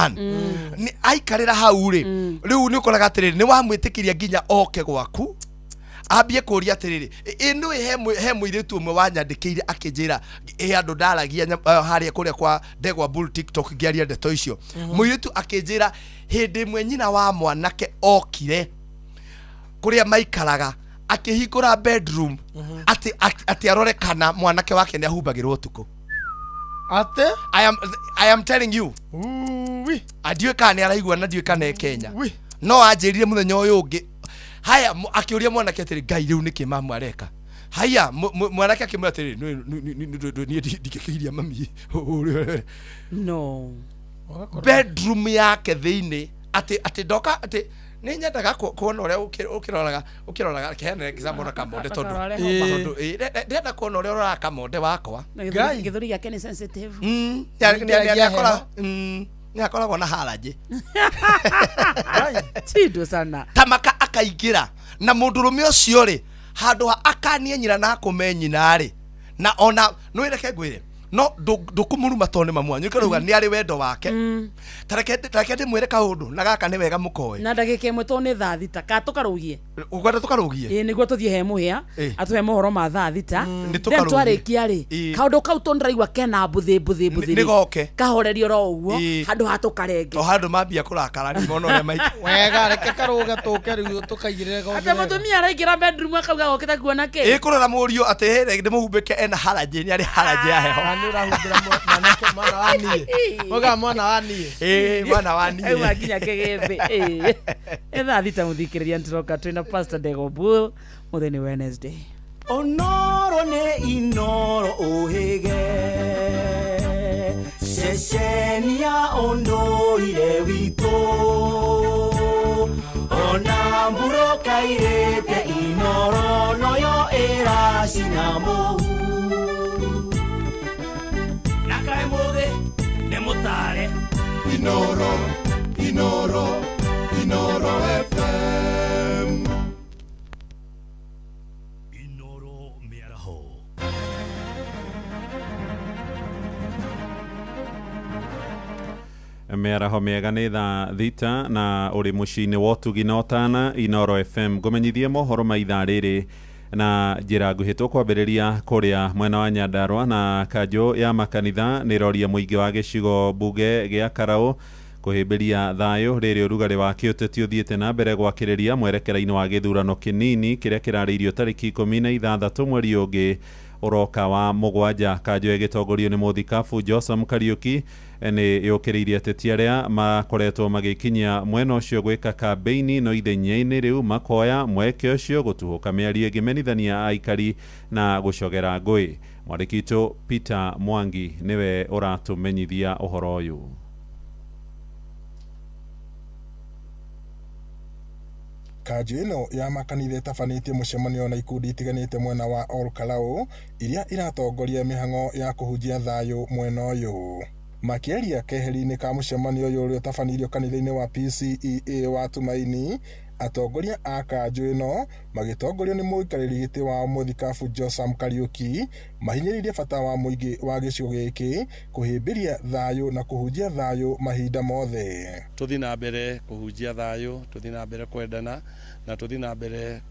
nĩ aikarĩra hau rĩ, rĩu nĩ ũkoraga atĩrĩrĩ, nĩ wamwĩtĩkĩria nginya oke gwaku ambie kũria atĩrĩrĩ, ĩ nĩ he mũirĩtu ũmwe wanyandĩkĩire akĩnjĩra ĩ andũ ndaragia harĩa kũrĩa kwa Ndegwa Bull TikTok ngĩaria ndeto icio. Mũirĩtu akĩnjĩra hĩndĩ ĩmwe nyina wa mwanake okire kũrĩa maikaraga, akĩhingũra bedroom atĩ arore kana mwanake wake nĩ ahumbagĩrwo ũtukũ. Atĩ I am telling you, ndiũĩ kana nĩ araigua na ndiũĩ kana e Kenya, no anjĩrire mũthenya ũyũ ũngĩ haya, akĩũria mwanake atĩrĩ, "Ngai, rĩu nĩkĩ mamu areka haya?" Mwanake akĩmwĩra atĩrĩ, "Niĩ ndingĩkĩgiria mami." No. Bedroom yake thĩinĩ atĩ ndoka atĩ nĩ nyendaga kuona ũrĩa ũkĩroraga kĩheane example na kamonde, tondũ Akarore homa. tondũ ndĩrenda kuona ũrĩa ũroraga kamonde wakwa. Na gĩthũri gĩake nĩ sensitive. Nĩ akoragwo na harajĩ. Chindo sana. Tamaka akaingĩra na mũndũrũme ũcio rĩ, handũ ha akanie nyina na akũme nyina rĩ, na ona nĩ reke ngwĩre, no ndũkũmũruma tondũ nĩ mamu wanyu, nĩkĩrauga nĩ arĩ wendo wake. Ta reke ndĩmwĩre kaũndũ na gaka nĩ wega mũkoĩ. Na ndagĩka ĩmwe tondũ nĩ thaa 6 ka tũkarũgie. Ũkwenda tũkarũgie? Ĩĩ, nĩguo tũthiĩ he mũhĩa atũhe mohoro ma thaa 6. Nĩ Then tũkarũgie. twarĩkia rĩ, kaũndũ kau tondũ ndĩraigua kena mbũthĩ mbũthĩ mbũthĩ Nĩ goke. Kahorerio ro ũguo handũ ha tũkarenge. To handũ mambia kũrakara rĩ, mona ũrĩa maika. Wega, reke karũge tũke rĩu tũkaigĩrĩre Atĩ gothe. mũtumia araingĩra bedroom akauga gokĩte kuona kĩ? Ĩ kũrora mũriũ atĩ hĩrĩ ndĩmũhumbĩke, ena harajĩ, nĩ arĩ harajĩ ya heho. Nĩ ũrahumbĩra mwanake, mwana wa niĩ, uga mwana wa niĩ. Ĩ, mwana wa niĩ. Auma nginya kĩgĩthĩ. Ĩ thaa 6 mũthikĩrĩria, nĩtũroka twĩna Pastor Ndegwa Bull mũthenya Wednesday. Onoro nĩ Inoro ũhĩge ceceni ya ũndũire witũ, ona mbura kairĩte Inoro no. Inoro, Inoro, Inoro FM. Inoro Mĩaraho. Mĩaraho mĩega nĩ thaa 6 na ũrĩ mũciĩ-inĩ wa ũtugi na ũtana Inoro FM. Ngũmenyithie mohoro ma ithaa rĩrĩ na njĩra nguhĩ. Tũkwambĩrĩria kũrĩa mwena wa Nyandarua na kanjũ ya makanitha nĩ ĩroria mũingĩ wa gĩcigo mbunge gĩa Karaũ kũhĩmbĩria thayũ rĩrĩ ũrugarĩ wa kĩũteti ũthiĩte na mbere gwakĩrĩria mwerekera-inĩ wa gĩthurano kĩnini kĩrĩa kĩrarĩirio tarĩki 16 mweri ũngĩ ũroka wa 7. Kanjũ ĩgĩtongorio nĩ mũthikabu Joseph Kariuki nĩ yũkĩrĩirie ateti arĩa makoretwo magĩkinyia mwena ũcio gwĩka kambĩini no ithenya-inĩ rĩu makoya mweke ũcio gũtuhũka mĩario ĩngĩmenithania aikari na gũcogera ngũĩ. Mwandĩki witũ Peter Mwangi nĩwe ũratũmenyithia ũhoro ũyũ. Kanjũ ĩno ya makanitha ĩtabanĩtie mũcemanio na ikundi itiganĩte mwena wa Ol Kalou iria iratongoria mĩhang'o ya kũhunjia thayũ mwena ũyũ. Makĩaria keheri-inĩ ka mũcemanio ũyũ ũrĩa ũtabanĩirio kanitha-inĩ wa PCEA wa Tumaini, atongoria a kanjũ ĩno magĩtongorio nĩ mũikarĩri gĩtĩ wao mũthikabu Josam Kariuki mahinyĩrĩirie bata wa mũingĩ wa gĩcigo gĩkĩ kũhĩmbĩria thayũ na kũhunjia thayũ mahinda mothe. Tũthiĩ na mbere kũhunjia thayũ, tũthiĩ na mbere kwendana na tũthiĩ na mbere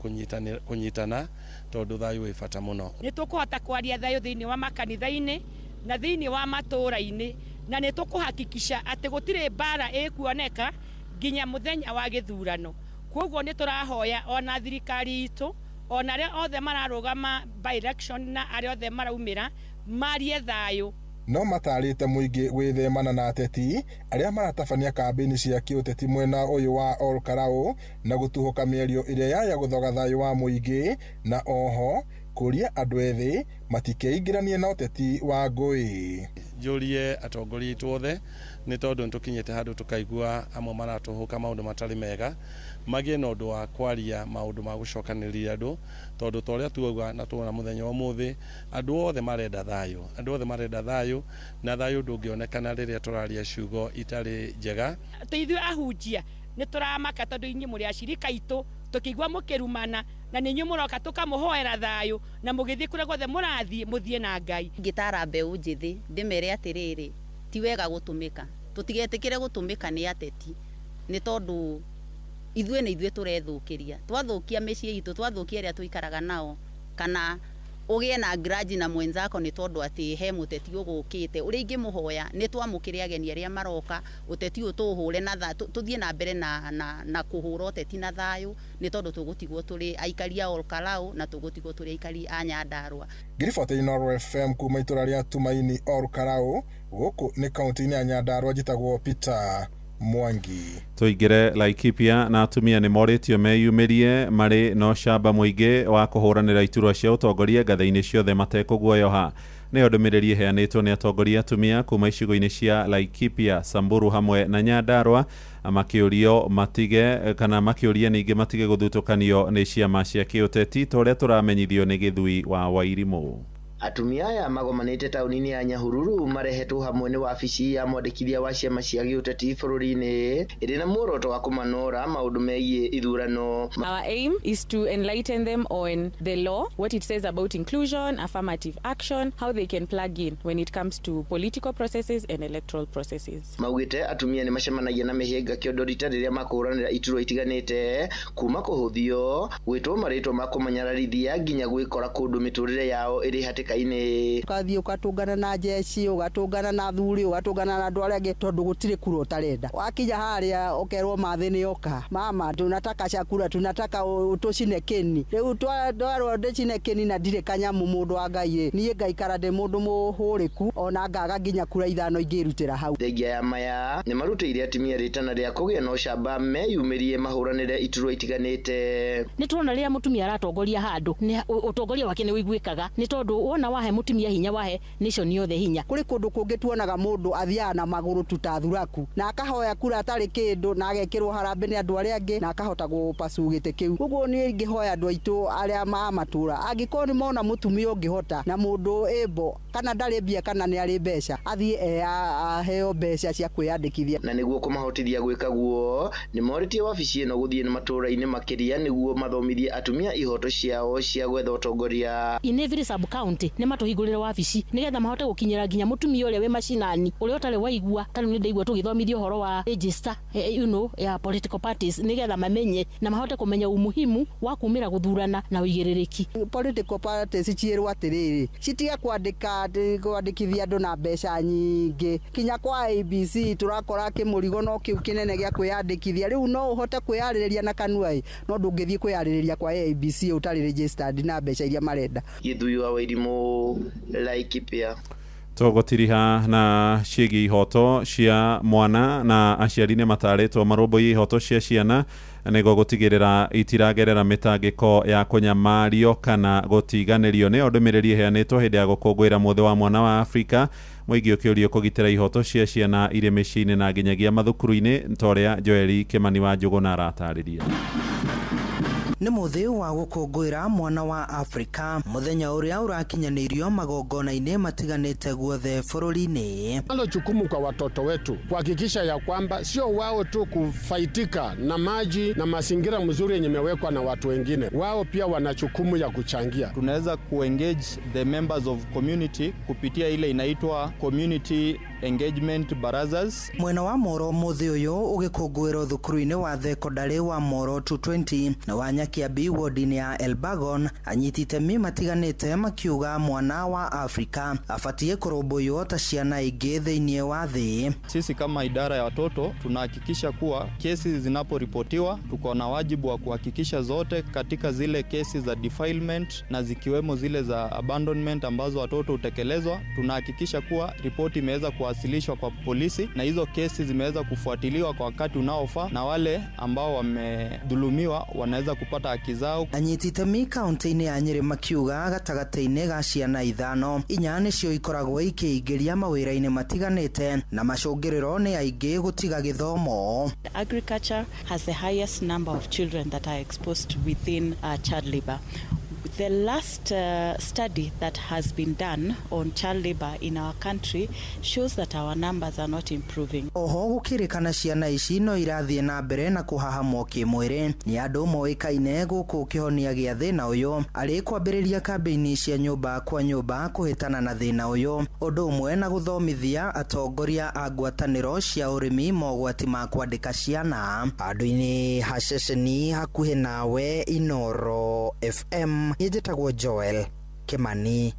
kũnyitana tondũ thayũ wĩ bata mũno. Nĩ tũkũhota kwaria thayũ thĩinĩ wa makanitha-inĩ na thĩinĩ wa matũũra-inĩ, na nĩ tũkũhakikisha atĩ gũtirĩ mbara ĩkuoneka nginya mũthenya wa gĩthurano. Koguo nĩ tũrahoya ona thirikari itũ ona arĩa othe mararũgama by election na arĩa othe maraumĩra marie thayũ. No matarĩte mũingĩ gwĩthemana na ateti arĩa maratabania kambĩini cia kĩũteti mwena ũyũ wa Ol Kalou na gũtuhũka mĩario ĩrĩa yaya gũthoga thayũ wa mũingĩ, na oho kũria andũ ethĩ matikeingĩranie na ũteti wa ngũĩ. Njũrie atongoria aitũ othe nĩ tondũ nĩtũkinyĩte handũ tũkaigua amwe maratũhũka maũndũ matarĩ mega, magĩe na ũndũ wa kwaria maũndũ ma gũcokanĩrĩria andũ, tondũ ta ũrĩa tuauga na tuona mũthenya wa ũmũthĩ andũ othe marenda thayũ, andũ othe marenda thayũ, na thayũ ndũngĩonekana rĩrĩa tũraria ciugo itarĩ njega. Ithuĩ ahunjia nĩ tũramaka tondũ inyuĩ mũrĩ acirika aitũ, tũkĩigua mũkĩrumana na nĩ inyuĩ mũroka tũkamũhoera thayũ na mũgĩthiĩ kũrĩa guothe mũrathiĩ mũthiĩ na Ngai. Ngĩtara mbeũ njĩthĩ ndĩmere atĩrĩrĩ, ti wega gũtũmĩka, tũtigetĩkĩre gũtũmĩka nĩ ateti, nĩ tondũ ithuĩ nĩ ithuĩ tũrethũkĩria, twathũkia mĩciĩ itũ, twathũkia arĩa tũikaraga nao, kana ũgĩe na grudge na mwenzako nĩ tondũ atĩ he mũteti ũgũkĩte. Ũrĩa ingĩmũhoya nĩ twamũkĩre ageni arĩa maroka, ũteti ũyũ tũũhũre na tũthiĩ na mbere na kũhũra ũteti na thayũ, nĩ tondũ tũgũtigwo tũrĩ aikari a Ol Kalou na tũgũtigwo tũrĩ aikari a Nyandarua. Ngĩriboti Inoro FM kuma itũra rĩa Tumaini Ol Kalou gũkũ nĩ kaunti-inĩ ya Nyandarua, njĩtagwo Peter Mwangi. Tũingĩre Laikipia na atumia nĩ morĩtio meyumĩrie marĩ na ũcamba mũingĩ wa kũhũranĩra iturwa cia ũtongoria ngathĩ-inĩ ciothe matekũguoyoha. Nĩyo ndũmĩrĩri ĩheanĩtwo nĩ atongoria atumia kuma icigo-inĩ cia Laikipia, Samburu hamwe na Nyandarua, makĩũrio matige kana makĩũria ningĩ matige gũthutũkanio nĩ ciama cia kĩũteti ta ũrĩa tũramenyithio nĩ Gĩthui wa Wairimũ. Atumia aya magomanĩte taũni-inĩ ya Nyahururu marehetwo hamwe nĩ wabici ya mwandĩkithia wa ciama cia gĩũteti bũrũri-inĩ ĩrĩ na muoroto wa kũmanora maũndũ megiĩ ithurano. Our aim is to enlighten them on the law, what it says about inclusion, affirmative action, how they can plug in when it comes to political processes and electoral processes. Maugĩte atumia nĩ macemanagia na mĩhĩnga kĩondo rita rĩrĩa makũhũranĩra iturwa itiganĩte, kuma kũhũthio, gwĩtwo marĩtwa ma kũmanyararithia nginya gwĩkora kũndũ mĩtũrĩre yao ĩrĩ hatĩka. Ũgathiĩ ũgatũngana na njeci, ũgatũngana na athuri, ũgatũngana na andũ arĩa angĩ tondũ gũtirĩ kura ũtarenda. Wakinya harĩa ũkerwo mathĩ nĩ oka, mama tunataka chakula, tunataka tũcine kĩni. Rĩu twarwo ndĩcine kĩni na ndirĩ kanyamũ mũndũ wa Ngai ĩ, niĩ ngaikara ndĩ mũndũ mũhũrĩku ona ngaga nginya kura 5 ingĩrutĩra hau. Thengia ya maya nĩ marutĩire atumia rĩtana rĩa kũgĩa na ũcamba meyumĩrie mahũranĩre iturwa itiganĩte. Nĩ tuona rĩrĩa mũtumia aratongoria handũ, ũtongoria wake nĩ ũiguĩkaga, nĩ tondũ Wona wahe mutumia hinya, wahe nation yothe hinya. Kũrĩ kũndũ kũngĩ tuonaga mũndũ athiaga na magũrũ tu ta thuraku na akahoya kura atarĩ kĩndũ na agekĩrwo harambĩ nĩ andũ arĩa angĩ na akahota gũpasu gĩtĩ kĩu. Koguo niĩ ingĩhoya andũ aitũ arĩa a matũra, angĩkorwo nĩ mona mũtumia ũngĩhota na mũndũ ĩmbo kana ndarĩ mbia kana nĩ arĩ mbeca, athiĩ aheo mbeca cia kwĩyandĩkithia. Na nĩguo kũmahotithia gwĩka guo, nĩ morĩtie wabici ĩno gũthiĩ matũũra-inĩ makĩria nĩguo mathomithie atumia ihoto ciao cia gwetha ũtongoria. In every sub county nĩ matũhingũrĩre wabici nĩgetha mahote gũkinyĩra nginya mũtumia ũrĩa wĩ macinani, ũrĩa ũtarĩ waigua. Ta rĩu nĩ ndaigua tũgĩthomithio ũhoro wa register ya political parties, nĩgetha mamenye na mahote kũmenya umuhimu wa kumĩra gũthurana na ũigĩrĩrĩki. Political parties ciĩrwo atĩrĩrĩ, citige kwandĩka kwandĩkithia andũ na mbeca nyingĩ. Kinya kwa ABC tũrakora kĩmũrigo no kĩu kĩnene gĩa kwĩyandĩkithia. Rĩu no ũhote kwĩyarĩrĩria na kanua ĩ, no ndũngĩthiĩ kwĩyarĩrĩria kwa ABC ũtarĩ registered na mbeca iria marenda. Gĩthui wa Wairimu, Laikipia. Tũgũtiriha na ciĩgiĩ ihoto cia mwana na aciari nĩ matarĩtwo marũmbũiye ihoto cia ciana nĩguo gũtigĩrĩra itiragerera mĩtangĩko ya kũnyamario kana gũtiganĩrio. Nĩyo ndũmĩrĩri ĩheanĩtwo hĩndĩ ya gũkũngũĩra mũthĩ wa mwana wa Afrika, mũingĩ ũkĩũrio kũgitĩra ihoto cia ciana irĩ mĩciĩ-inĩ na nginyagia mathukuru-inĩ, ta ũrĩa Joeli Kĩmani wa Njũgũna aratarĩria. Nĩ mũthĩ wa gũkũngũĩra mwana wa Afrika, mũthenya ũrĩa ũrakinyanĩirio magongona-inĩ matiganĩte guothe bũrũri-inĩ. Nalo jukumu kwa watoto wetu kuhakikisha ya kwamba sio wao tu kufaitika na maji na mazingira mzuri yenye imewekwa na watu wengine, wao pia wana jukumu ya kuchangia. Tunaweza kuengage the members of community kupitia ile inaitwa community engagement barazas. Mwena wa Moro mũthĩ ũyũ ũgĩkũngũĩrwo thukuru-inĩ wa thekondarĩ wa Moro 220 na wa Nyakiambi ward-inĩ ya Elbagon, anyiti itemi matiganĩte makiuga mwana wa Afrika abatiĩ kũrũmbũiyo ta ciana ingĩ thĩinĩ wa thĩ. Sisi kama idara ya watoto tunahakikisha kuwa kesi zinaporipotiwa tuko na wajibu wa kuhakikisha zote katika zile kesi za defilement na zikiwemo zile za abandonment ambazo watoto hutekelezwa, tunahakikisha kuwa ripoti imeweza kuwasilishwa kwa polisi na hizo kesi zimeweza kufuatiliwa kwa wakati unaofaa na wale ambao wamedhulumiwa wanaweza kupata haki zao. Anyiti itemi kaunti-inĩ ya Nyĩrĩ makiuga gatagatĩ-inĩ ga ciana 5, 4 nĩcio ikoragwo ikĩingĩria mawĩra-inĩ matiganĩte na macũngĩrĩro nĩ aingĩ gũtiga gĩthomo. Agriculture has the highest number of children that are exposed within child labor. The last study that has been done on child labor in our country shows that our numbers are not improving. Oho gũkĩrĩkana ciana ici no irathiĩ na mbere na kũhahamwo kĩmwĩrĩ nĩ andũ moĩkaine gũkũ kĩhonia gĩa thĩna ũyũ arĩ kwambĩrĩria kambĩini cia nyũmba kwa nyũmba kũhĩtana na thĩna ũyũ, ũndũ ũmwe na gũthomithia atongoria a ngwatanĩro cia ũrĩmi mogwati ma kwandĩka ciana. Handũ-inĩ ha ceceni hakuhĩ nawe Inoro FM, njĩtagwo Joel Kimani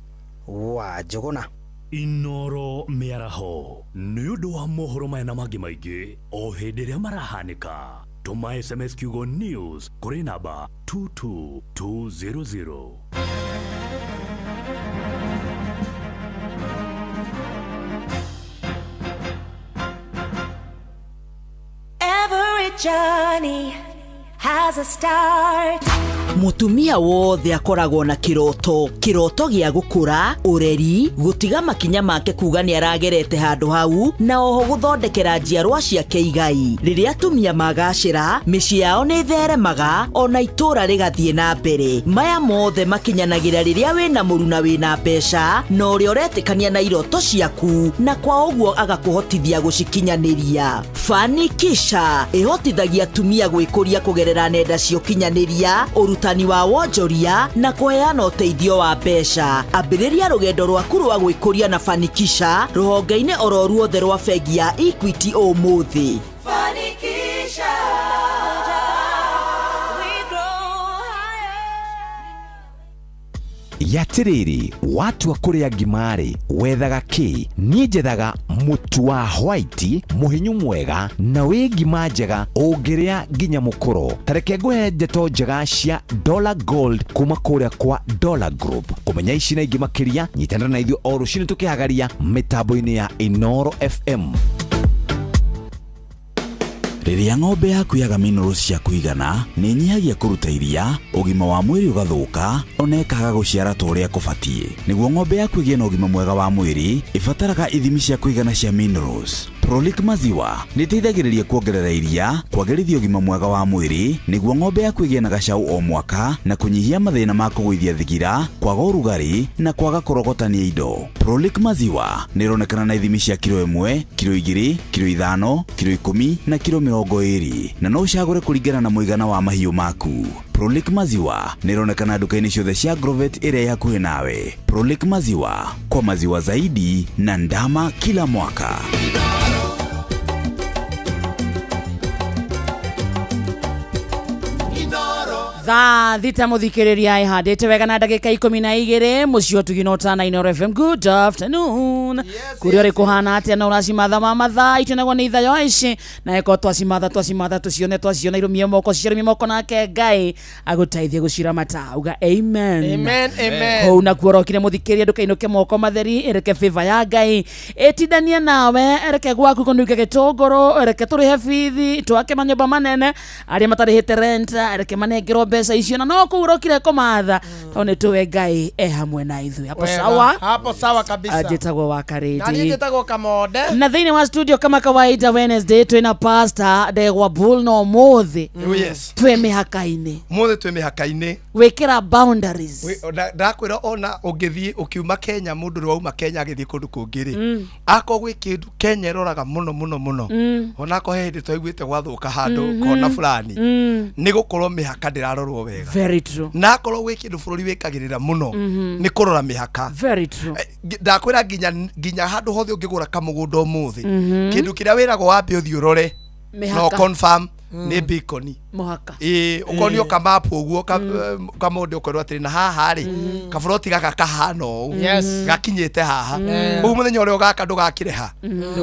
wa Njũgũna. Inoro mĩaraho nĩ ũndũ wa mohoro maya na mangĩ maingĩ o hĩndĩ ĩrĩa marahanĩka. Tũma SMS kiugo news kũrĩ namba 22200. Every journey has a start. Mutumia wothe akoragwo na kiroto, kiroto gĩa gũkũra, ũreri, gũtiga makinya make kuga nĩ aragerete handũ hau, na oho gũthondekera njiarwa ciake igai. Rĩrĩa atumia magacĩra, mĩciĩ yao nĩ ĩtheremaga, ona itũũra rĩgathiĩ na mbere. Maya mothe makinyanagĩra rĩrĩa wĩna mũruna wĩna mbeca, na ũrĩa ũretĩkania na iroto ciaku, na kwa ũguo agakũhotithia gũcikinyanĩria. Fanikisha ĩhotithagia atumia gwĩkũria kũgerera nenda cia ũkinyanĩria, ũrutani wa wonjoria na kũheana ũteithio wa mbeca. Ambĩrĩria rũgendo rwaku rwa gwĩkũria na Fanikisha rũhonge-inĩ oro ruothe rwa bengi ya Equity ũmũthĩ. Fanikisha, we grow higher. Yatiriri watua kuria ngima-rĩ wethaga kĩ? Niĩ njethaga mũtu wa white mũhinyu mwega na wĩ ngima njega ũngĩrĩa nginya mũkũro. Ta reke ngũhe ndeto njega cia Dollar Gold kuma kũrĩa kwa Dollar Group. Kũmenya ici na ingĩ makĩria nyitanĩra na ithuĩ o rũcinĩ tũkĩhagaria mĩtambo-inĩ ya Inoro FM. Rĩrĩa ng'ombe yaku yaga minerals cia kũigana nĩ ĩnyihagia kũruta iria, ũgima wa mwĩrĩ ũgathũka, ona ĩkaga gũciara ta ũrĩa kũbatiĩ. Nĩguo ng'ombe yaku ĩgĩe na ũgima mwega wa mwĩrĩ, ĩbataraga ithimi cia kũigana cia minerals. Prolic Maziwa nĩ ĩteithagĩrĩria kuongerera iria, kwagĩrithia ũgima mwega wa mwĩrĩ, nĩguo ng'ombe yaku ĩgĩe na gacau o mwaka na kũnyihia mathĩna ma kũgũithia thigira, kwaga ũrugarĩ na kwaga kũrogotania indo. Prolic Maziwa nĩ ĩronekana na ithimi cia kiro 1, kiro 2, kiro 5, kiro 10 na kiro 20, na no ũcagũre kũringana na mũigana wa mahiũ maku. Prolic Maziwa nĩ ĩronekana nduka-inĩ ciothe cia Grovet ĩrĩa ĩ hakuhĩ nawe. Prolic Maziwa, kwa maziwa zaidi na ndama kila mwaka. Thaa 6 muthikiriria ihandite wega na ndagika 12 mucio tugina utana Inooro FM. Good afternoon. Kuria uri kuhana atia na uracimatha ma mathaa itionagwo ni ithayo ici na eko twacimatha twacimatha tucione twaciona irumie moko cirumie moko nake Ngai aguteithie guciramata uga amen. Amen, amen. Kuu nakuo rokire muthikiriria ndukainuke moko matheri, ereke favor ya Ngai itindanie nawe, ereke gwaku kunuke gitunguru, ereke turihe bithi twake manyumba manene aria matarihite rent, ereke manengerwo mbeca icio na no kuu rokire kumatha tondu ni tuwe Ngai e hamwe na ithuĩ. Hapo Wega. sawa, Hapo sawa kabisa. Njĩtagwo wa Na niĩ Karĩndĩ njĩtagwo Kamonde. Na thĩinĩ wa studio kama kawaida Wednesday twĩna Pastor Ndegwa Bull no ũmũthĩ Oh, yes. twĩ mĩhaka-inĩ. Ũmũthĩ twĩ mĩhaka-inĩ. Gwĩkĩra boundaries. Ndakwĩra ona ũngĩthiĩ ũkiuma Kenya, mũndũ ũrĩa wauma Kenya agĩthiĩ kũndũ kũngĩ rĩ, akorwo gwĩ kĩndũ Kenya ĩroraga mũno mũno mũno, onakorwo he hĩndĩ twaiguĩte gwathũka handũ kona fulani, nĩ gũkorwo mĩhaka ndĩrarorwo wega. Very true. Na akorwo gwĩ kĩndũ bũrũri wĩkagĩrĩra mũno nĩ kũrora mĩhaka. Very true. Ndakwĩra nginya handũ hothe ũngĩgũra kamũgũnda ũmũthĩ, kĩndũ kĩrĩa wĩragwo wambe ũthiĩ ũrore Mĩhaka. no confirm nĩ beacon Mũhaka. Ĩĩ, ũkonio kamapu ũguo kamũndũ ũkerwo atĩrĩ na haha rĩ kaburoti gaka kahana ũũ Yes. gakinyĩte haha, ũguo mũthenya ũrĩa ũgaka ndũgakĩre ha.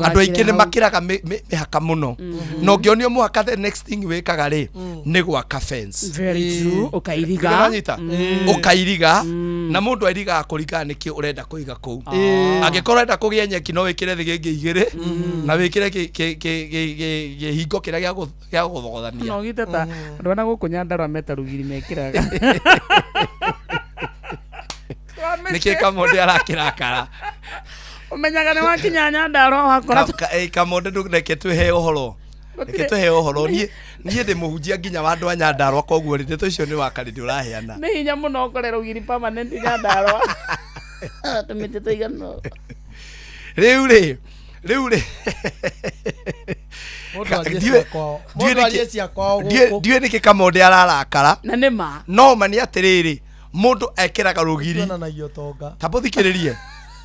Andũ aingĩ nĩ makĩraga mĩhaka mũno, na ũngĩonio mũhaka the next thing wĩkaga rĩ nĩ gwaka fence. Very true. Ũkairiga. Ũranyita? Ũkairiga, na mũndũ airigaga kũringana nĩkĩ ũrenda kũiga kũu. Angĩkorwo ũrenda kũgĩa nyeki no wĩkĩre thĩgĩngĩ igĩrĩ na wĩkĩre kĩhingo kĩrĩa gĩa gũthogothania. No gite ta andũ arĩa gũkũ Nyandarua meta rũgiri mekĩraga. Nĩkĩ Kamonde arakĩrakara? Ũmenyaga nĩ wakinya Nyandarua wakora Kamonde ndũreke twĩhe ũhoro, reke twĩhe ũhoro. Niĩ ndĩ mũhunjia nginya wa andũ a Nyandarua, koguo rĩ ndeto icio nĩ wakarĩndĩ ũraheana. Nĩ hinya mũno ũkore rũgiri permanent Nyandarua. Tũmĩtĩ tũigana ũũ. Rĩu rĩ Mũndũ arie cia kwao. Mũndũ arie cia kwao gũkũ. Ndiũĩ nĩkĩ Kamonde ararakara. Na nĩ ma. No ma nĩ atĩrĩrĩ, mũndũ ekĩraga rũgiri Tuonanagia ũtonga. Ta mũthikĩrĩrie,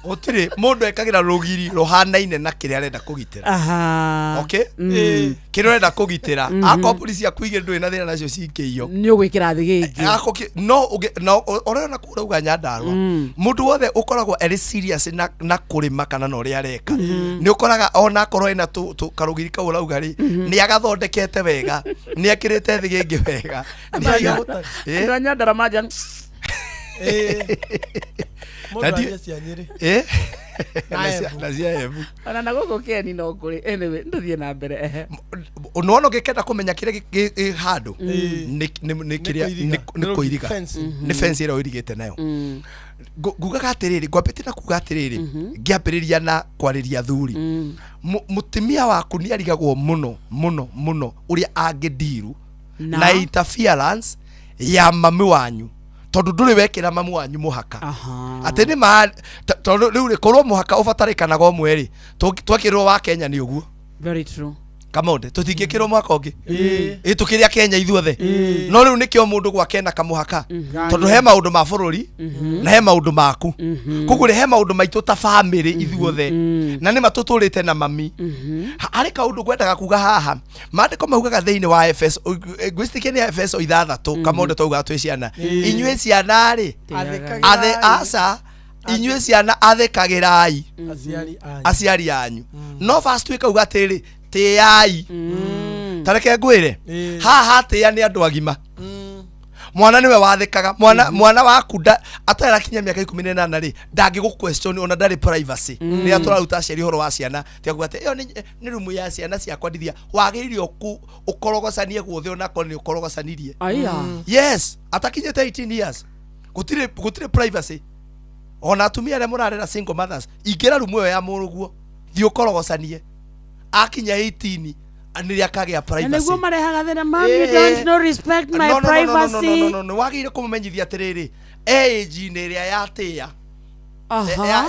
gũtirĩ mũndũ ekagĩra rũgiri rũhanaine na kĩrĩa arenda kũgitĩra. Okay? Kĩrĩa ũrenda kũgitĩra, akorwo mbũri ciaku igĩrĩ ndũrĩ na thĩna nacio cingĩiywo, Nĩ ũgwĩkĩra thĩgĩngĩ. Akorwo no ũngĩ- no ũrĩa ona kũu ũrauga Nyandarua, mũndũ wothe ũkoragwo arĩ serious na kũrĩma kana na ũrĩa areka, nĩ ũkoraga ona akorwo ena karũgiri kau ũrauga rĩ, nĩ agathondekete wega, nĩ ekĩrĩte thĩgĩngĩ wega. Andũ a Nyandarua manja Mũndũ Na arie cia Nyĩrĩ. Na Embu. Na cia Embu. Ona na gũkũ Keni no kũrĩ. Anyway, ndũthiĩ na mbere. Ehe. Nĩwona ũngĩkenda kũmenya kĩrĩa gĩ handũ nĩ kĩrĩa nĩ kũiriga, nĩ fence ĩrĩa ũirigĩte nayo. Ngugaga atĩrĩrĩ, ngwambĩte na kuga atĩrĩrĩ, ngĩambĩrĩria na kwarĩria athuri, mũtumia waku nĩ arigagwo mũno mũno mũno ũrĩa angĩndiru na interference ya mami wanyu, tondũ ndũrĩ wekĩra mami wanyu mũhaka atĩ nĩ ma tondũ rĩu rĩ korwo mũhaka ũbatarĩkanaga ũmwe rĩ, twekĩrwo wa Kenya nĩ ũguo. Very true. Kamonde tũtingĩkĩrwo mwaka ũngĩ ĩ tũkĩrĩa Kenya ithuothe, no rĩu nĩkĩo mũndũ gwake na kamũhaka, tondũ he maũndũ ma bũrũri na he maũndũ maku, koguo rĩ he maũndũ maitũ ta bamĩrĩ ithuothe na nĩ matũtũrĩte na mami. Harĩ kaũndũ ngwendaga kuga haha, maandĩko maugaga thĩinĩ wa Efeso, ngwĩciria nĩ Efeso 6, Kamonde twaugaga twĩ ciana, inyuĩ ciana rĩ athe aca, inyuĩ ciana athĩkagĩrai aciari anyu, no verse 2 ĩkauga atĩrĩrĩ, tĩai. Ta reke ngwĩre, haha tĩĩa nĩ andũ agima. Mwana niwe wathĩkaga. Mwana mwana waku atarakinyia mĩaka 18 rĩ, ndangĩgũ question ona ndarĩ privacy. Rĩrĩa tũraruta aciari ũhoro wa ciana, tiga atĩ ĩyo nĩ rumu ya ciana ciakwa ndithia, wagĩrĩire ũkorogocanie guothe onakorwo nĩ ũkorogocanirie. Aya. Yes, atakinyĩte 18 years gũtirĩ privacy. Ona atumia arĩa mũrarera, single mothers, ingĩra rumu ĩyo ya mũrũguo, thiĩ ũkorogocanie. Akinya 18 nĩrĩa akagĩa Na privacy. nĩguo marehaga thĩna, "Mom, you don't know respect my No, no, no, no, no, privacy." no, no, no, wagĩrĩire kũmũmenyithia atĩrĩrĩ, age-inĩ ĩrĩa yatĩĩa,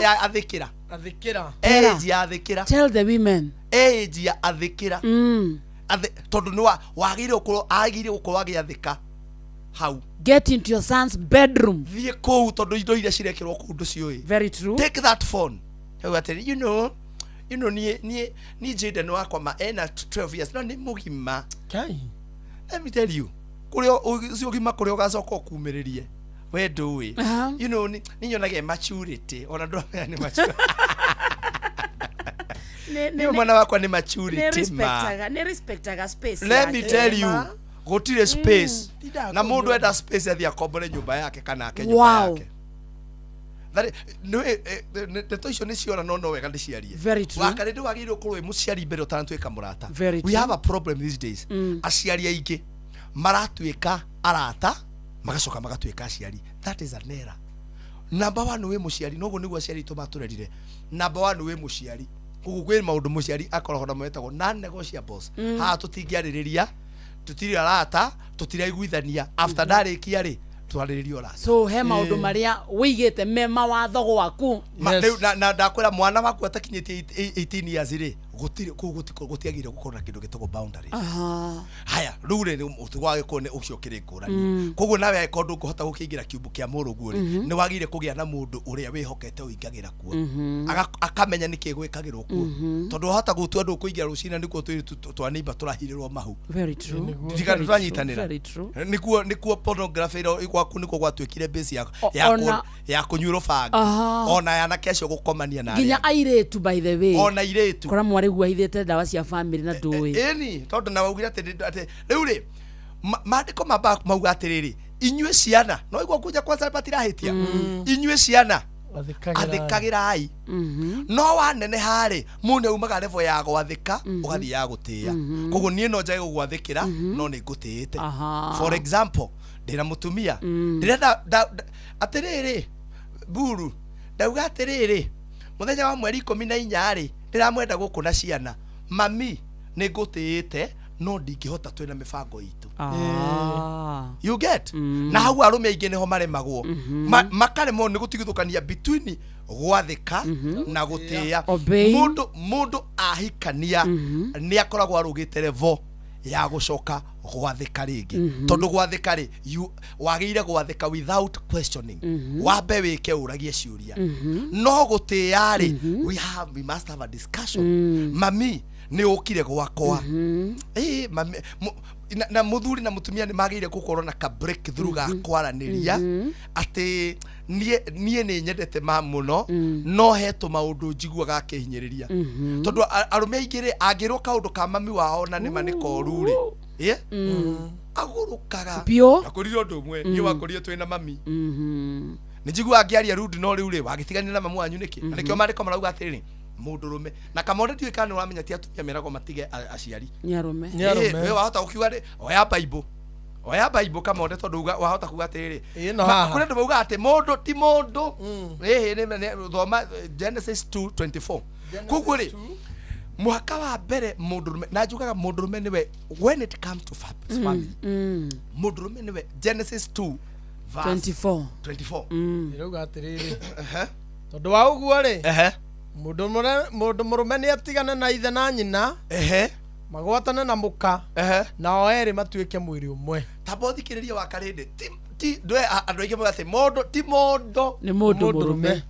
ya athĩkĩra. Athĩkĩra. Age ya athĩkĩra. Tell the women. Age ya athĩkĩra. Tondũ nĩ wagĩrĩire gũkorwo, agĩrĩire gũkorwo agĩathĩka hau. Get into your son's bedroom. Thiĩ kũu, tondũ indo iria cirekĩrwo kũu ndũciũĩ. Very true. Take that phone. Hau atĩrĩ, you know niĩ Jaden wakwa ma ena 12 years no nĩ mũgima. Kai. Let me tell you, kũrĩa ũcio ũgima, kũrĩa ũgacoka ũkumĩrĩrie we ndũĩ. Nĩ nyonaga maturity, ona ndũramenya nĩ maturity. Niĩ mwana wakwa nĩ maturity ma. Nĩ respectaga space Let me yake. tell you, gũtirĩ space. Tindaga Na kũu mũndũ nyũmba. enda space, athiĩ akombore nyũmba yake kana ake nyũmba yake. Ndeto icio nĩ ciora, no wega ndĩciarie. Very true. Wakarĩ, ndĩ wagĩrĩirwo gũkorwo wĩ mũciari mbere ũtanatuĩka mũrata. Very We true. have a problem these days. Aciari aingĩ maratuĩka arata, magacoka magatuĩka aciari. That is an error. Number one, wĩ mũciari. Noguo nĩguo aciari aitũ matũrerire. Number one, wĩ mũciari. Koguo kwĩ maũndũ mũciari akoragwo namo metagwo non negotiables. Haha tũtingĩarĩrĩria, tũtirĩ arata, tũtiraiguithania. After ndarĩkia rĩ, twarĩrĩria ũrata. So he maũndũ marĩa wĩigĩte me mawatho gwaku. Rĩu na ndakwĩra, mwana waku atakinyĩtie 18 years rĩ, gũtirĩ kũu, gũtiagĩrĩire gũkorwo na kĩndũ gĩtagwo boundaries. Haya, rĩu rĩ, wagĩkorwo nĩ ũcio ũkĩrĩ ngũrani. Koguo nawe angĩkorwo ndũngĩhota gũkĩingĩra kiumbu kĩa mũrũguo rĩ, nĩ wagĩrĩire kũgĩa na mũndũ ũrĩa wĩhokete ũingagĩra kuo. Akamenya nĩkĩ gwĩkagĩrwo kuo. Tondũ wahota gũtua ndũkũingĩra rũcinĩ, nĩkuo tũirĩtu twa neighbor tũrahirĩrwo mahu. Very true. Ndirikana Very tũranyitanĩra. true, very true. Nĩkuo pornography ĩro gwaku nĩkuo gwatuĩkire base ya ya kũnyuĩrwo bangi. Ona anake acio gũkomania na Nginya arĩa airĩtu, by the way. Ona airĩtu. Kora mwarĩ guo ahithĩte ndawa cia family na ndũĩ. Ĩni, tondũ na waugire atĩ rĩu rĩ, maandĩko mambaga mauga atĩrĩrĩ, inyuĩ ciana, no igua kuja kwanza matirahĩtia, inyuĩ ciana athĩkagĩrai. No waneneha rĩ, mũndũ aumaga level ya gwathĩka ũgathiĩ ya gũtĩĩa. Koguo niĩ no njage gũgwathĩkĩra, no nĩ ngũtĩĩte. For example, ndĩna mũtumia, ndĩrenda atĩrĩrĩ, mburu ndauga atĩrĩrĩ, mũthenya wa mweri 14 rĩ, ndĩramwenda gũkũ na ciana. Mami, nĩ ngũtĩĩte, no ndingĩhota, twĩna mĩbango itũ. You get? Na hau arũme aingĩ nĩho maremagwo. Makaremwo nĩ gũtigithũkania between gwathĩka na gũtĩĩa. Obeying. Mũndũ ahikania nĩ akoragwo arũgĩte level ya gũcoka gwathĩka rĩngĩ. Tondũ gwathĩka rĩ, wagĩrĩire gwathĩka without questioning. Wambe wĩke ũragie ciũria. No gũtĩĩa rĩ, we must have a discussion. Mami, nĩ ũkire gwakwa. Ĩ, mami, na mũthuri na mũtumia nĩ magĩrĩire gũkorwo na ka breakthrough ga kwaranĩria atĩ niĩ nĩ nyendete ma mũno, no he tũmaũndũ njiguaga akĩhinyĩrĩria. Tondũ arũme aingĩ rĩ, angĩrwo kaũndũ ka mami wao na nĩma nĩ koru rĩ, ĩ agũrũkaga. Biũ. Akorire ũndũ ũmwe niĩ wakorire twĩna mami, nĩ njiguaga ngĩaria rundi, no rĩu rĩ, wagĩtiganire na mamu wanyu nĩkĩ? Na nĩkĩo maandĩko marauga atĩrĩrĩ, mũndũrũme na kamone, ndiũĩ kana nĩ ũramenya ti atumia meragwo matige aciari. Nĩ arũme. Ĩ, we wahota gũkiuga rĩ, oya Bible, oya Bible, kamone, tondũ wahota kuga atĩrĩrĩ, Ĩno haha. kũrĩ andũ maugaga atĩ mũndũ ti mũndũ. Ĩhĩ, thoma Genesis 2:24. Koguo rĩ, mũhaka wa mbere mũndũrũme, na njugaga mũndũrũme nĩwe, when it comes to family, mũndũrũme nĩwe. Genesis 2 verse 24. 24. Ĩrauga atĩrĩrĩ, tondũ wa ũguo rĩ, mũndũ mũrũme nĩ atigane na ithe na nyina, magwatane na mũka, nao erĩ matuĩke mwĩrĩ ũmwe. Tamba ũthikĩrĩrie wa karĩndĩ, ti ndwe andũ aingĩ mauga atĩ mũndũ ti mũndũ. Nĩ mũndũ mũrũme.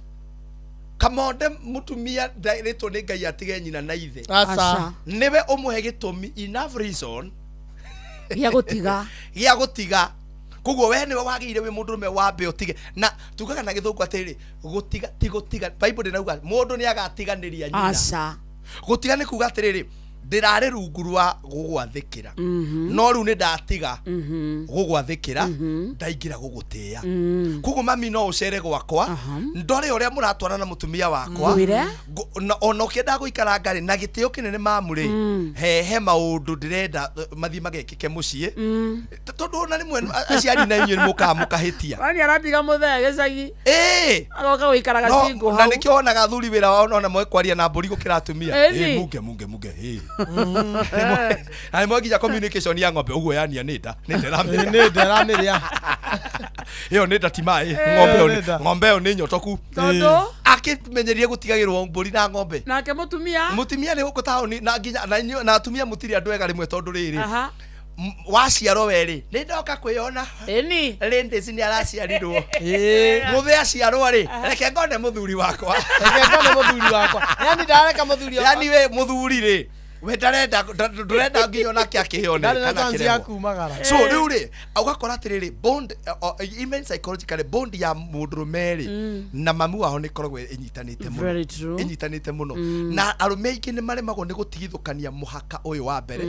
Kamonde, mũtumia ndarĩtwo nĩ Ngai atige nyina na ithe. Aca. Aca. Nĩwe ũmũhe gĩtũmi, enough reason gĩa gũtiga. Gĩa gũtiga. Koguo we nĩwe wagĩrĩire wĩ mũndũrũme wambe ũtige. Na tugaga na gĩthũngũ atĩrĩrĩ, gũtiga ti gũtiga. Bible ndĩnauga mũndũ nĩ agatiganĩria nyina. Aca. Gũtiga nĩ kuga atĩrĩrĩ, Ndĩrarĩ rungu rwa gũgwathĩkĩra, no rĩu nĩ ndatiga gũgwathĩkĩra, ndaingĩra gũgũtĩĩa. Koguo mami, no ũcere gwakwa, ndore ũrĩa mũratwarana na mũtumia wakwa. Ngwĩre. Ona ũkĩenda gũikara ngarĩ na gĩtĩo kĩnene, mamu rĩ, he maũndũ ndĩrenda mathiĩ magekĩke mũciĩ. Tondũ ona rĩmwe aciari na inyuĩ nĩ mũkaga mũkahĩtia. Wani aratiga mũthee gĩcagi. Ĩĩ. Agoka gũikara gacingũ na hau. Nĩkĩo wonaga athuri wĩra wao nona moe kwaria na mbũri gũkĩra atumia. Ĩni. Ĩ, munge munge munge ĩ. Na nĩmo nginya communication ya ng'ombe ũguo yania nĩ nda nĩ nda ĩramĩrĩa. Nĩ nda ĩramĩrĩa. Ĩyo nĩ nda ti maĩ. Ĩ. Ng'ombe ĩyo Nĩ nda. Ng'ombe ĩyo nĩ nyotoku. Tondũ? Akĩmenyerie gũtigagĩrwo mbũri na ng'ombe. Nake mũtumia. Mũtumia nĩ gũkũ taũni na nginya na inyuĩ- na atumia mũtirĩ andũ ega rĩmwe, tondũ rĩrĩ, waciarwo werĩ nĩ ndoka kwĩyona. Ĩni. Ladies nĩ araciarirwo. Ĩĩ. Mũthĩ aciarwo rĩ, reke ngone mũthuri wakwa. Reke ngone mũthuri wakwa, yani ndareka mũthuri wakwa. Yani we mũthuri rĩ, we ndarenda ndũrenda nginya onake akĩone Ndarĩ na kana chance ya akĩremwo. kumagara. So rĩu rĩ, ũgakora atĩrĩrĩ, bond even psychologically, bond ya mũndũrũme rĩ na mami wao nĩ ĩkoragwo ĩnyitanĩte mũno. Very true. Ĩnyitanĩte mũno. Na arũme aingĩ nĩ maremagwo nĩ gũtigithũkania mũhaka ũyũ wa mbere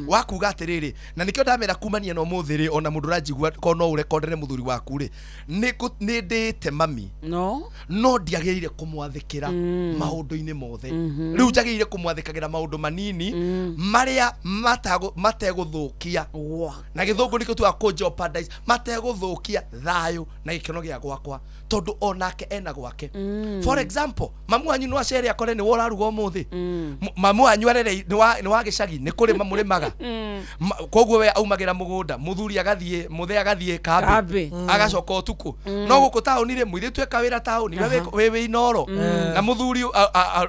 wa kuga atĩrĩrĩ, na nĩkĩo ndamera kumania na ũmũthĩ rĩ, ona mũndũ ũranjigua ko no ũrekondere mũthuri waku rĩ, nĩ ndĩĩte mami, no no ndiagĩrĩire kũmwathĩkĩra maũndũ-inĩ mothe. Rĩu njagĩrĩire kũmwathĩkagĩra maũndũ manini marĩa mategũthũkia, na gĩthũngũ nĩkĩo tugaga kũ jeopardize, mategũthũkia thayũ na gĩkeno gĩa gwakwa, tondũ onake ena gwake. For example, mamu wanyu no acere akore nĩwe ũraruga ũmũthĩ. Mamu wanyu arere nĩ wa gĩcagi, nĩ kũrĩma mũrĩmaga. Koguo we aumagĩra mũgũnda, mũthuri agathiĩ, mũthee agathiĩ Kambĩ. kambĩ, agacoka ũtukũ. No gũkũ taũni rĩ, mũirĩtu eka wĩra taũni, we wĩ Inoro na mũthuri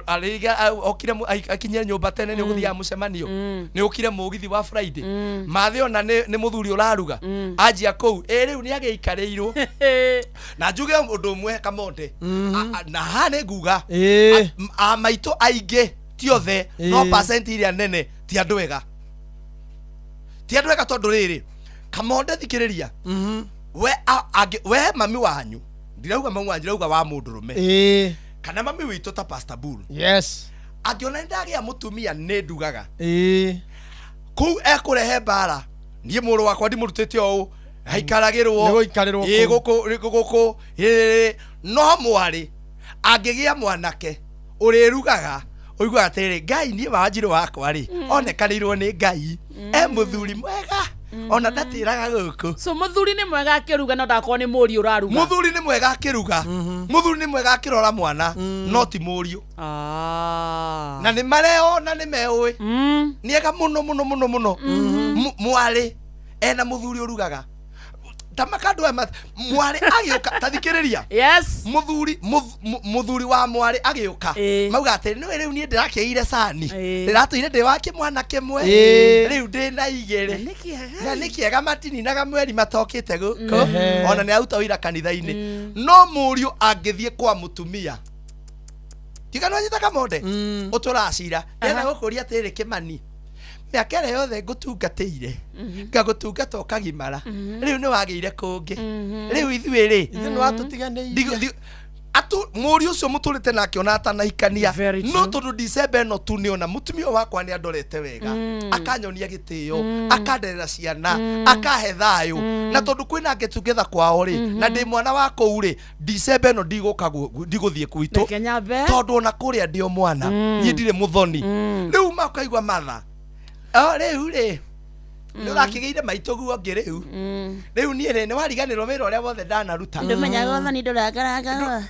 arĩga okire akinyire nyũmba tene, nĩ ũgũthiaga mũcemanio, nĩ ũkire mũgithi wa Friday mathĩ, ona nĩ mũthuri ũraruga anjia kũu ĩ rĩu nĩ agĩikarĩirwo. Na njuge ũndũ ũmwe, Kamonde, na haha nĩ nguga a maitũ aingĩ, ti othe, no percent iria nene ti andũ ega, ti andũ ega, tondũ rĩrĩ, Kamonde, thikĩrĩria we, we mami wanyu, ndirauga mami wanyu, ndirauga wa mũndũrũme kana mami witũ ta Pastor Bull, angĩona nĩ ndagĩa mũtumia nĩ ndugaga, kũu ekũrehe mbara. Niĩ mũrũ wakwa ndimũrutĩte ũũ haikaragĩrwo. Nĩ gũikarĩrwo Ĩ, kũu. Gũkũ gũkũ ĩ, no mwarĩ angĩgĩa mwanake ũrĩrugaga, ũiguaga atĩrĩrĩ, Ngai, niĩ Wanjirũ wakwa rĩ, onekanĩirwo nĩ Ngai e mũthuri mwega, ona ndatĩraga gũkũ. So mũthuri nĩ mwega akĩruga, no ndakorwo nĩ mũriũ ũraruga. Mũthuri nĩ mwega akĩruga, mũthuri nĩ mwega akĩrora mwana, no ti mũriũ. Na nĩ mareona nĩ meũĩ nĩ ega mũno mũno mũno mũno. Mwarĩ ena mũthuri ũrugaga ta makandũ aya mwarĩ agĩũka, ta thikĩrĩria. Yes. Mũthuri mũthuri wa mwarĩ agĩũka, mauga atĩ nĩwe rĩu niĩ ndĩrakĩire cani, ndĩratũire ndĩ wa kĩmwana kĩmwe, rĩu ndĩ na igĩrĩ, na nĩ kĩega matininaga mweri matokĩte gũkũ. Ona nĩ aruta wĩra kanitha-inĩ. No mũriũ angĩthiĩ kwa mũtumia, tiga nĩwanyita, Kamonde, ũtũracira ndĩrenda gũkũria atĩrĩrĩ, Kĩmani, mĩaka ĩrĩa yothe ngũtungatĩire, ngagũtungata ũkagimara, rĩu nĩ wagĩire kũngĩ, rĩu ithuĩ rĩ, Ithuĩ nĩ watũtiganĩirie. Atu mũriũ ũcio mũtũrĩte nake ona atanahikania, no tondũ December ĩno tu nĩona mũtumia ũyũ wakwa nĩ andorete wega, akanyonia gĩtĩo, akanderera ciana, akahe thayũ, na tondũ kwĩna get together kwao rĩ, na ndĩ mwana wa kũu rĩ, December ĩno ndigũka ndigũthiĩ gwitũ. Reke nyambe. Tondũ ona kũrĩa ndĩ o mwana, niĩ ndirĩ mũthoni. Rĩu makaigua matha o rĩu rĩ, nĩ ũrakĩgĩire maitũ guo ngĩ rĩu, rĩu niĩ rĩ, nĩ wariganĩrwo wĩra ũrĩa wothe ndanaruta. Ndũmenyaga ũthoni ndũrangarangaga.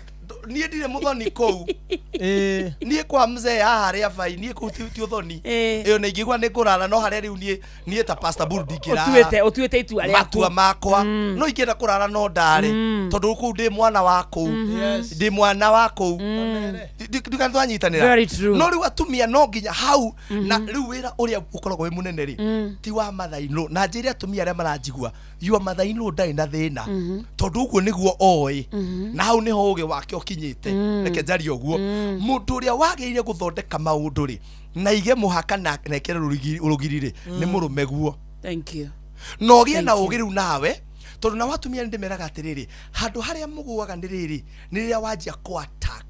Niĩ ndirĩ mũthoni kũu, niĩ kwa mzee haha harĩa bai, niĩ kũu ti ũthoni ĩyo nĩ ingĩigua nĩ ngũrara, no harĩa rĩu niĩ ta Pastor Bull ndingĩrara. Ũtuĩte itua rĩaku. Matua makwa, no ingĩenda kũrara no ndare, tondũ kũu ndĩ mwana wa kũu, ndĩ mwana wa kũu. Ndikana twanyitanĩra. Very true. No rĩu atumia no nginya hau, na rĩu wĩra ũrĩa ũkoragwo wĩ mũnene rĩ, ti wa mother-in-law. Na njĩre atumia arĩa maranjigua, your mother-in-law ndarĩ na thĩna, tondũ ũguo nĩguo oĩ, na hau nĩho ũgĩ wake ũkinyĩte. Reke njarie ũguo, mũndũ ũrĩa wagĩrĩire gũthondeka maũndũ rĩ, na ige mũhaka na ĩkĩre rũgiri rĩ, nĩ mũrũme guo. Thank you. Na ũgĩe na Thank you. ũgĩ rĩu nawe, tondũ na watumia nĩ ndĩmeraga atĩrĩrĩ, handũ harĩa mũgũaga nĩ rĩrĩ, nĩ rĩrĩa wanjia kũ attack.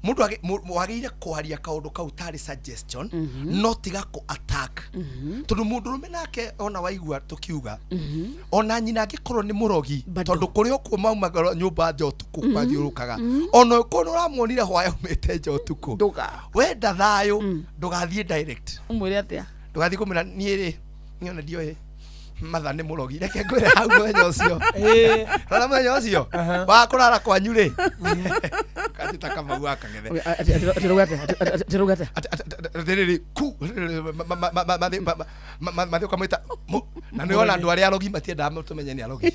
Mũndũ wagĩrĩire kwaria kaũndũ kau tarĩ suggestion, no tiga kũ attack, tondũ mũndũrũme nake ona waigua tũkiuga ona nyina angĩkorwo nĩ mũrogi, tondũ kũrĩ okuo maumaga nyũmba nja ũtukũ mathiũrũkaga, ona ũkorwo nĩ ũramuonire hwaĩ aumĩte nja ũtukũ, wenda thayũ ndũgathiĩ direct. Ũmwĩre atĩa? Ndũgathiĩ kũmwĩra niĩ rĩ, niĩ ona ndioĩ matha nĩ mũrogi, reke ngwĩre hau mũthenya ũcio, rora mũthenya ũcio wa kũrara kwanyu rĩ, kanjĩta Kamau wa Kang'ethe. Atĩrauga atĩa? Atĩrĩrĩ ku mathĩ ũkamwĩta na nĩ ona andũ arĩa arogi matiendaga tũmenye nĩ arogi.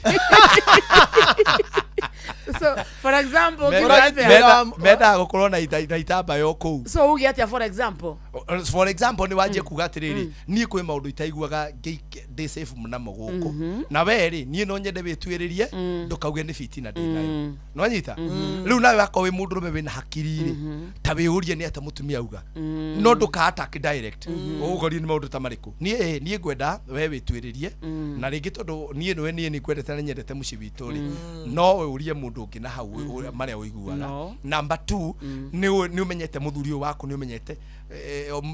So for example, ũkiuga atĩa? Mendaga gũkorwo na itambaya o kũu. So uge atĩa, for example? For example, nĩ wanjie kuga atĩrĩrĩ, niĩ kwĩ maũndũ itaiguaga ndĩ safe namo gũkũ, na we rĩ, niĩ no nyende wĩtuĩrĩrie, ndũkauge nĩ fitina ndĩ nayo. Nĩwanyita? Rĩu nawe wakorwo wĩ mũndũrũme wĩna hakiri rĩ, ta wĩũrie nĩ atĩa mũtumia auga, no ndũka attack direct. Ũgũkorio nĩ maũndũ ta marĩkũ? Niĩ niĩ ngwenda we wĩtuĩrĩrie, na rĩngĩ tondũ niĩ nĩwe niĩ nĩ ngwendete na nyendete mũciĩ witũ rĩ, no ũrie mũndũ ũngĩ na hau marĩa ũiguaga. No. Number two, nĩ ũmenyete mũthuri ũyũ waku, nĩ ũmenyete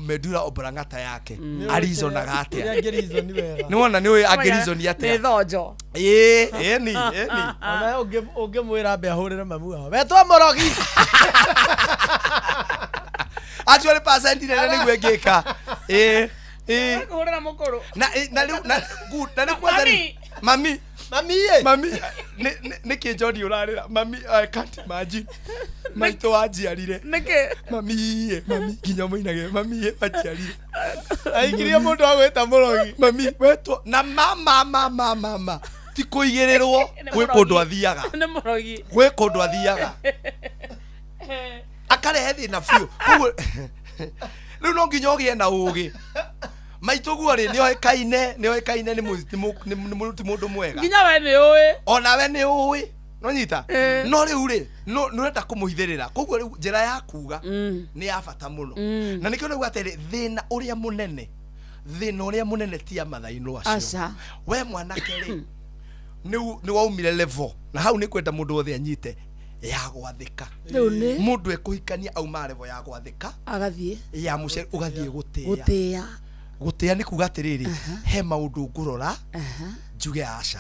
medura obrangata yake, arizonaga atĩa. Ũrĩa angĩreason wega. Nĩ wona nĩ ũĩ angĩreason atĩa. Nĩ thonjo. Ĩĩ, ĩni ĩni. Ona ũngĩmwĩra ambe ahũrĩre mamu wao wetwo mũrogi. Actually percent nene nĩguo ĩngĩka, ĩĩ ĩĩ. Kũhũrĩra mũkũrũ. Na na rĩu na good, na rĩu kwanza rĩu mami mami ĩ mami nĩ kĩ John ũrarĩra? Mami, I can't imagine maitũ wanjiarire. Nĩkĩ? Mami ĩ, mami nginya mũinage mami ĩ wanjiarire. Aikirie mũndũ agwĩta mũrogi. Mami wetwo na mama mama mama ti kũigĩrĩrwo gwĩ kũndũ athiaga. Nĩ mũrogi. Gwĩ kũndũ athiaga akarehe thĩna biũ. Koguo rĩu no nginya ũgĩe na ũgĩ maitũ guo rĩ, nĩoĩkaine nĩoĩkaine nĩ mũ- ti mũndũ mwega. Nginya we nĩ ũĩ. Onawe nĩ ũĩ nonyita. Eh. No rĩu rĩ, nĩ ũrenda kũmũhithĩrĩra, koguo rĩu njĩra ya kuga nĩ ya bata mũno. Na nĩkĩo rĩu atĩrĩ, thĩna ũrĩa mũnene, thĩna ũrĩa mũnene ti amathainũ acio. Aca. We mwanake rĩ, nĩ waumire level na hau nĩ kwenda mũndũ wothe anyite ya gwathĩka. Rĩu nĩ mũndũ ekũhikania auma level ya gwathĩka agathiĩ ya mũciari ũgathiĩ gũtĩĩa. Gũtĩĩa. Gũtĩĩa nĩ kuga atĩrĩrĩ, he maũndũ ngũrora njuge aca.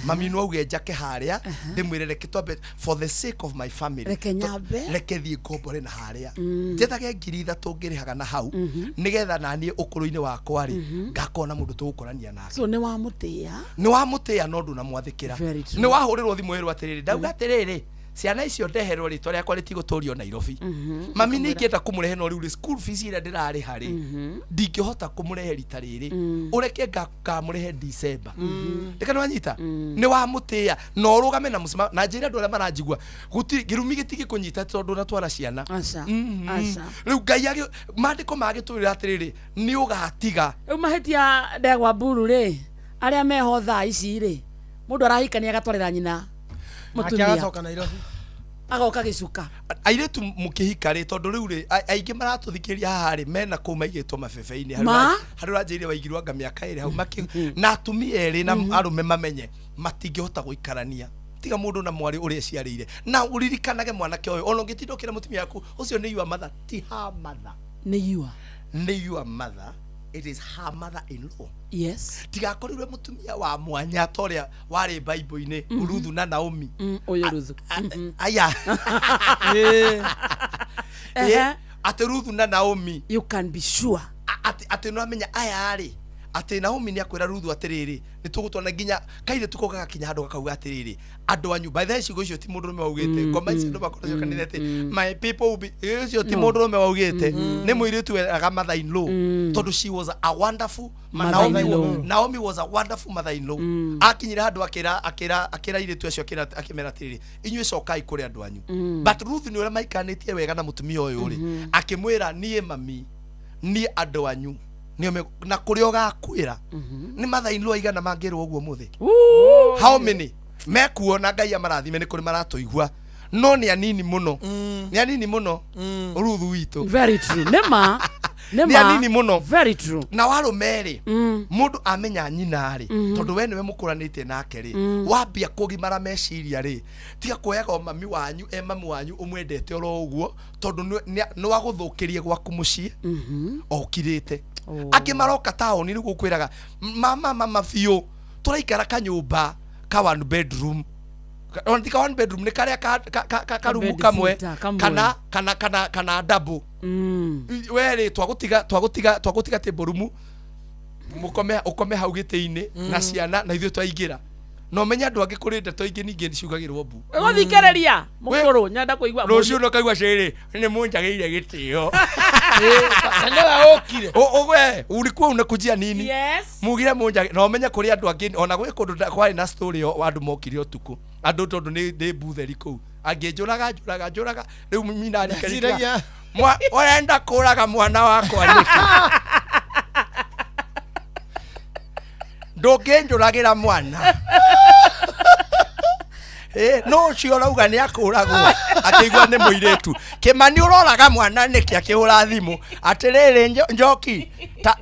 Mami no auge njake harĩa, ndĩmwĩre reke twambe for the sake of my family. Reke nyambe. Reke thiĩ ngombore na harĩa, njethage 3,000 ngĩrĩhaga na hau, nĩgetha naniĩ ũkũrũ-inĩ wakwa rĩ, ngakorwo na mũndũ tũgũkorania nake. So nĩ wamũtĩĩa. Nĩ wamũtĩĩa no ndũnamwathĩkĩra. Very true. Nĩ wahũrĩrwo thimũ ĩrwo atĩrĩrĩ, ndauga atĩrĩrĩ, ciana icio ndeherwo rĩtwa rĩakwa rĩtigũtũrio Nairobi. Mami nĩ ingĩenda kũmũrehe, no rĩu rĩ, school fees ĩrĩa ndĩrarĩha rĩ, ndingĩhota kũmũrehe rita rĩrĩ, ũreke ngamũrehe December. Reke nĩ wanyita, nĩ wamũtĩĩa na ũrũgame na mũcima na njĩre andũ arĩa maranjigua gũtirĩ kĩrumi gĩtigĩkũnyita tondũ ũratwara ciana. Aca. Aca. Rĩu Ngai maandĩko magĩtwĩra atĩrĩrĩ, nĩ ũgatiga. Rĩu mahĩtia ndegwa mburu rĩ, arĩa meho thaa ici rĩ, mũndũ arahikania agatwarĩra nyina Nake mũtumia. Agacoka Nairobi. Agoka gĩcuka. Airĩtu mũkĩhika rĩ, tondũ rĩu rĩ, aingĩ maratũthikĩrĩria haha rĩ, mena kũu maigĩtwo mabebe-inĩ. Ma? Harĩ ũranjĩire waigirwo anga mĩaka 2 hau na atumia erĩ na arũme mamenye matingĩhota gũikarania tiga mũndũ na mwarĩ ũrĩa eciarĩire. Na ũririkanage mwanake ũyũ, ona ũngĩtinda ũkĩra mũtumia waku ũcio nĩ your mother, ti her mother. Nĩ your Nĩ your mother, it is her mother in law. Tigakorirwe mũtumia wa mwanya ta ũrĩa warĩ Bible-inĩ, Ruthu na Naomi. Ũyũ Ruthu. Aya. Ehe. Atĩ Ruthu na Naomi, you can be sure atĩ nĩwamenya aya rĩ, atĩ Naomi nĩ akwĩra Ruthu atĩrĩrĩ, nĩ tũgũtwana nginya kairĩtu kau gagakinya handũ gakauga atĩrĩrĩ, andũ anyu, by the way, ciugo icio ti mũndũrũme waugĩte. Ngoma icio andũ makoragwo kanitha atĩ my people will be, ũcio ti No. mũndũrũme waugĩte, nĩ mũirĩtu weraga mother in law, tondũ she was a wonderful Naomi, Mother-in-law. Naomi was a wonderful mother in law. Akinyire handũ akĩra airĩtu acio, akĩmera atĩrĩrĩ, inyuĩ cokai kũrĩ andũ anyu. But Ruth nĩ ũrĩa maikanĩtie wega na mũtumia ũyũ rĩ, akĩmwĩra niĩ mami, niĩ andũ anyu nĩo na kũrĩa ũgakuĩra. Nĩ mother in law aigana mangĩrwo ũguo mũthĩ? How many mekuo? Na Ngai amarathime, nĩ kũrĩ maratũigua, no nĩ anini mũno, nĩ anini mũno. Ruthu witũ. Very true, nĩ ma. Nĩ nĩ ma. anini mũno. Very true. Na warũme rĩ, mũndũ amenya nyina rĩ, tondũ we nĩwe mũkũranĩte nake rĩ, wambia kũgimara meciria rĩ, tiga kuoyaga o mami wanyu e mami wanyu ũmwendete oro ũguo, tondũ nĩ wagũthũkĩrie gwaku mũciĩ okirĩte. Angĩ maroka taũni nĩguo kwĩraga mama mama biũ, tũraikara kanyũmba ka one bedroom. Ona ti ka one bedroom, nĩ karĩa karumu Ka bed kamwe sitter, kamwe. kana double. We rĩ, twagũtiga table room, mũkome, ũkome hau gĩtĩ-inĩ na ciana, na ithuĩ twaingĩra. Na ũmenye andũ angĩ kũrĩ ndeto ingĩ ningĩ ciugagĩrwo mbu. Gũthikĩrĩria mũkũrũ nyenda kũigua. Rũciũ no kaigua cĩrĩ nĩ mũnjagĩire gĩtĩo. Na nĩwe ũkire. We ulikuwa unakujia nini? Yes. Mugire mũnjagĩ. Na ũmenye kũrĩ andũ angĩ ona gwĩ kũndũ kwarĩ na story yo andũ mokire ũtukũ, andũ tondũ nĩ mbutheri kũu, angĩ njũraga njũraga njũraga rĩu mina. Ndeciragia. Ũrenda kũraga mwana wakwa nĩkĩ? Ndũngĩnjũragĩra mwana. No ũcio ũrauga nĩ akũragwo akĩigua nĩ mũirĩtu Kĩmani ũroraga mwana nĩkĩ? Akĩhũra thimũ atĩrĩrĩ, Njoki, ta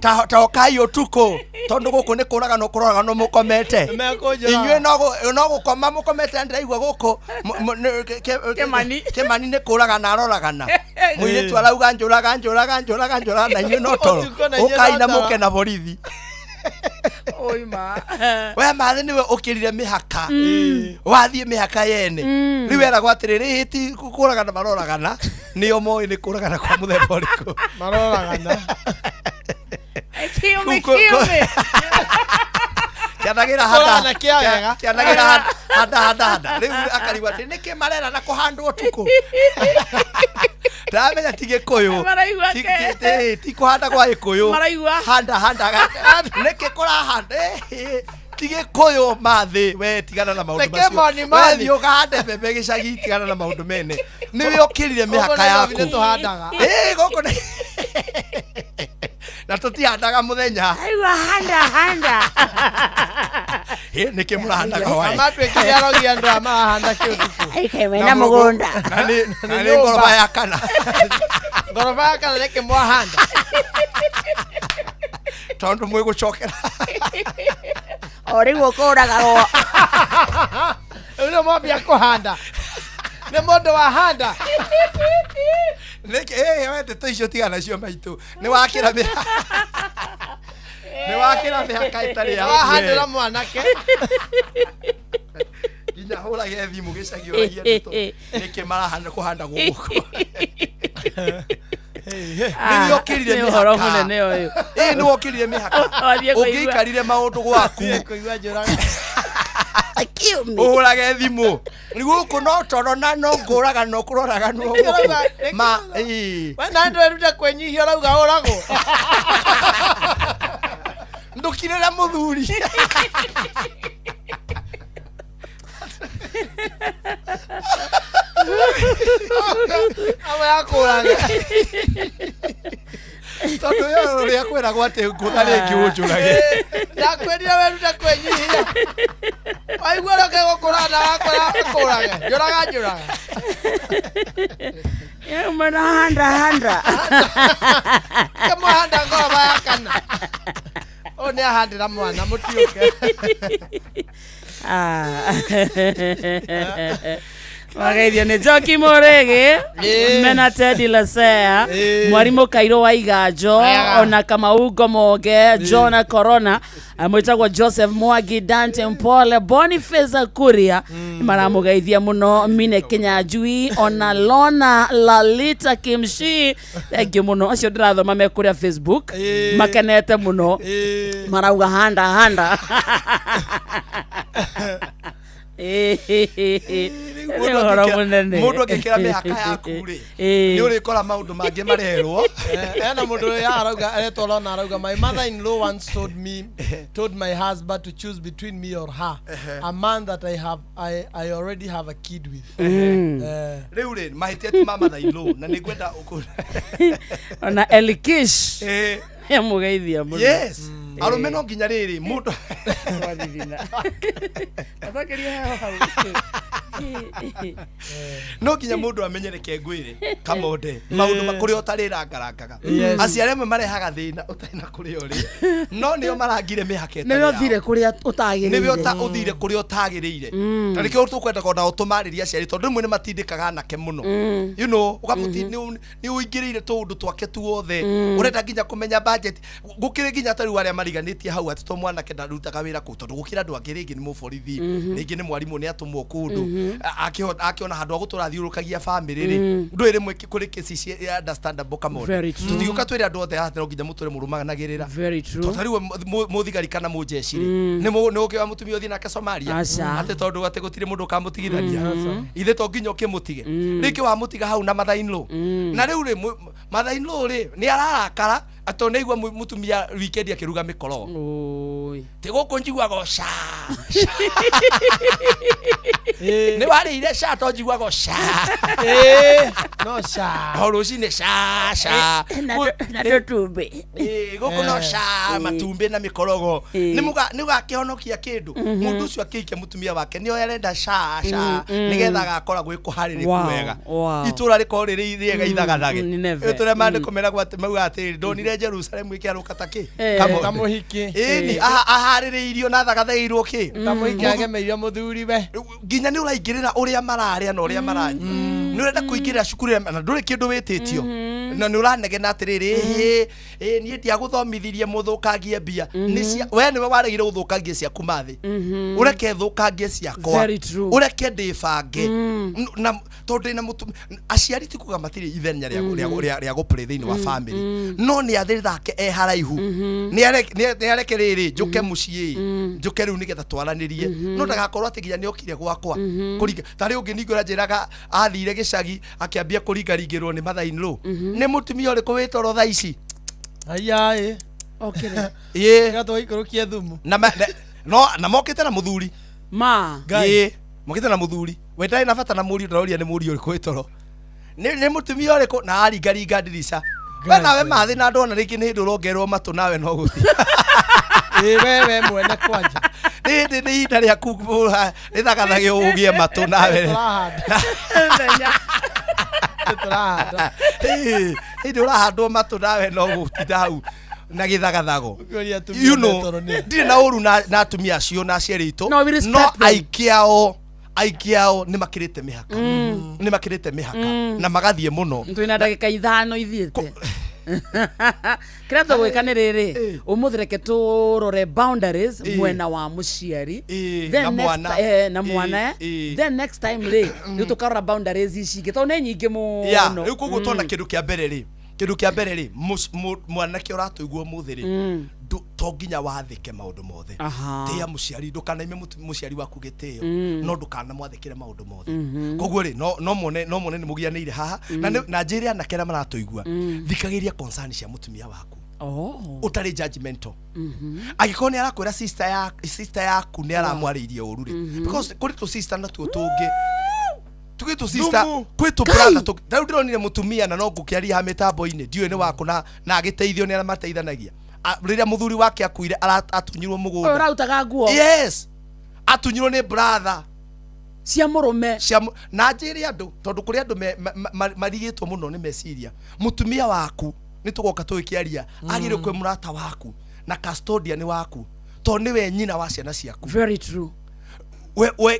ũkai ũtukũ, tondũ gũkũ nĩ kũraganwo kũroraganwo mũkomete. Nĩmekũnjũraga. Inyuĩ no gũkoma mũkomete, na ndĩraigua gũkũ Kĩmani. Kĩmani nĩ kũragana aroragana mũirĩtu, arauga njũraga njũraga njũraga njũraga, na inyuĩ no toro. Ũtukũ na inyuĩ ũkai no na toro. mũke na borithi. Oima. We mathĩ nĩwe ũkĩrire mĩhaka, wathiĩ mĩhaka yene. Rĩu eragwo atĩrĩrĩ, ĩ ti kũragana maroragana, nĩo moĩ nĩ kũragana kwa mũthemba ũrĩkũ. Maroragana. Kiume. Kiume. Kĩanagĩra. Kũragana kĩa wega. Kĩanagĩra handa handa handa. Rĩu akarigwo atĩ nĩkĩ marera na kũhandwo ũtukũ, ndamenya ti gĩkũyũ. Maraigua Ti kũhanda kwa gĩkũyũ. Maraigua. Handa handa nĩkĩ kũrahanda? Ti gĩkũyũ mathĩ, we tigana na maũndũ. Reke moni mathĩ. Wathiĩ ũkahande mbembe gĩcagi, tigana na maũndũ mene, nĩwe ũkĩrire mĩhaka Gũkũ Nairobi yaku. nĩ tũhandaga. Ĩ, gũkũ na tũtihandaga mũthenya. Aigua handa handa. Ĩ, nĩkĩ mũrahandaga hwaĩ? Matuĩkire arogi andũ aya marahanda kĩ ũtukũ. Aikeme na mũgũnda. Na nĩ ngoroba ya kana. Ngoroba ya kana nĩkĩ mwahanda? Tondũ mwĩgũcokera. O rĩu ũkũragagwo. Rĩu nĩ mwambia kũhanda, nĩ mũndũ wahanda. Nĩkĩ? Ĩ, we ndeto icio tigana nacio maitũ, nĩ wakĩra mĩhaka, nĩ wakĩra mĩhaka ĩtarĩ yaku. Wahandĩra mwanake. Nginya hũrage thimũ gĩcagi ũragie ndeto nĩkĩ marahanda kũhanda gũkũ nĩ ũkĩrire Nĩ ũhoro mĩhaka. mũnene ũyũ. Ĩ, nĩ wokĩrire mĩhaka. Wathiĩ kũigua. Ũngĩikarire maũndũ gwaku. Kũigua njũraga. Kiume. Ũhũrage thimũ gũkũ no toro na no ngũraga no kũroraganwo gũkũ ma ĩ. We na andũ erute kwĩnyihia, ũrauga ũragwo. Ndũkirĩra mũthuri. Amwe akũraga. Tondũ yo ũrĩa kwĩragwo atĩ ngũtha rĩngĩ ũnjũrage. Ndakwĩrire werute kwĩnyihia, waigua ũrĩa ũkĩgũkũra na wakũra akũrage njũraga njũraga. Yauma na handa handa. Kĩmwahanda ngoroba ya kana, ũyũ nĩ ahandĩra mwana mũtiũke. Ah. Wageithio nĩ Njoki Mũrĩgĩ mena Teddy Lasea, mwarimũ Kairũ wa Iganjo, Wega. ona Kamau Ngomonge, Jona Corona, mwĩtagwo Joseph Mwangi, Dante Mpole, Boniface Kuria maramũgeithia mũno, Mine Kinyanjui, ona Lona Lalita Kimshi, thank you mũno. Acio ndĩrathoma me kũrĩa Facebook makenete mũno, marauga handa handa. Nĩ ũhoro mũnene. Mũndũ angĩkĩra mĩhaka yaku rĩ, nĩ ũrĩkora maũndũ mangĩ marerwo. Ena mũndũ ũrĩa arauga aretwo Lona, arauga, "My mother in law once told me, told my husband to choose between me or her, a man that I already have a kid with." Rĩu rĩ, mahĩtia ti ma mother-in-law, na nĩ ngwenda Ona Elikish amũgeithia mũno. Yes, arũme no nginya rĩrĩ mũndũ Athakĩria heho hau. No nginya mũndũ amenyereke ngwĩre kamonde maũndũ makũrĩa ũtarĩrangarangaga. Yes. Aciari amwe marehaga thĩna ũtarĩ na kũrĩa ũrĩ, no nĩo marangire mĩhaka ĩtarĩ nĩwe yao. ũthire kũrĩa ũtagĩrĩire. Nĩwe ũta ũthire kũrĩa ũtagĩrĩire. Na nĩkĩo tũkwendaga ona ũtũmarĩrie aciari, tondũ rĩmwe nĩ matindĩkaga anake mũno. Ũkamũti nĩ ũingĩrĩire tũũndũ twake tuothe. Ũrenda nginya kũmenya budget gũkĩrĩ nginya ta rĩu arĩa mariganĩtie hau atĩ to mwanake ndarutaga wĩra kũu, tondũ gũkĩrĩ andũ angĩ, rĩngĩ nĩ mũborithi, rĩngĩ nĩ mwarimũ, nĩ atũmwo kũndũ. Akĩona handũ ha gũtũra athiũrũrũkagia bamĩrĩ rĩ, ndũĩ rĩmwe kũrĩ kesi cia understandable kamonde. Very true. Tũtigũka twĩre andũ othe atĩ no nginya mũtũre mũrũmanagĩrĩra. Very true. Tondũ ta rĩu mũthigari kana mũnjeshi rĩ, nĩ ũngĩ wa mũtumia ũthiĩ nake Somalia Aca. atĩ tondũ atĩ gũtirĩ mũndũ ũkamũtigithania, ithe to nginya ũkĩmũtige rĩngĩ wamũtiga hau na mother in law. Na rĩu rĩ, mother in law rĩ, nĩ ararakara atĩ nĩ aigua mũtumia weekend akĩruga mĩkorogo. Oi. Ti gũkũ njiguaga o ca nĩ warĩire ca, to njiguaga o ca. No ca. O rũcinĩ ca ca. Na tũtumbĩ. Ĩĩ, gũkũ no ca matumbĩ na mĩkorogo. Nĩ ũgakĩhonokia kĩndũ mũndũ ũcio akĩhikia mũtumia wake nĩo arenda ca ca, nĩgetha agakora gwĩ kũharĩrĩku wega, itũra rĩkorwo rĩrĩ rĩega ithagathage. Ni neve. Tũrĩa maandĩko meragwo atĩ mauga atĩrĩrĩ, ndonire Jerusalemu ĩkĩarũka ta kĩ. Ta mũhiki. Ĩni aharĩrĩirio na athagathagĩirwo kĩ. Ta mũhiki agemeirio mũthuriwe. Nginya nĩ ũraingĩrĩra ũrĩa mararĩa na ũrĩa maranyua, nĩ ũrenda kũingĩrĩra cukuru ĩrĩa- na ndũrĩ kĩndũ wĩtĩtio, na nĩ ũranegena atĩrĩrĩ, ĩhĩ ĩ niĩ ndiagũthomithirie mũthũkangie mbia. Nĩ cia we, nĩwe waregire gũthũkangie ciaku mathĩ, ũreke thũkangie ciakwa. Very true. Ũreke ndĩbange. Na tondũ ndĩna mũtumia, aciari ti kuga matirĩ ithenya rĩa gũplay thĩinĩ wa family, no nĩ athĩthake e haraihu, nĩ areke rĩrĩ njũke mũciĩ, njũke rĩu nĩgetha twaranĩrie, no ndagakorwo atĩ nginya nĩ okire gwakwa kũringa. Ta rĩu ũngĩ ningĩ ũranjĩraga athire gĩcagi akĩambia kũringaringĩrwo nĩ mother in law. Nĩ mũtumia ũrĩkũ wĩ toro thaa ici? Ayaĩ. Okire. Ĩĩ. Gatwaikũrũkie thumu. Na no na mokĩte na mũthuri. Ma. Ĩĩ, mokĩte na mũthuri we ndarĩ na bata na mũriũ, ndaroria nĩ mũriũ ũrĩkũ wĩ toro, nĩ mũtumia ũrĩkũ na aringaringa ndirica we nawe mathĩ na ndona rĩngĩ nĩ hĩndĩ ũrongerwo matũ nawe no gũthiĩ. Ĩ we mwene kwanja. Nĩ hĩndĩ nĩ ihinda rĩaku rĩthagathage ũgĩe matũ nawe. Tũrahanda. Tũrahanda. Ĩĩ, hĩndĩ ũrahandwo matũ nawe no gũtinda hau na gĩthagathago. Ũkĩũria atumia metoro nĩ. Ndirĩ na ũru na atumia acio na aciari aitũ. No, we respect no them. Aingĩ ao nĩ makĩrĩte mĩhaka, nĩ makĩrĩte mĩhaka na magathiĩ mũno. Twĩna ndagĩka 5 ithiĩte. Kĩrĩa tũgwĩka nĩ rĩrĩ, ũmũthĩ reke tũrore boundaries mwena wa mũciari. Then na next mwana. Na mwana. Then next time rĩ, rĩu tũkarora boundaries ici ingĩ tondũ nĩ nyingĩ mũno. Rĩu koguo tona kĩndũ kĩa mbere rĩ, mwanake ũratũigua ũmũthĩ rĩ, to nginya wathĩke maũndũ mothe. Tĩĩa mũciari, ndũkanaime mũciari waku gĩtĩo, no ndũkanamwathĩkĩre maũndũ mothe. Koguo rĩ, no mone nĩ mũgianĩire haha na njĩre anake arĩa maratũigua, thikagĩria concern cia mũtumia waku ũtarĩ judgmental. Angĩkorwo nĩ arakwĩra sister yaku nĩ aramwarĩirie ũru rĩ, because kũrĩ tũ sister natuo tũngĩ tũgĩ tũ sister, Thumu. kwĩ tũ brother tũngĩ. Ta rĩu ndĩronire mũtumia na no ngũkĩaria ha mĩtambo-inĩ, ndiũĩ nĩ waku, na agĩteithio nĩ arĩa mateithanagia. Rĩrĩa mũthuri wake akuire, atunyirwo Ũyũ mũgũnda. ũrautaga nguo. Yes, atunyirwo nĩ brother cia mũrũme. Na njĩre andũ, tondũ kũrĩ andũ marigĩtwo mũno nĩ meciria, mũtumia waku nĩ tũgoka tũgĩkĩaria, agĩrĩirwo kwĩ mũrata waku na custodian waku, tondũ nĩwe nyina wa ciana ciaku. Very true.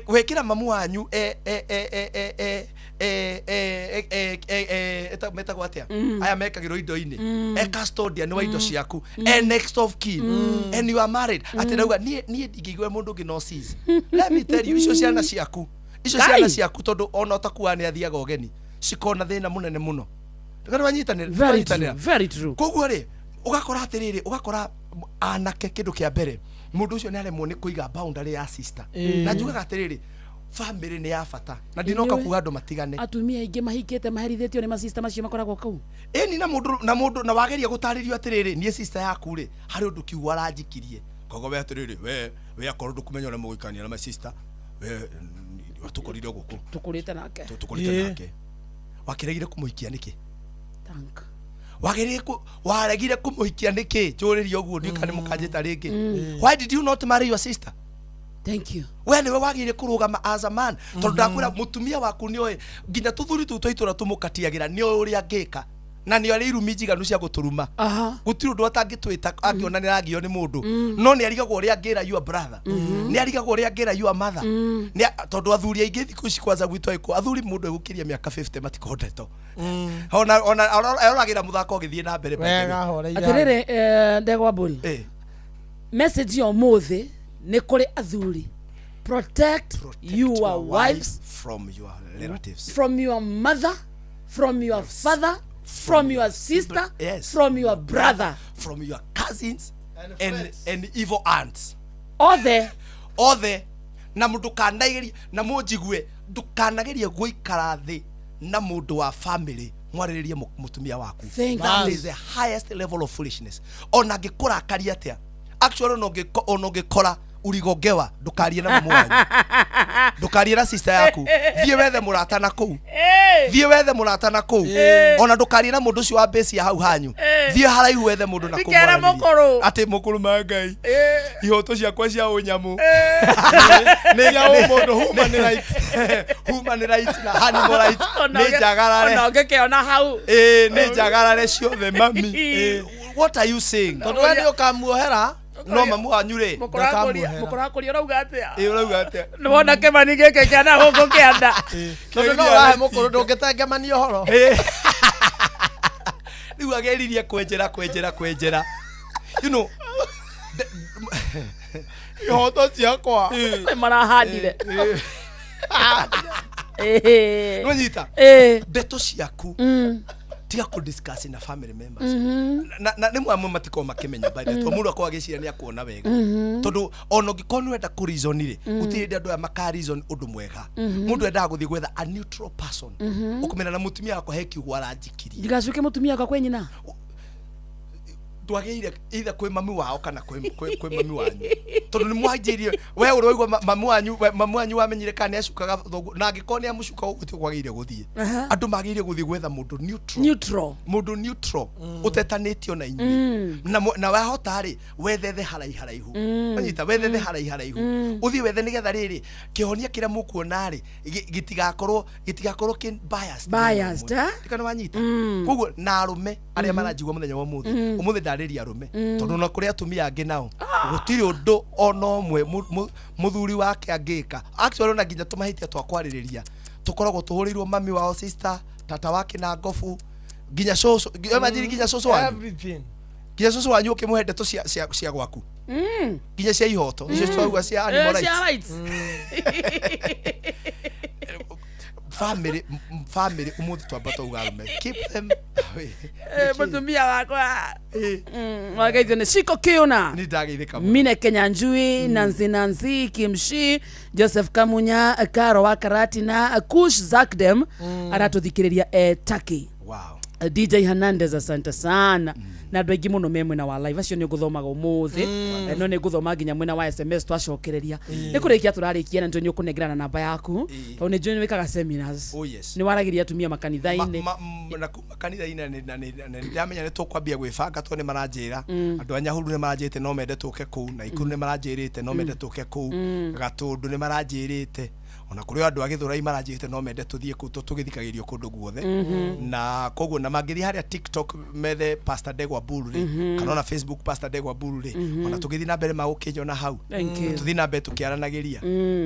Wekĩra mamu wanyu e e e e e e e e e e e metagwo atĩa, aya mekagĩrwo indo-inĩ, e custodian wa indo ciaku, e next of kin, and you are married, atĩ rauga niĩ ndingĩigua mũndũ ũngĩ no sis. Let me tell you, icio ciana ciaku, icio Ngai. ciana ciaku, tondũ ona ũtakuaga nĩ athiaga ũgeni, cikona thĩna mũnene mũno. Nĩwanyitanĩra? Very true, very true. Koguo rĩ, ũgakora atĩrĩrĩ, ũgakora anake, kĩndũ kĩa mbere, mũndũ ũcio nĩ aremwo nĩ kũiga boundary ya sister. Na njugaga atĩrĩrĩ, family nĩ ya bata na ndinoka Nĩũĩ- kuga andũ matigane. Atumia aingĩ mahikĩte maherithĩtio nĩ masista macio makoragwo kũu. Ĩni na mũndũ na wageria gũtarĩrio atĩrĩrĩ, niĩ sister yaku rĩ, harĩ ũndũ kiugo aranjikirie, koguo we atĩrĩrĩ, we akorwo ndũkũmenya ũrĩa mũgũikarania na my sister, we tũkorire gũkũ. Tũkũrĩte nake. Tũkũrĩte nake, wakĩregire kũmũhikia nĩkĩ? Thank. Wagĩrĩire waregire kũmũhikia nĩkĩ? Njũrĩrie ũguo, ndiũka nĩ mũkanjĩta rĩngĩ. Why did you not marry your sister? Thank you. We nĩwe wagĩrĩire kũrũgama as a man, tondũ ndakwĩra mũtumia waku nĩoĩ nginya tũthuri tũu twa itũra tũmũkatiagĩra, nĩoĩ ũrĩa angĩka na nĩ arĩ irumi njiganu cia gũtũruma. Gũtirĩ ũndũ atangĩtwĩta angĩona nĩ aragio nĩ mũndũ, no nĩ arigagwo ũrĩa angĩra your brother, nĩ arigagwo ũrĩa angĩra your mother. Tondũ athuri aingĩ thikũ ici, kwanza gwitũ ĩkũ, athuri mũndũ egũkĩria mĩaka 50 matikondetwo, ona aroragĩra mũthako ũgĩthiĩ na mbere, by the way. Wega horeire. Atiriri, Ndegwa Bull, message ya umuthi nĩ kũrĩ athuri: protect your wives from your relatives, from your mother, from your father, from your sister, from your brother, from your cousins and evil aunts. Othe. Othe. Na ndukanagerie, na munjigue, ndukanagerie guikara thi na mundu wa family mwarĩrĩrie mũtumia waku. Thank That you. is the highest level of foolishness. Ona angĩkũrakaria atĩa, actually, ona ũngĩkora urigongewa, ndũkarie na mamu wanyu, ndũkarie na sister yaku. Thiĩ wethe mũrata na kũu, thiĩ wethe mũrata na kũu. Ona ndũkarie na mũndũ ũcio wa base ya hau hanyu. Thiĩ haraihu wethe mũndũ na kũu Ndikere mwaranĩrie. mũkũrũ. Atĩ mũkũrũ, ma Ngai, ihoto ciakwa cia ũnyamũ. Cia ũmũndũ, human right. Human right na animal right nĩ njagarare. Ona ũngĩkĩona hau. Ĩĩ, nĩ njagarare ciothe, mami. Ĩĩ, what are you saying? Tondũ we nĩ ũkamuohera. No mamu wanyu rĩ, Mũkũrakũria ũrauga atĩa? Ĩĩ, ũrauga atĩa? Nĩ wona kĩmani gĩkĩ kĩana gũkũ kĩanda. Tondũ no ũrahe mũkũrũ, ndũngĩtengemania ũhoro. Rĩu ageririe kwenjera, kwenjera, kwenjera, you know. Ihoto ciakwa. Nĩ marahandire. Nĩwanyita ndeto ciaku, tiga kũ discuss na family members. Na rĩmwe amwe matikoragwo makĩmenya, by the way, tondũ mũndũ akoragwo agĩciria nĩ akuona wega. Tondũ ona ũngĩkorwo nĩ ũrenda kũ reason rĩ, gũtirĩ hĩndĩ andũ aya maka reason ũndũ mwega. Mũndũ endaga gũthiĩ gwetha a neutral person, ũkũmenya na mũtumia wakwa he kiugo aranjikirie. Ndigacuke mũtumia wakwa kwĩ nyina. Ndwagĩrĩire either kwĩ mami wao kana kwĩ mami wanyu, tondũ nĩ mwanjĩirie we ũraigua mami wanyu, mami wanyu wamenyire kana nĩ acukaga thoguo, na angĩkorwo nĩ amũcuka ũguo tiguo kwagĩrĩire gũthiĩ. Andũ magĩrĩire gũthiĩ gwetha mũndũ neutral. Neutral. Mũndũ neutral ũtetanĩtio na inyuĩ. Na wahota rĩ, wethethe haraihu haraihu. Wanyita, wethethe haraihu haraihu. Ũthiĩ wethe, nĩgetha rĩrĩ kĩhonia kĩrĩa mũkuona rĩ, gĩtigakorwo kĩ biased. Biased, eh? Ndikana wanyita. Koguo na arũme arĩa maranjigua mũthenya wa ũmũthĩ, ũmũthĩ ndarĩria arũme, tondũ ona kũrĩ atumia angĩ nao gũtirĩ ũndũ ona ũmwe mũthuri wake angĩka. Actually, ona nginya tũmahĩtia twa kwarĩrĩria tũkoragwo tũhũrĩirwo mami wao, sister, tata wake na ngobu, nginya cũcũ. Imagine, nginya cũcũ wanyu. Everything. Nginya cũcũ wanyu ũkĩmũhe ndeto cia gwaku, nginya cia ihoto icio twauga cia animal Cia rights. rights. Family, ũmũthĩ twamba twauga arũme, keep them away. Mũtumia wakwa wageithio nĩ Ciko Kiuna. Nĩ ndageithĩka mũno. Mine Kenyanjui, Nancy, Nancy Kimshi, Joseph Kamunya, Karo wa Karatina, Kush Zakdem aratũthikĩrĩria e Turkey. Wow. DJ Hernandez, asante sana. Na andũ aingĩ mũno me mwena wa live, acio nĩ ngũthomaga ũmũthĩ. No nĩ ngũthoma nginya mwena wa SMS twacokereria. Nĩ kũrĩkia tũrarĩkia, na nĩ nĩ ũkũnengerana namba yaku, tondũ nĩ njũĩ nĩ wĩkaga seminars. Oh, yes. Nĩ waragĩria atumia makanitha-inĩ. Na kuma kanitha-inĩ na nĩ ndamenya nĩ tũkwambia gwĩbanga, tondũ nĩ maranjĩra, andũ a Nyahururu nĩ maranjĩrĩte no mende tũke kũu, na Ikuru nĩ maranjĩrĩte no mende tũke kũu, Gatũndũ nĩ maranjĩrĩte, ona kũrĩ andũ a Gĩthũrai maranjĩrĩte no mende tũthiĩ kũu, tũgĩthikagĩrio kũndũ guothe. Na koguo na mangĩthiĩ harĩa TikTok methe Pastor Ndegwa Bull rĩ, kana ona Facebook Pastor Ndegwa Bull rĩ, ona tũgĩthiĩ na mbere magũkĩnyona hau. Thank you. Tũthiĩ na mbere tũkĩaranagĩria.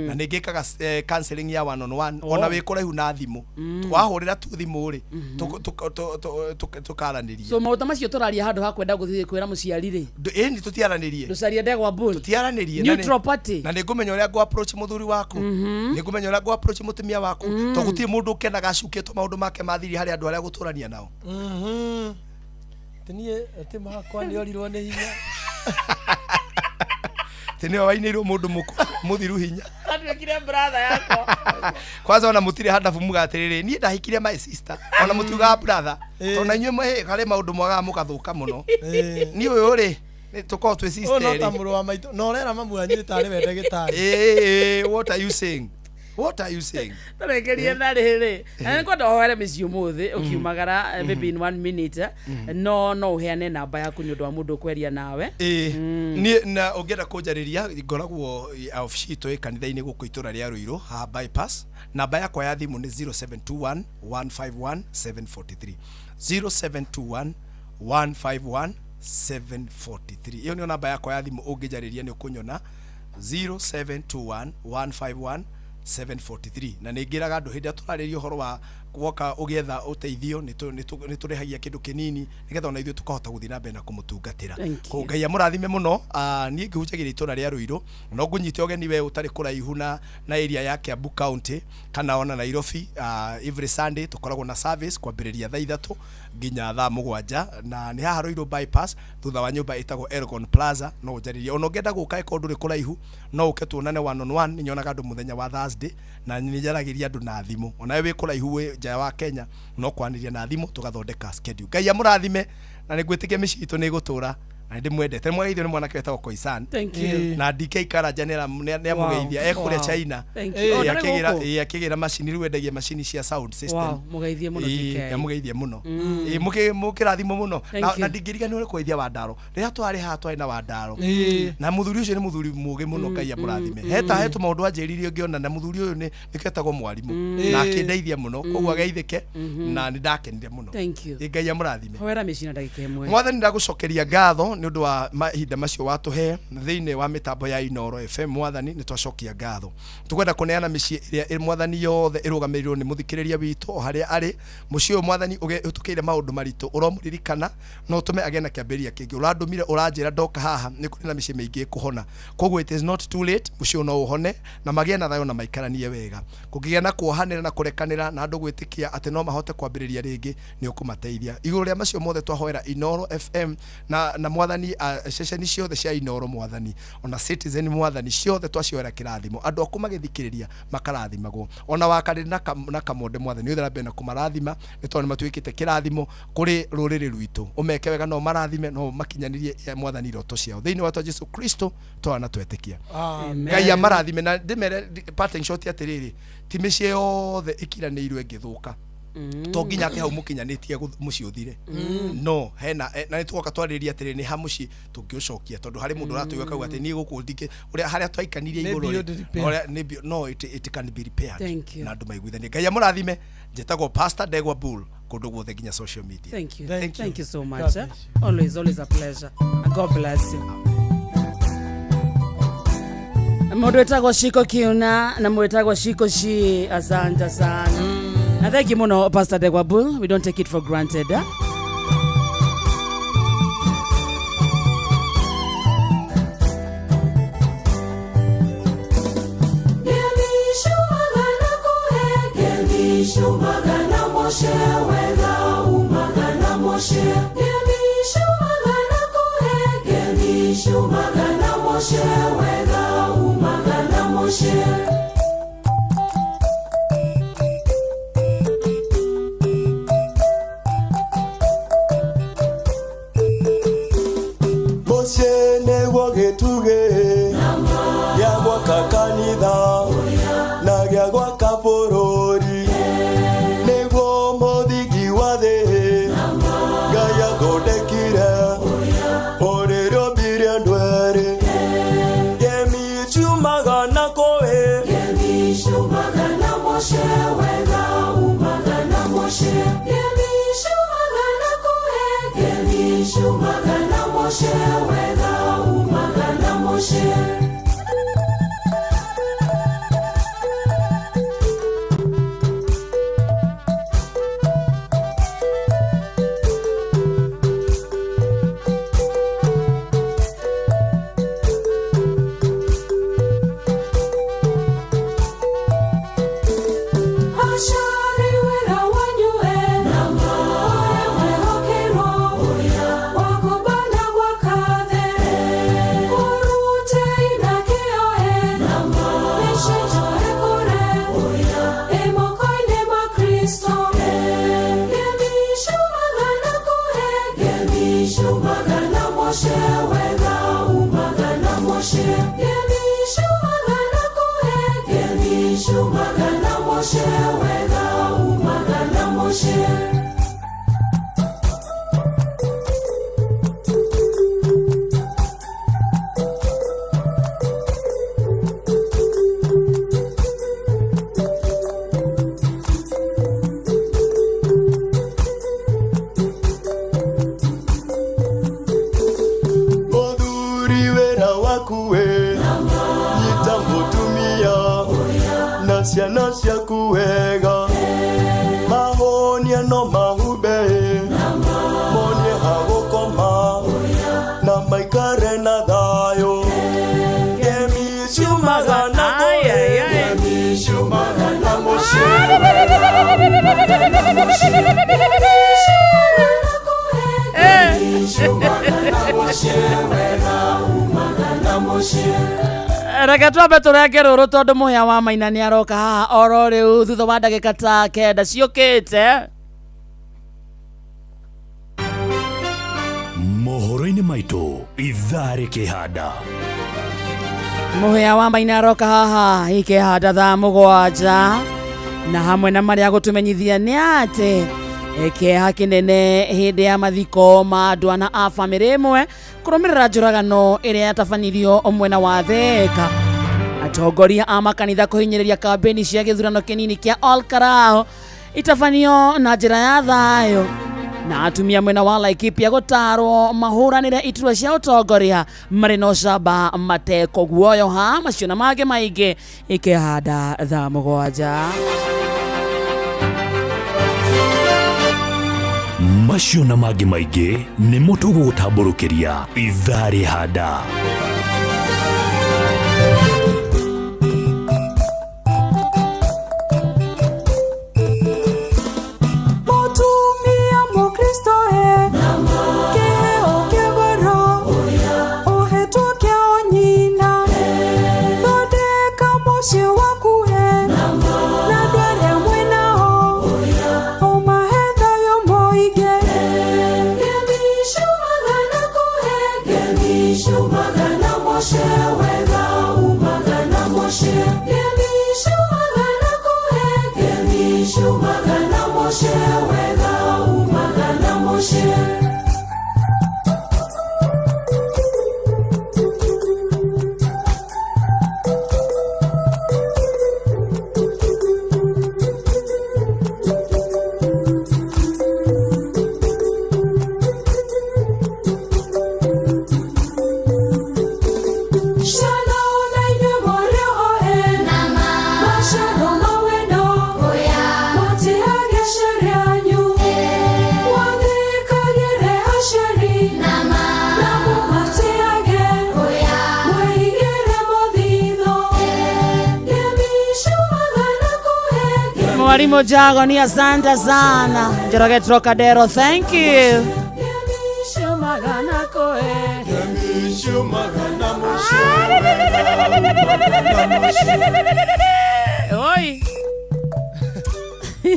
Na nĩ ngĩkaga counseling ya one on one, Oh. ona wĩ kũraihu na thimũ, wahũrĩra tu thimũ rĩ, tũkaranĩria. So maũndũ macio tũraria, handũ ha kwenda gũthiĩ kwĩra mũciari rĩ, Ĩni tũtiaranĩrie. Ndũcarie Ndegwa Bull. Tũtiaranĩrie. Neutral party. Na nĩ ngũmenya ũrĩa ngũ approach mũthuri waku, nĩ ngũmenya ũrĩa ngũ approach mũtumia waku, tondũ gũtirĩ mũndũ ũkenaga acukĩtwo maũndũ make mathiri harĩ andũ arĩa gũtũrania nao. Atĩ niĩ atĩ makwa nĩ orirwo nĩ hinya. Atĩ nĩwe wainĩirwo mũndũ mũthiru hinya. Atuĩkire brother yakwa. Kwanza ona mũtirĩ handabu muga atĩrĩrĩ, niĩ ndahikire my sister, ona mũtiugaga brother, tondũ na inyuĩ harĩ maũndũ mwagaga mũgathũka mũno. Niĩ ũyũ rĩ, nĩ tũkoragwo twĩ Ũyũ sister no ta rĩ. mũrũ wa maitũ na ũrera mamu wanyu tarĩ we ndagĩtarĩ. Ĩĩ, what are you saying? What are you saying? Tarekerie na rĩrĩ, na nĩngwenda ũhoere mĩciĩ ũmũthĩ ũkiumagara, maybe in one minute, no no ũheane namba yaku nĩ ũndũ wa mũndũ ũkweria nawe. Ĩĩ, niĩ na ũngĩenda kũnjarĩria ngoragwo obici itũ ĩ kanitha-inĩ gũkũ itũra rĩa Ruiru haha bypass. Namba yakwa ya thimũ nĩ 0721 151 743, 0721 151 743. Ĩyo nĩyo namba yakwa ya thimũ, ũngĩnjarĩria nĩ ũkũnyona 0721 151 743. Na nĩ ngĩraga andũ hĩndĩ ĩrĩa tũrarĩria ũhoro wa woka ũgĩetha ũteithio, nĩ tũrĩhagia kĩndũ kĩnini nĩgetha ona ithuĩ tũkahota gũthiĩ na mbere na kũmũtungatĩra. Thank you. Koguo Ngai amũrathime mũno. Niĩ ngĩhunjagĩria itũra rĩa Ruiru, no ngũnyite ũgeni we ũtarĩ kũraihu na area ya Kiambu County kana ona Nairobi. Every Sunday tũkoragwo na service kwambĩrĩria thaa 3 nginya thaa 7, na nĩ haha Ruiru bypass thutha wa nyũmba ĩtagwo Elgon Plaza. No ũnjarĩrie ona ũngĩenda gũka, ĩkorwo ndũrĩ kũraihu, no ũke tuonane one on one. Nĩ nyonaga andũ mũthenya wa Thursday na nĩ njaragĩria andũ na thimũ. Onawe wĩ kũraihu, wĩ nja wa Kenya, no kwanĩria na thimũ tũgathondeka schedule. Ngai amũrathime, na nĩ ngwĩtĩkia mĩciĩ itũ nĩ ĩgũtũra na nĩ ndĩmwendete. Nĩ mwagaithio nĩ mwanake wetagwo Koisan. Thank you. Na DK Karanja nĩ amũgeithia ekũrĩa China. Thank you. Oh, Ĩĩ, ndarĩ gũkũ? Ĩĩ, akĩgĩra macini, rĩu endagia macini cia sound system. Wow, mũgeithie mũno. Ĩĩ, DK. nĩamũgeithia mũno. Ĩĩ, mũkĩrathimwo mũno. Thank Na you. na ndingĩriganĩrwo nĩ kũgeithia Wandaro rĩrĩa twarĩ haha, twarĩ na Wandaro. Na mũthuri ũcio nĩ mũthuri mũũgĩ mũno, Ngai amũrathime. Heta he tũmaũndũ anjĩrire ngĩona na mũthuri ũyũ nĩ ketagwo mwarimũ na akĩndeithia mũno, koguo ageithĩke na nĩ ndakenire mũno. Thank you. Ĩĩ, Ngai amũrathime. Hoera mĩciĩ na ndagĩka ĩmwe. Mwathani, ndagũcokeria ngatho nĩ ũndũ wa mahinda macio watũhe thĩinĩ wa mĩtambo ya Inoro FM. Mwathani, nĩ twacokia ngatho. Tũkwenda kũneana mĩciĩ ĩrĩa mwathani yothe ĩrũgamĩrĩirwo nĩ mũthikĩrĩria witũ o harĩa arĩ. Mũciĩ ũyũ, mwathani, ũtũkĩire maũndũ maritũ, ũromũririkana no ũtũme agĩe na kĩambĩrĩria kĩngĩ. Ũrandũmire ũranjĩra ndoka haha nĩ kũrĩ na mĩciĩ mĩingĩ ĩkũhona, koguo it is not too late. Mũciĩ ũyũ no ũhone na magĩe na thayũ na maikaranie wega. Kũngĩgĩa na kuohanĩra na kũrekanĩra na andũ gwĩtĩkia atĩ no mahote kwambĩrĩria rĩngĩ, nĩ ũkũmateithia. Igũrũ rĩa macio mothe, twahoera Inoro FM na mwathani, ceceni ciothe cia Inoro, mwathani, ona Citizen, mwathani, ciothe twacioera kĩrathimo. Andũ aku magĩthikĩrĩria makarathimagwo, ona wakarĩ na kamonde, mwathani, ũthiĩ na mbere na kũmarathima nĩ tondũ nĩ matuĩkĩte kĩrathimo kũrĩ rũrĩrĩ rwitũ. Ũmeke wega no marathime no makinyanĩrie, mwathani, iroto ciao thĩinĩ wa twa Jesu Kristo twana twetĩkia. Amen. Ngai amarathime. Na ndĩmere parting shot atĩrĩrĩ, ti mĩciĩ yothe ĩkiranĩirwo ĩngĩthũka, to nginya atĩ hau mũkinyanĩtie mũciĩ ũthire. No hena na nĩ tũgoka twarĩrĩria atĩrĩ, nĩ ha mũciĩ tũngĩũcokia, tondũ harĩ mũndũ ũratũigua kauga atĩ niĩ gũkũ ndingĩ ũrĩa harĩa twaikanire Nĩ igũrũ rĩ, beyond repair. ũrĩa no it can be repaired. Thank you. Na andũ maiguithanie. Ngai amũrathime. Njĩtagwo Pastor Ndegwa Bull kũndũ guothe nginya social media. Thank you. Thank Thank you. you so God much. bless Eh? Always, always a pleasure. And God bless you. Mũndũ wĩtagwo Shiko Kiuna na mũndũ wĩtagwo Shiko Shi, asante sana. Na thank you mũno, Pastor Ndegwa Bull. We don't take it for granted. Eh? Umagana moshe wega, umagana moshe umagana kuhe, umagana moshe wega, umagana moshe. Mũciĩ nĩguo gĩtugĩ gĩa gwaka kanitha na gĩa gwaka bũrũri, nĩguo mũthingi wa thĩ Ngai athondekire ũrĩrĩ ombire andũ erĩ. Ngemi ciumaga na kũĩ. mũciĩ. Mũthuri wĩra waku wĩ nyita mũtumia na ciana ciaku wega, mahonie no mahumbe, monie hagũkoma na maikare na thayũ. Ngemi ciumaga na kũhe, ngemi ciumaga na mũciĩ. Reke twambe tũrenge rũrũ tondũ mũhĩa wa maina nĩ aroka haha oro rĩu thutha wa ndagĩka ta 9 ciũkĩte. Mohoro-inĩ maitũ ithaa rĩkĩhanda. Mũhĩa wa maina aroka haha ikĩhanda thaa 7, na hamwe na marĩa gũtũmenyithia nĩ atĩ kĩeha kĩnene hĩndĩ ya mathiko ma andũ ana a bamĩrĩ ĩmwe kũrũmĩrĩra njũragano ĩrĩa yatabanirio mwena wa Thika. Atongoria a makanitha kũhinyĩrĩria kambĩni cia gĩthurano kĩnini kĩa Ol Kalou itabanio na njĩra ya thayũ, na atumia mwena wa Laikipia gũtarwo mahũranĩre iturwa cia ũtongoria marĩ na ũcamba matekũguoyoha. Macio na mangĩ maingĩ ikĩhanda thaa 7. Macio na mangĩ maingĩ nĩmo tũgũgũtambũrũkĩria ithaa rĩhanda. Mũtumia Mũkristo e kĩheo kĩa goro ũhetwo kĩa nyina, thondeka mũciĩ waku e na andũ arĩa mwĩnao, ũmahe thayũ mũingĩ. Ngemi ciumaga na kũhe, ngemi ciumaga na mũciĩ, wega umaga na mũciĩ. Ngemi ciumaga na kũhe, ngemi ciumaga na mũciĩ, wega umaga na mũciĩ. Ciana ona inyuĩ mũrĩ o ene, maciaro ma wendo mũtĩage aciari anyu, mwathĩkagĩre aciari na mũmatĩage, mwĩigĩre mũthithũ. Ngemi ciumaga na kũhe, Mwalimu Jago ni asante sana. Njoroge Trocadero, thank you. ciumaga na kũhe. Ngemi ciumaga na mũciĩ. Oi.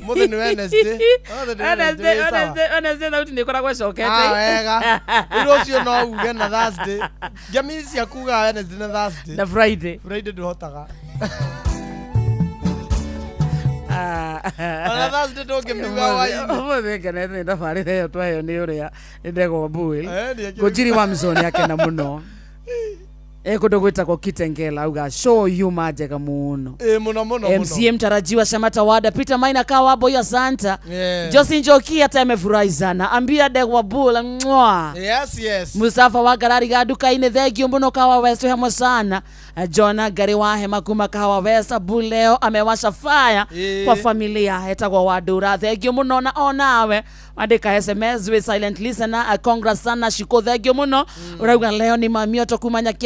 Mũthĩ nĩ Wednesday. Ũmũthĩ nĩ Wednesday, wĩ sawa. Wednesday thauti nĩ ĩkoragwo ĩcokete. Ah, wega. Rĩu rũciũ no uge na Thursday. Ngemi cia kuga Wednesday na Thursday. Na Friday. Friday ndũhotaga. Ona Thursday ndũngĩmiuga hwaĩ-inĩ. Ũmũthĩ ngenete nĩ tabarĩra ĩyo twaheo nĩ ũrĩa nĩ Ndegwa Bull. Eh, nĩ Ngũnjiri wa Mzoni akena mũno. Kũndũ gwĩtagwo Kitengela auga show yuma njega mũno. Ĩ, mũno mũno mũno. MCA mtarajiwa Shamata Wada Peter Maina Kawabo ya Santa. Yeah. Josi Njoki hata amefurahi sana. Ambia Ndegwa Bull mwa. Yes, yes. Mustafa wa Garari ga duka-inĩ thengio mũno Kahawa West hamwe sana. Jona Ngari wa Hema kuma Kahawa West Bull leo amewasha fire Ĩĩ. kwa familia etagwo Wandura thengio mũno na onawe andĩka SMS with silent listener. Congrats sana Shiko, thengio mũno. Ũrauga leo ni mamioto kuma Nyakia.